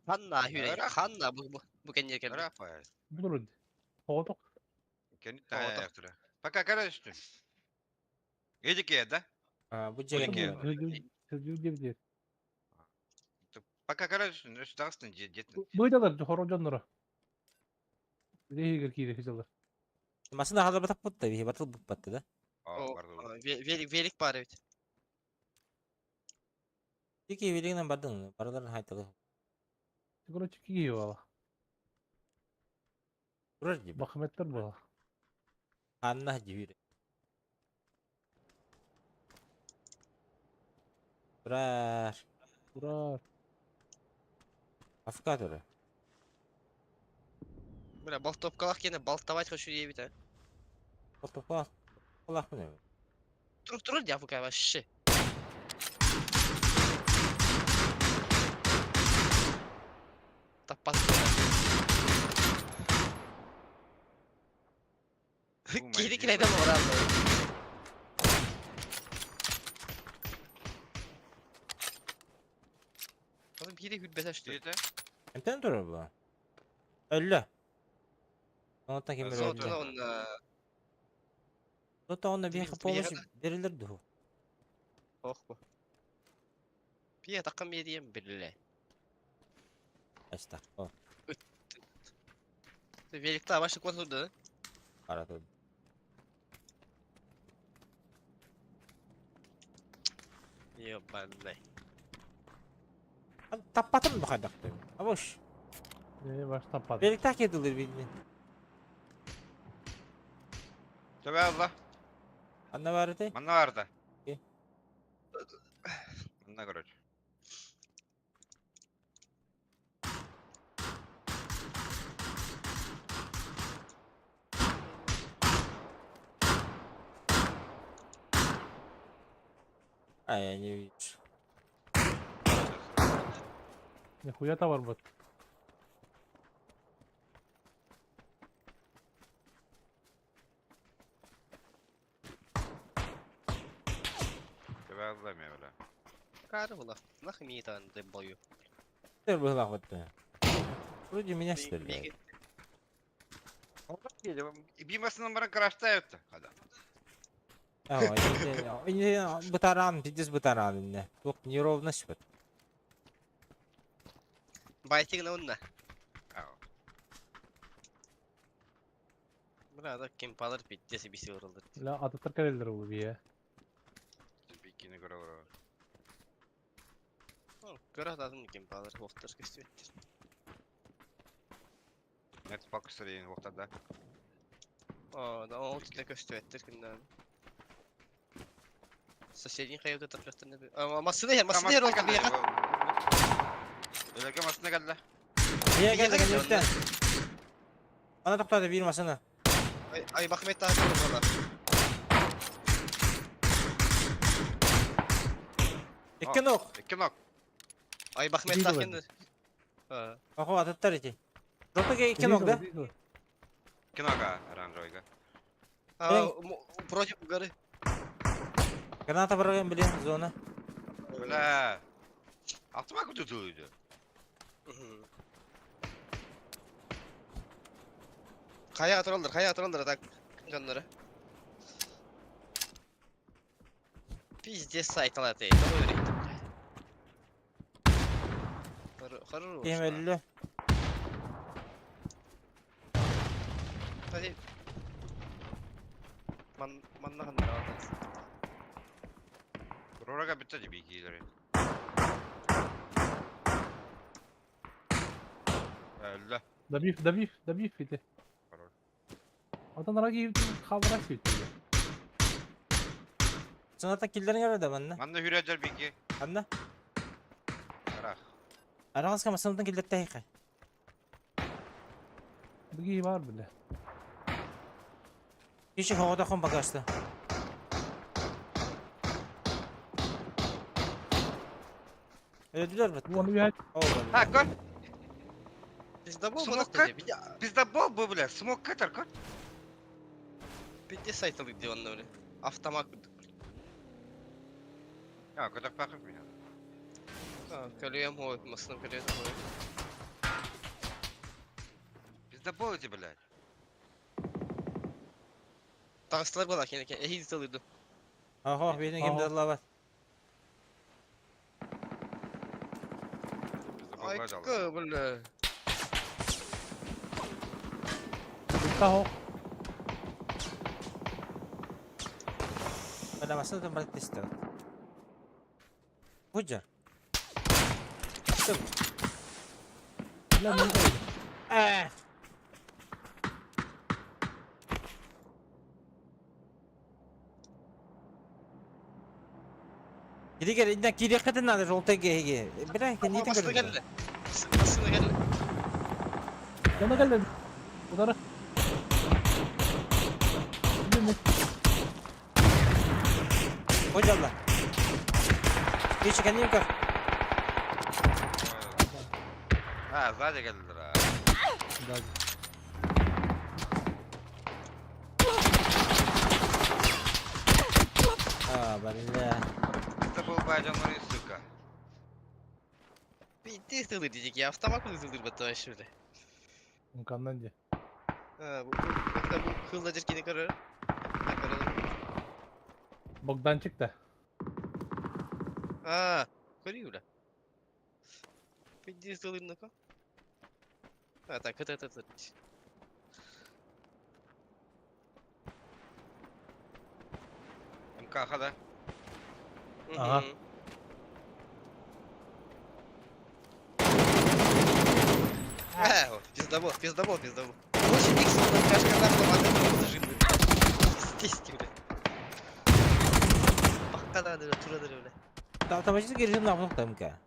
E: Ханна хүрэ,
N: Ыраах.
E: ханна бу бу бу кэннер кэлбит.
N: Ыраах бай.
M: Булур. Оҕотох.
N: Кенит
E: Оҕотох.
N: таяқтыра. Пока көрөстүн. Эдике да?
B: А, бу
N: Эдике.
B: жеген.
M: Жүргү
N: Пока көрөстүн, өс тагыстын жеттин.
M: Быйдалар хорожоннора. Лehigер кире хизалар.
B: Масына хазар батап бутта, бихи батыл бутпатты да.
N: О, барды.
E: Велик велик бар бит.
B: Тики велигинен бардын, бараларын хайталы.
M: Короче, киги бала.
B: Турар дип.
M: Бахметтер була.
B: Анна дибире. Турар.
M: Турар.
B: Афка турар.
E: Бля, болтовкалах кене болтовать хочу дебит, а.
B: Болтовка. Аллах міне.
E: Тур тур дя пока вообще. Таппат. Кири килейден оралды. Oğlum biri hürbete что?
N: Дите?
B: Эмтен турар бу. Өллө. Онтан ким
N: Золото
B: өллө.
E: Он
B: Золото онна биха помощь берилер ду.
E: Ох бу. Пия такым едием билле.
B: Астак. О,
E: Великта башы консулду.
B: кара тур.
E: Ёбаный.
B: Таппатым бу кайдакты. Абош.
M: Не баш таппат.
B: Беликта кетилер билмен.
N: Төбе алла.
B: Анна бар эте.
N: Манна барды. Манна короче.
B: А, я не вижу.
M: Нихуя товар бат.
N: Төбе алла ме бля.
E: Кары була. Нах ми там дебою.
B: Ты была вот. Вроде меня стреляют.
N: Бимасынан баран караштайыпты. Хада.
B: А, бутаран, пиздец бутаран инне. Тук неровность вот.
E: Байтигна онна.
N: Ау.
E: Бля, да кем палыр пиздец биси оралды.
M: Ла ататар келелер бу бие.
N: Бикини көрө көрө.
E: Көрө ататын кем палыр оқтар көстүбеттер.
N: Net Fox деген оқтарда.
E: О, да ол түтне көстүбеттер күндөн. Соседний хайылда тапжактыр не. А масына ер, масына ер ол бияка.
N: Öyle masına geldi.
B: Niye geldi geldi? Bana toktады bir masana.
E: Ай, ай Бахмет тагы була.
B: Икки нок.
N: Икки нок.
E: Ай Бахмет тагы. А.
B: Охо ататтар эти. Жотоге икки нок да?
N: Икки нок а, оранжевыйга.
E: А, против горы.
B: Граната барган блин зона.
N: Бля. Алтыма күтүтүлүйдү.
E: Кая туралдар, кая туралдар так жандары. Пиздец сайталат эй, тоҕо өрүттүм. Хорош.
B: Кем өллө.
E: Hadi. Ман манна ханнара алды.
N: Рорага битте бикилери. Өллө.
M: Добив, добив, добив ити.
N: Хорош.
M: Отон раги хабара сүттү.
B: Соната киллерин көрө да манна.
N: Манна хүрәдер бики.
B: Анна.
N: Арах.
B: Араҕаска массыынаттан киллэртэһиэххэ.
M: Биги бар биле.
B: Киши хоҕотоххун пока что. Өлдүлэр бит.
M: Уону үһэ
B: О,
N: Ha, көр.
E: Пиздобол
N: Смок
E: был Меня
N: Пиздобол бу, бля. Смок катар, көр.
E: Пизде сайтылык диэн онно бile. Автомат курдук.
N: А, көтөх пахып меня.
E: Көлүөм хуой, массыына көлүөм хуой.
N: Пиздобол эти, блядь.
E: Таҕыстылар буолла кини эһиил тылыйду.
B: Охо, биһини ким
M: Ага.
B: даллабат.
N: Пиздобол
E: Айка, бля.
M: Таһо.
B: Бля, массыынаттан барыт тестер. Худжар.
M: Бля, мен
B: Э. Кири инна кири хатын надо желтый ге. Бля, не ты
E: Массыына кэллэ. Массыына кэллэ.
M: Яна кэллэ. Удара. Биле
B: Худжалла. Киши каним көр.
N: А, сзади келдилер. а.
M: Да.
B: А, бля.
N: Пиздобол байден, сука.
E: Пизде тылыйды диэки автомат курдук тылыыр батта вообще бile.
M: Унканнан де.
E: А, бу бу кылла жеркини көрөр. А, көрөр.
M: Богданчик да.
E: А, көрүү бля. Пизде тылыыр нака. А, так, это это это.
N: МКХ, да?
M: Ага.
E: А, пиздобол, пиздобол, пиздобол. 8 икс на кашка на автомат это зажим. Естественно, бля. Бакка да тура да бля.
B: Автоматический режим на МК.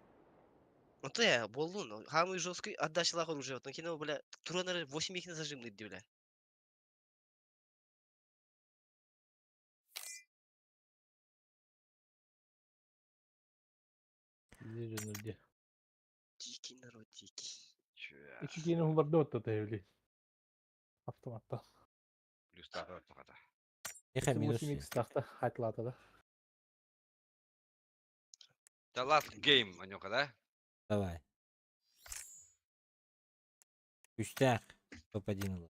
E: Ну то я, болду, самый жесткий отдачалах оружие. Вот, кино, бля, тура 8 их зажим бля.
M: Где?
E: Дикий народ, дикий.
N: Чё?
M: Ики кейин хуларды отта тевли. Автоматта.
N: Плюс тағы тоқата.
B: Еха минус.
M: 8 икс тахта хайтлата да.
N: The last game, Анюка, да?
B: Давай. Үстәк. Топ-1.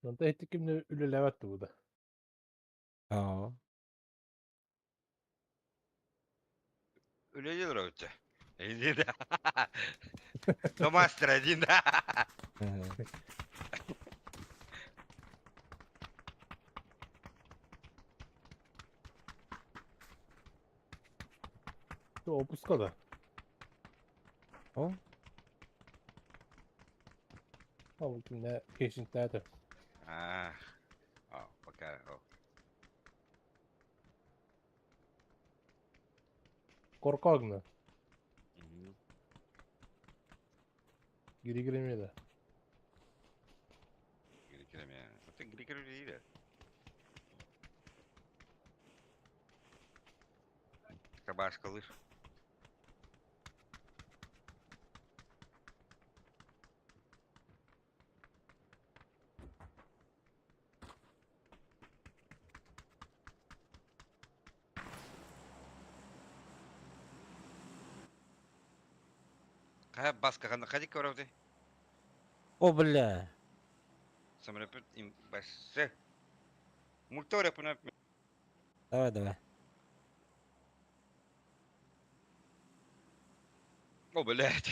M: Онта эти кимне үлеләбәт бу да.
B: Аа.
N: Үлелер өтті. Иди да. Но мастер один, да.
M: Опуска да.
B: О.
M: А бу кимне кешинтәде.
N: А, о, пока. О.
M: Коркагны. Гири киремеде.
N: Гири киреме. Это гири киреме Кабашка лыж. Кая баска қанда қадик көрәвді?
B: О, бля.
N: Самолет им басы. Мультория пына.
B: Давай, давай.
N: О, блядь.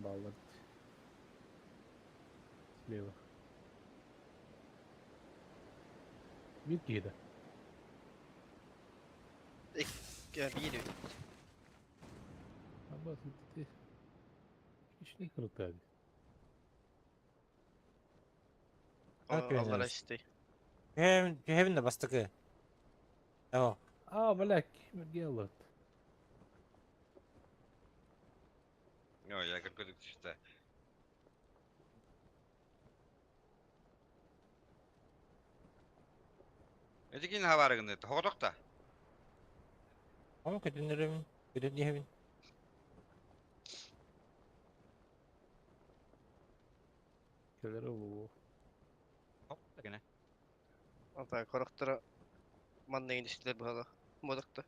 M: Баллар. Слева. Bir киһи да.
E: Биир
M: Абас ити. Ишни кырыктады.
E: Аллара истей.
B: Түһэбин да бастакы. О,
M: А, бля, ким делает?
N: Йоо, я какой-то чисто. Эти кин хабарыгын тоҕотохта.
B: Ону көтүннөрөбүн, көтүн диэбин.
M: Келер ол.
N: Хоп, гына.
E: Ата корохтора манна индистилер быһала. Модакта.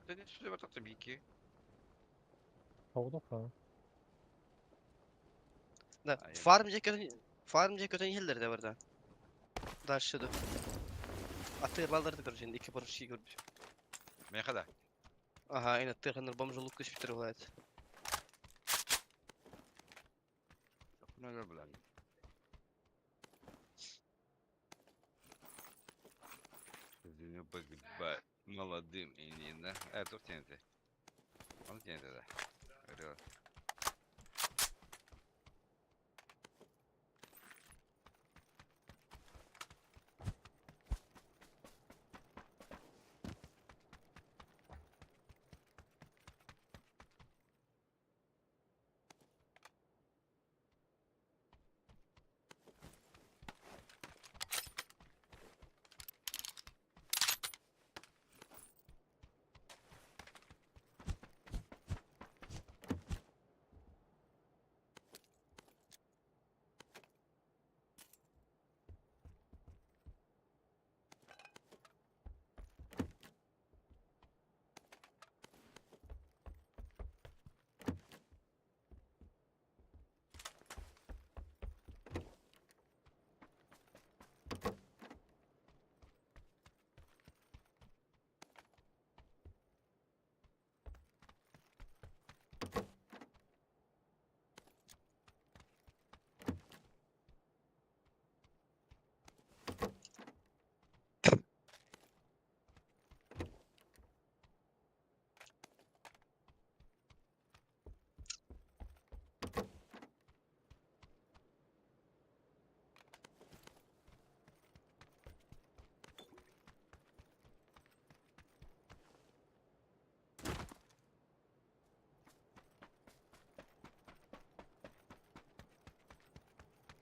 N: Ты не сүлөбө тохто бики.
M: Тоғыда ха.
E: Да,
N: Айым.
E: фарм же көтөн фарм же көтөн хеллер де барда. Дальше да. Аты балдарды көрүш енді iki борчи көрдү.
N: Мен хада.
E: Ага, эне тыхыныр бомжулук күч битер булат.
N: Нөлөр булан. Молодым и не да. Э, тут тенте. Он тенте да. Говорила.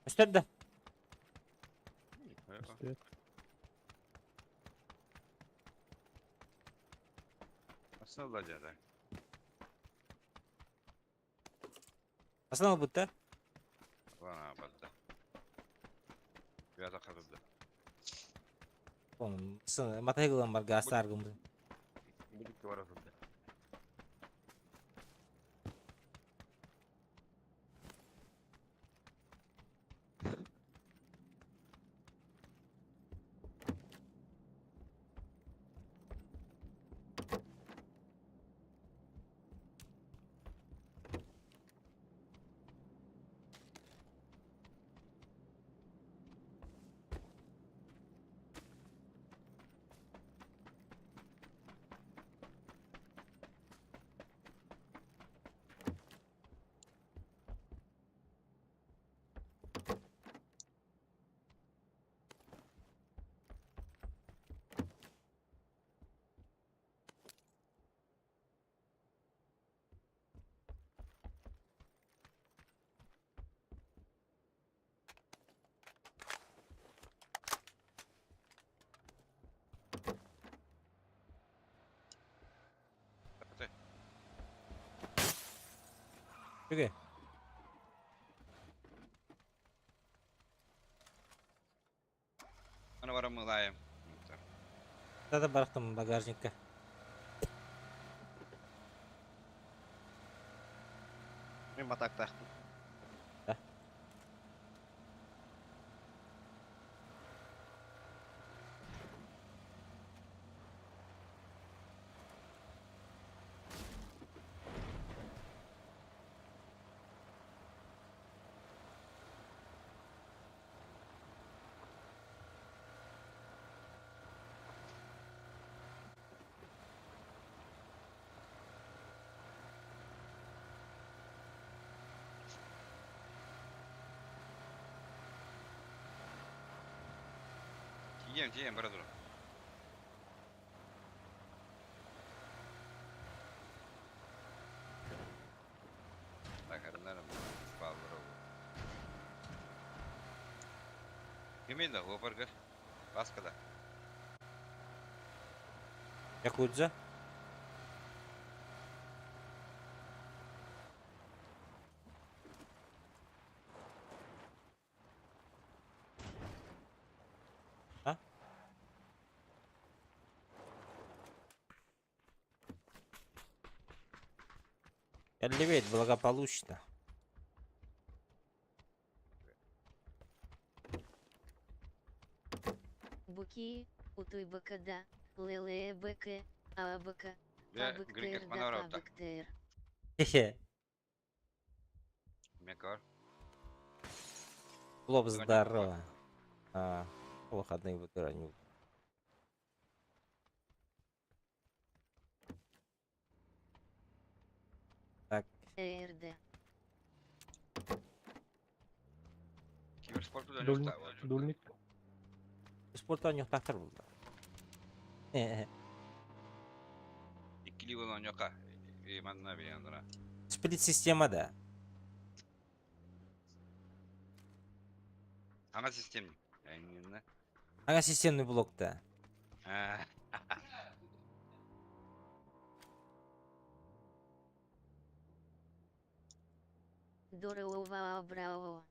B: Өстөр да.
N: Асыл да.
B: Аслан бутта.
N: Ладно, бадда. Я захожу.
B: Оны сын матайгылан бар гастар гым.
N: Будет говорить.
B: Үгө.
N: Аны барам мылайым.
B: Тада барахтым багажникка.
E: Мен батактахтым.
B: Да.
N: Тиийиэм, тиийиэм, бара тур. Бакарынарым, бааллара ол. Кимий да, уопаргар? Баска да.
B: Якудза. А? Элливейт благополучно.
A: Буки, утуйбкда, ЛЛБК, АБК,
N: Дьэ,
A: ПАБКТР
N: Григорьев
A: да
N: манара
A: ПАБКТР.
B: Хе-хе.
N: Мекар.
B: Лоб здорово. А, выходные выбираю. Так,
A: РД.
N: Киберспорт
M: Дульник. Дульник.
B: спорттан юқтақтыр бұл.
N: Иккили болан жоққа. Манна бияндыра.
B: Сплит система да.
N: Ана системник. Әңгіні.
B: Ага системный блокта.
A: Дорова браво.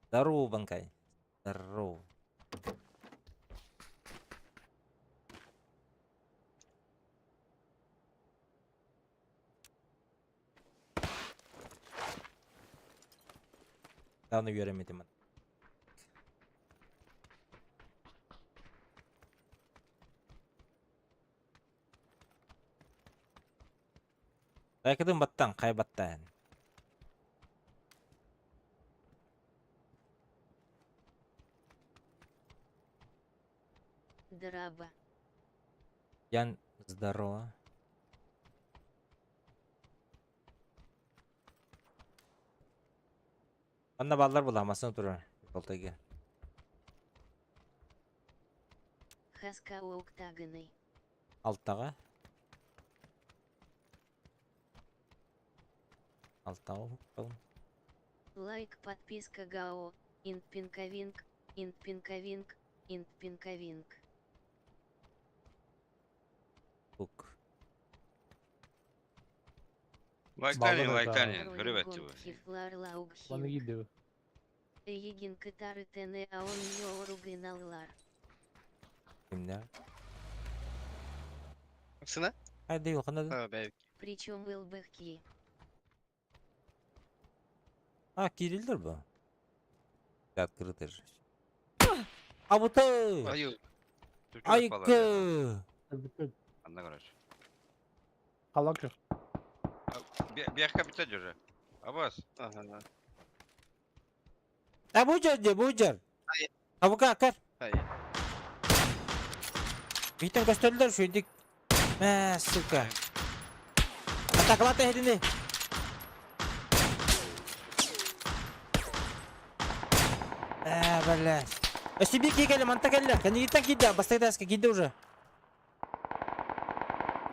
B: Здорово, Банкай. Здорово. Давно үйренмедім. Лайкадын баттан, қай баттан?
A: Драба.
B: Ян, здорово. Анна баллар буламасын турар. Болтайга.
A: Хаска октагоны.
B: Алтаға. Алтаға хукталым.
A: Лайк, подписка ГАО, интпинковинг, интпинковинг, интпинковинг.
B: Хук.
N: Лайктанин,
M: Баллар да.
N: лайктанин. Көріп әтті бұл.
A: Хифлар
M: Ланы
A: лаугхин.
M: киді.
A: Егин кытары тене аон йоругиналлар.
B: Кимдер?
E: Сына?
B: Хайда yok, қандай?
E: А, бәйбик.
A: Причем ЛБХ.
B: А, кириллер bu. Открытый же. Абуты!
E: Аю.
B: Айкы!
N: Анна короче.
M: Қалак жоқ.
N: Бияққа капитан уже. Абас.
E: Ага.
B: А bu жер де, bu жер.
E: Ай.
B: Абука акар.
E: Ай.
B: Биттен көстөрүлөр шүйдик. Мә, сука. Атакалата хедини. Ә, бля. Өсүбі кигелі, манта келі. Кәнігіттен киді, бастайдаска киді уже.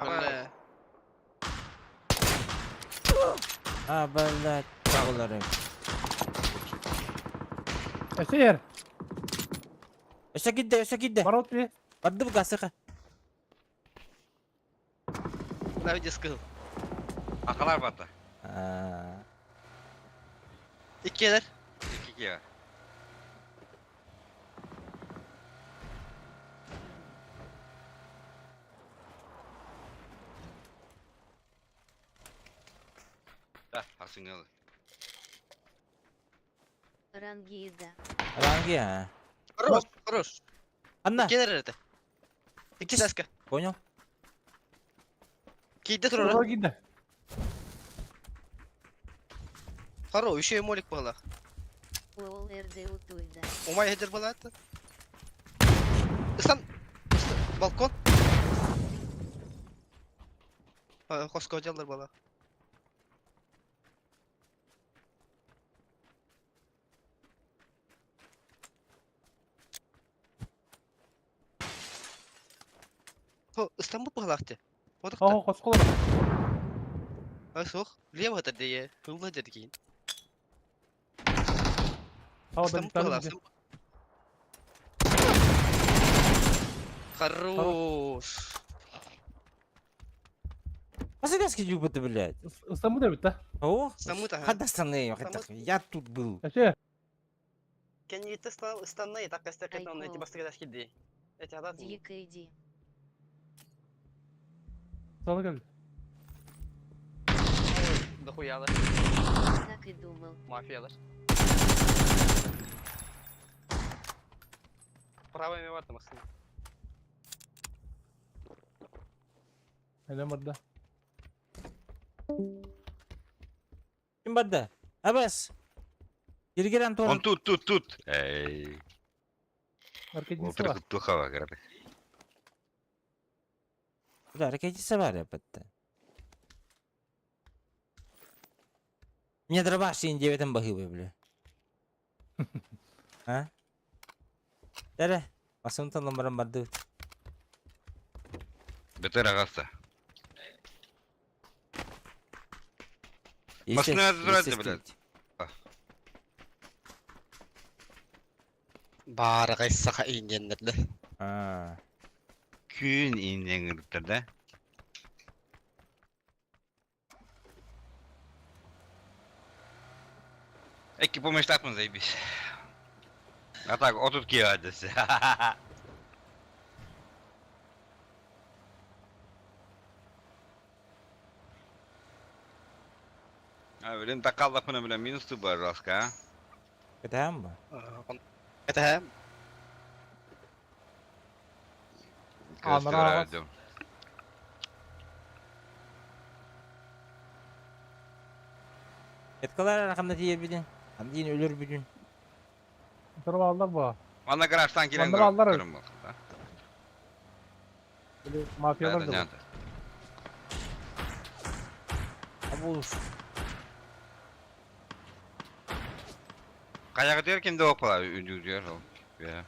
E: Бля.
B: А, бля, тағылары.
M: Әсер.
B: Өсө киді, өсө киді.
M: Барот бе.
B: Барды бұл қасықа.
E: На виде скыл.
N: Ақалар батта.
B: А,
E: Иккелер.
N: Икки Да, арсенал.
A: Рангида.
B: Ранги, а.
E: Хорош, хорош.
B: Анна,
E: Иккелер это. Икки таска.
B: понял?
E: Кийде турар.
M: Дорога киді.
E: Хоро, еще и молик была.
A: ОЛ РД утуйда.
E: Умай хедер была это. Сан. Балкон. Хоско делар была. Ыстаммыт быһалаах дии. Бодохто.
M: Оһо, хосколор.
E: А суох. Лево это дие. Тылла деді кейін.
M: Ха,
E: Ыстаммыт
M: да
E: быһалаах. Хорош.
B: А завязки любят, блядь.
M: Ыстаммыт эбит да.
B: О,
E: Ыстаммыт, ага.
B: Хадда станы, хадда. Я тут был.
M: Эче,
E: Кеннигитте ыстаннай, так кастер кетон эти
A: Айкол.
E: бастыгы кидди. Эти адат.
A: DKD.
M: салы кел.
E: Дохуялар,
A: Так и думал.
E: мафиялар. Правыми бар тамаксын.
M: Элем барда.
B: Ким барда? Абас. Киргерен
N: Он
B: Антон.
N: тут, тут, тут. Эй,
M: Аркадийсы бар.
N: Олтыр куттухава, говорит.
B: Бля, ракетица бар эпетте. Мне дробаш син деветен бахыбы, бля. А? Дәрі, басымтан номером барды.
N: Бетер ағаста. Машина разбирается, блядь.
E: Барыгай саха индианнерде.
B: А.
N: Күн индеңгірттір, да? Эки помештапмын, заебись. А так, отут киядесі. А, блин, так қалдақпына, бля, минус ты бар, жестко, а?
B: Кытаан ба?
E: Это
M: А, нравится.
N: Радио.
B: Эткалар арахамда тиер бидин. Андин өлөр бидин.
M: Тырбалдар ба.
N: Ана гаражтан келен
M: Мандыр алдар.
N: көрім болды, да?
M: Били мафиялар да.
B: Абулуш.
N: Қаяғы дер кемде оқпала, үндік дер ол. Иә.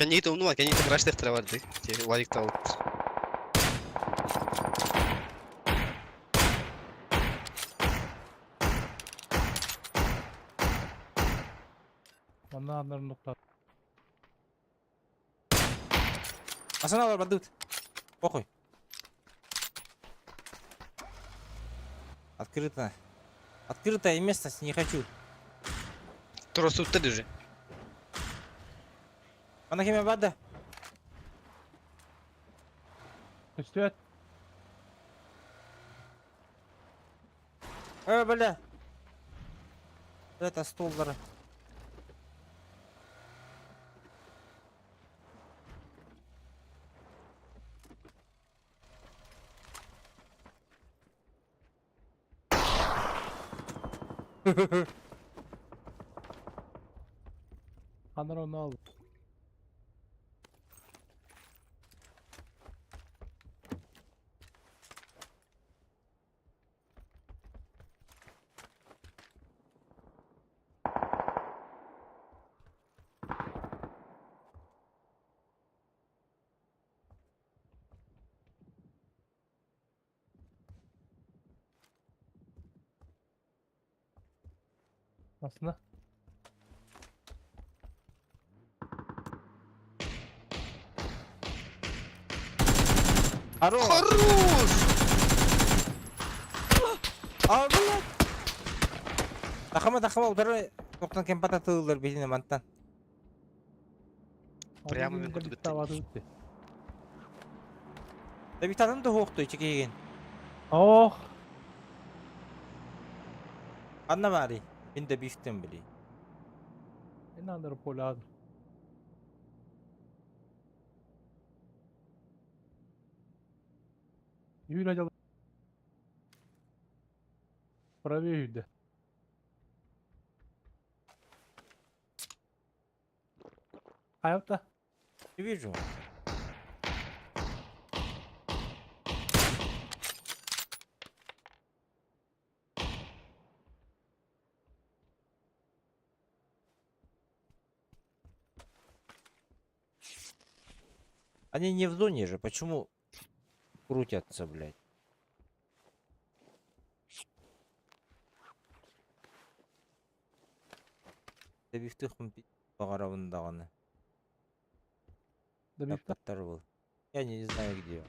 E: Кеннигит умнума, кеннигит гараж дефтер бар ди. Валик тал.
M: Манна аннарын нукта.
B: Асаналар бардыбыт. Похуй. Открыто. Открытая местность не хочу.
E: Тросуттар уже.
B: Ана кеме барды.
M: Көстүөт.
B: Э, бля. Это столдары.
M: Аннар оны алды. Aslında.
B: Хорош!
E: Хорош!
B: А, блядь! Тахама, тахама, удары. Тоқтан кем пататылар бетіне мантан.
E: Прямо мен көрдүк өттү.
B: Да битанын да хоқты, чекеген.
M: Ох,
B: Анна бари. Мен де бифтен білей.
M: инандыр поляды. Юля дьал. Правее үйдө. Хайапта.
B: Не вижу. Они не в зоне же, почему крутятся, блядь? Добивтыхым баҕарабын даҕаны.
M: Добивта.
B: Таптар был. Я не знаю где.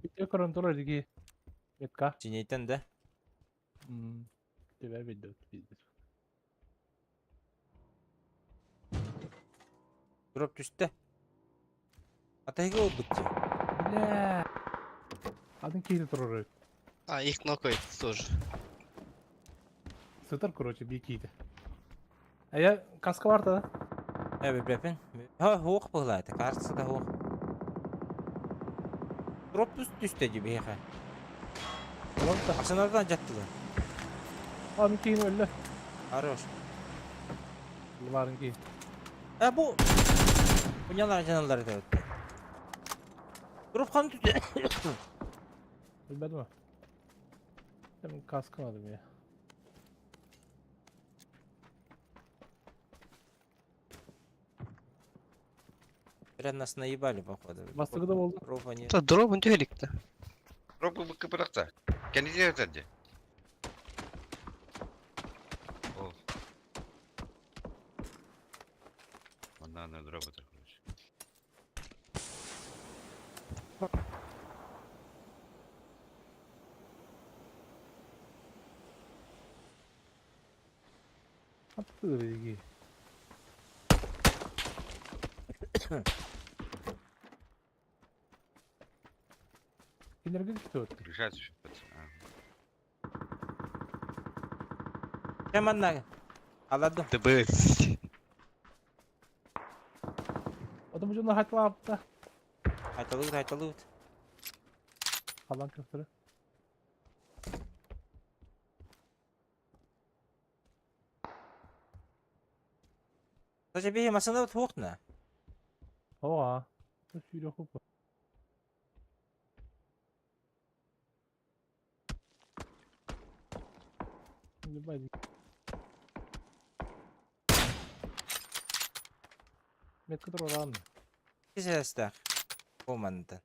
M: Ите көрөн турар диги. Метка.
B: Синейтен да?
M: Тебя ведет, пиздец.
B: Дроп түстэ. Атайга ылбыт дии.
M: Бля. Атын киһи турар.
E: А, их нокает тоже.
M: Сытар, короче, бии киһитэ. А я каска бар да?
B: Э, билбэппин. Ха, суох быһылаата, кажется да суох. Дроп түстэ дии биһиэхэ. Арсеналдан дьаттылар.
M: Аны киһини өллө.
B: Хорош.
M: Барын киһи.
B: Э, бу... Унялар жаналар это. Дроп хан түстэ.
M: Өлбөдүм а. Мен каска алдым я.
B: Прям нас наебали, походу.
M: Бастыгы да болду.
B: Дропа нет.
E: Та дробун түһэликте.
N: Дроп бу кыпыракта. Кэнниги өтөрдө. Ол. Онна аны дроп өтөр, короче.
M: Аттыгы диги. Кинерге түштү өттү.
N: Решать еще, пацаны.
B: Прям одна. Аладу.
E: ТБ.
M: Адам жона хатылаапта.
B: Айталыгыт, айталыгыт.
M: Халан көптөрү.
B: Даже биһи масына туохна.
M: Ооба. Сүйрө хуп. Ебать. Метка тураран.
B: Кисэстэх. Бу мантан.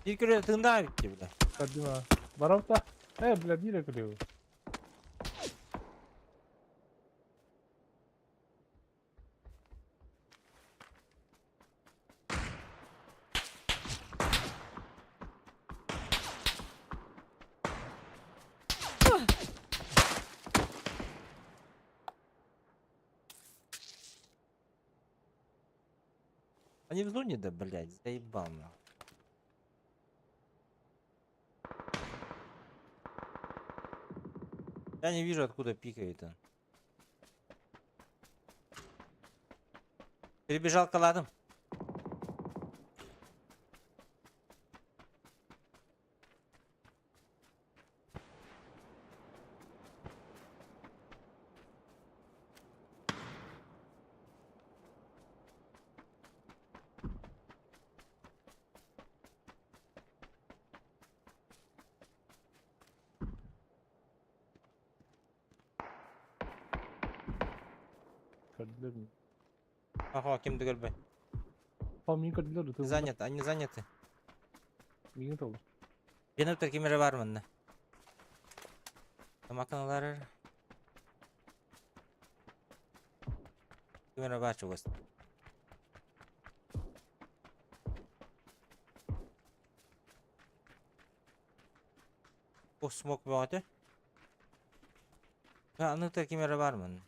B: Биир көрө тыындаах эбит бля.
M: Кардина. Барабта. Э, бля, бире күлү.
B: Они в зоне, да, блядь, заебал нахуй. Я не вижу, откуда пикает он. Перебежал к ладам.
M: Көрдүлөр.
B: Ага, ким көрбөй.
M: Па мин көрдүлөр.
B: Занят, они заняты.
M: Миңин толду.
B: Бенептер кемере бар мында. Тамаканалар. Кемере бар чугас. О, смок бөгөтө. Аны кемере бар мында.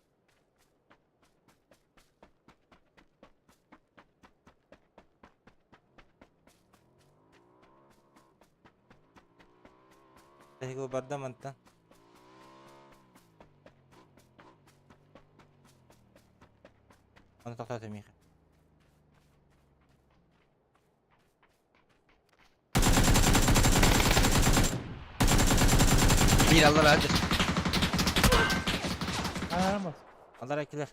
B: Тэһиги барда мантан. Оны тохтото миэхэ.
E: Биир аллар аадьыр.
M: Арамас.
B: Аллар килер.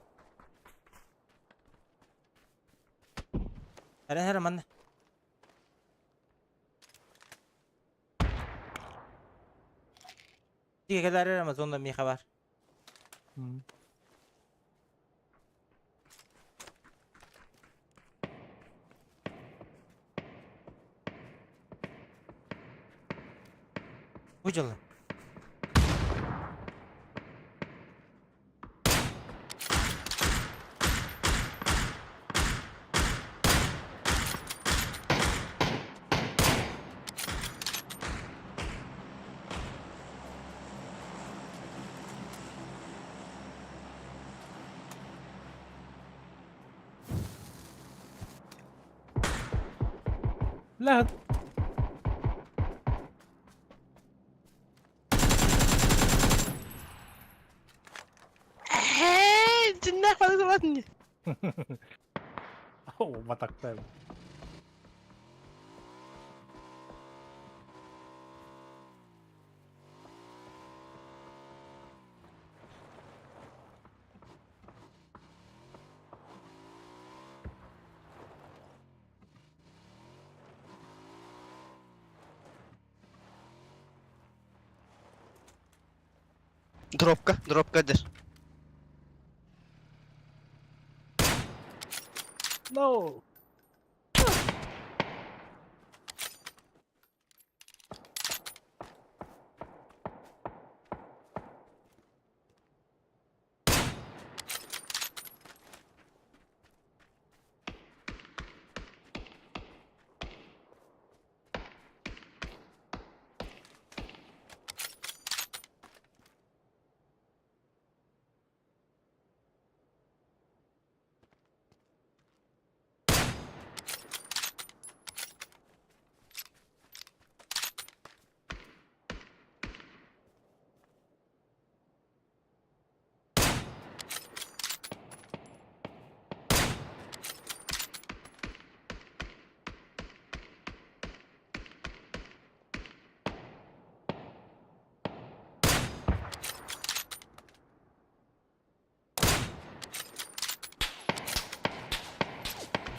B: Эрэ эрэ манна. Тиге кэлэр эрэ Амазонда миэхэ бар. Бу дьылы.
M: Ләһ.
E: Дьиннээх балык
M: О, батактай.
E: Дропка, дропка дэр.
M: No.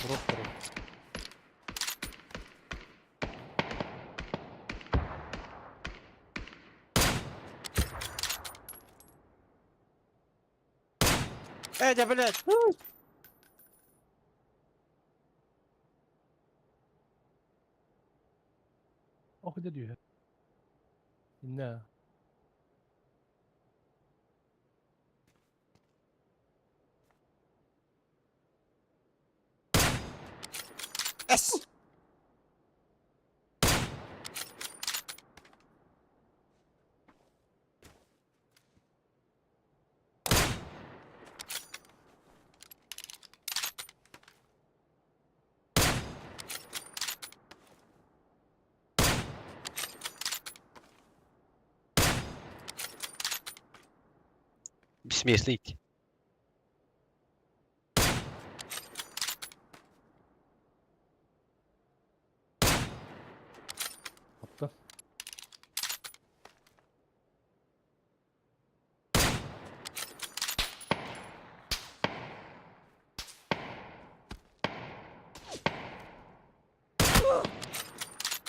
M: Дроп, дроп.
B: Эдя, блядь!
M: Ох, дядю. Не.
B: Эс!
E: Бессмертный.
M: Апта.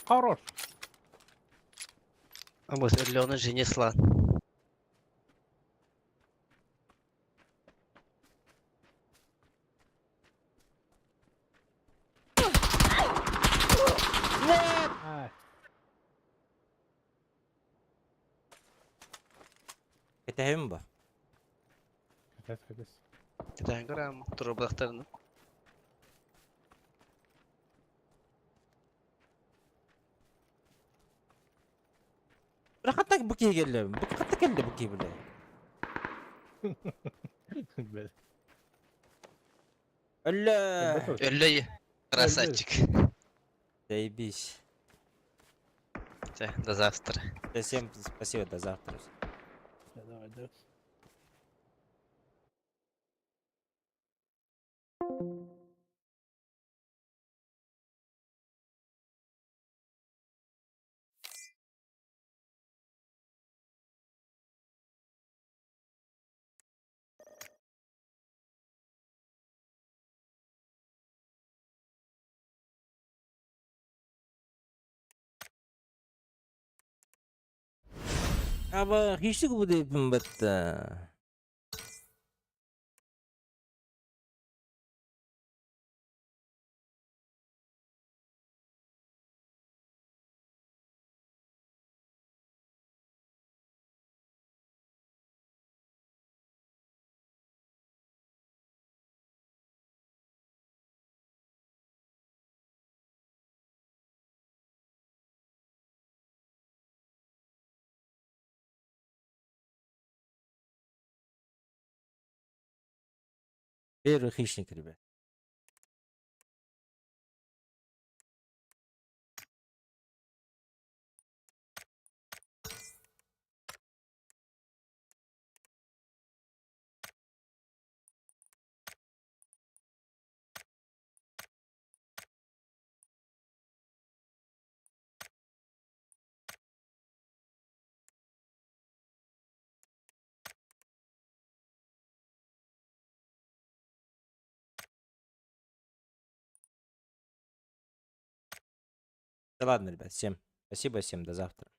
M: Хорош.
E: А вот Лена же несла.
M: Ай.
B: Кэтэһэбин бу.
M: Кэтэс, кэтэс.
E: Китайга рам турбахтарны.
B: Бля, хатта бу киһи кэллэ. Бу хатта кэллэ бу киһи, бля.
M: Бля.
B: Өллө!
E: Өллөй. Красавчик.
B: Заебись.
E: Всё, До завтра.
B: Да, Всем спасибо, до завтра.
M: Давай, давай.
B: Аба, хищник будет бытта. Первый хищник, ребят. Да ладно, ребят, всем спасибо, всем до завтра.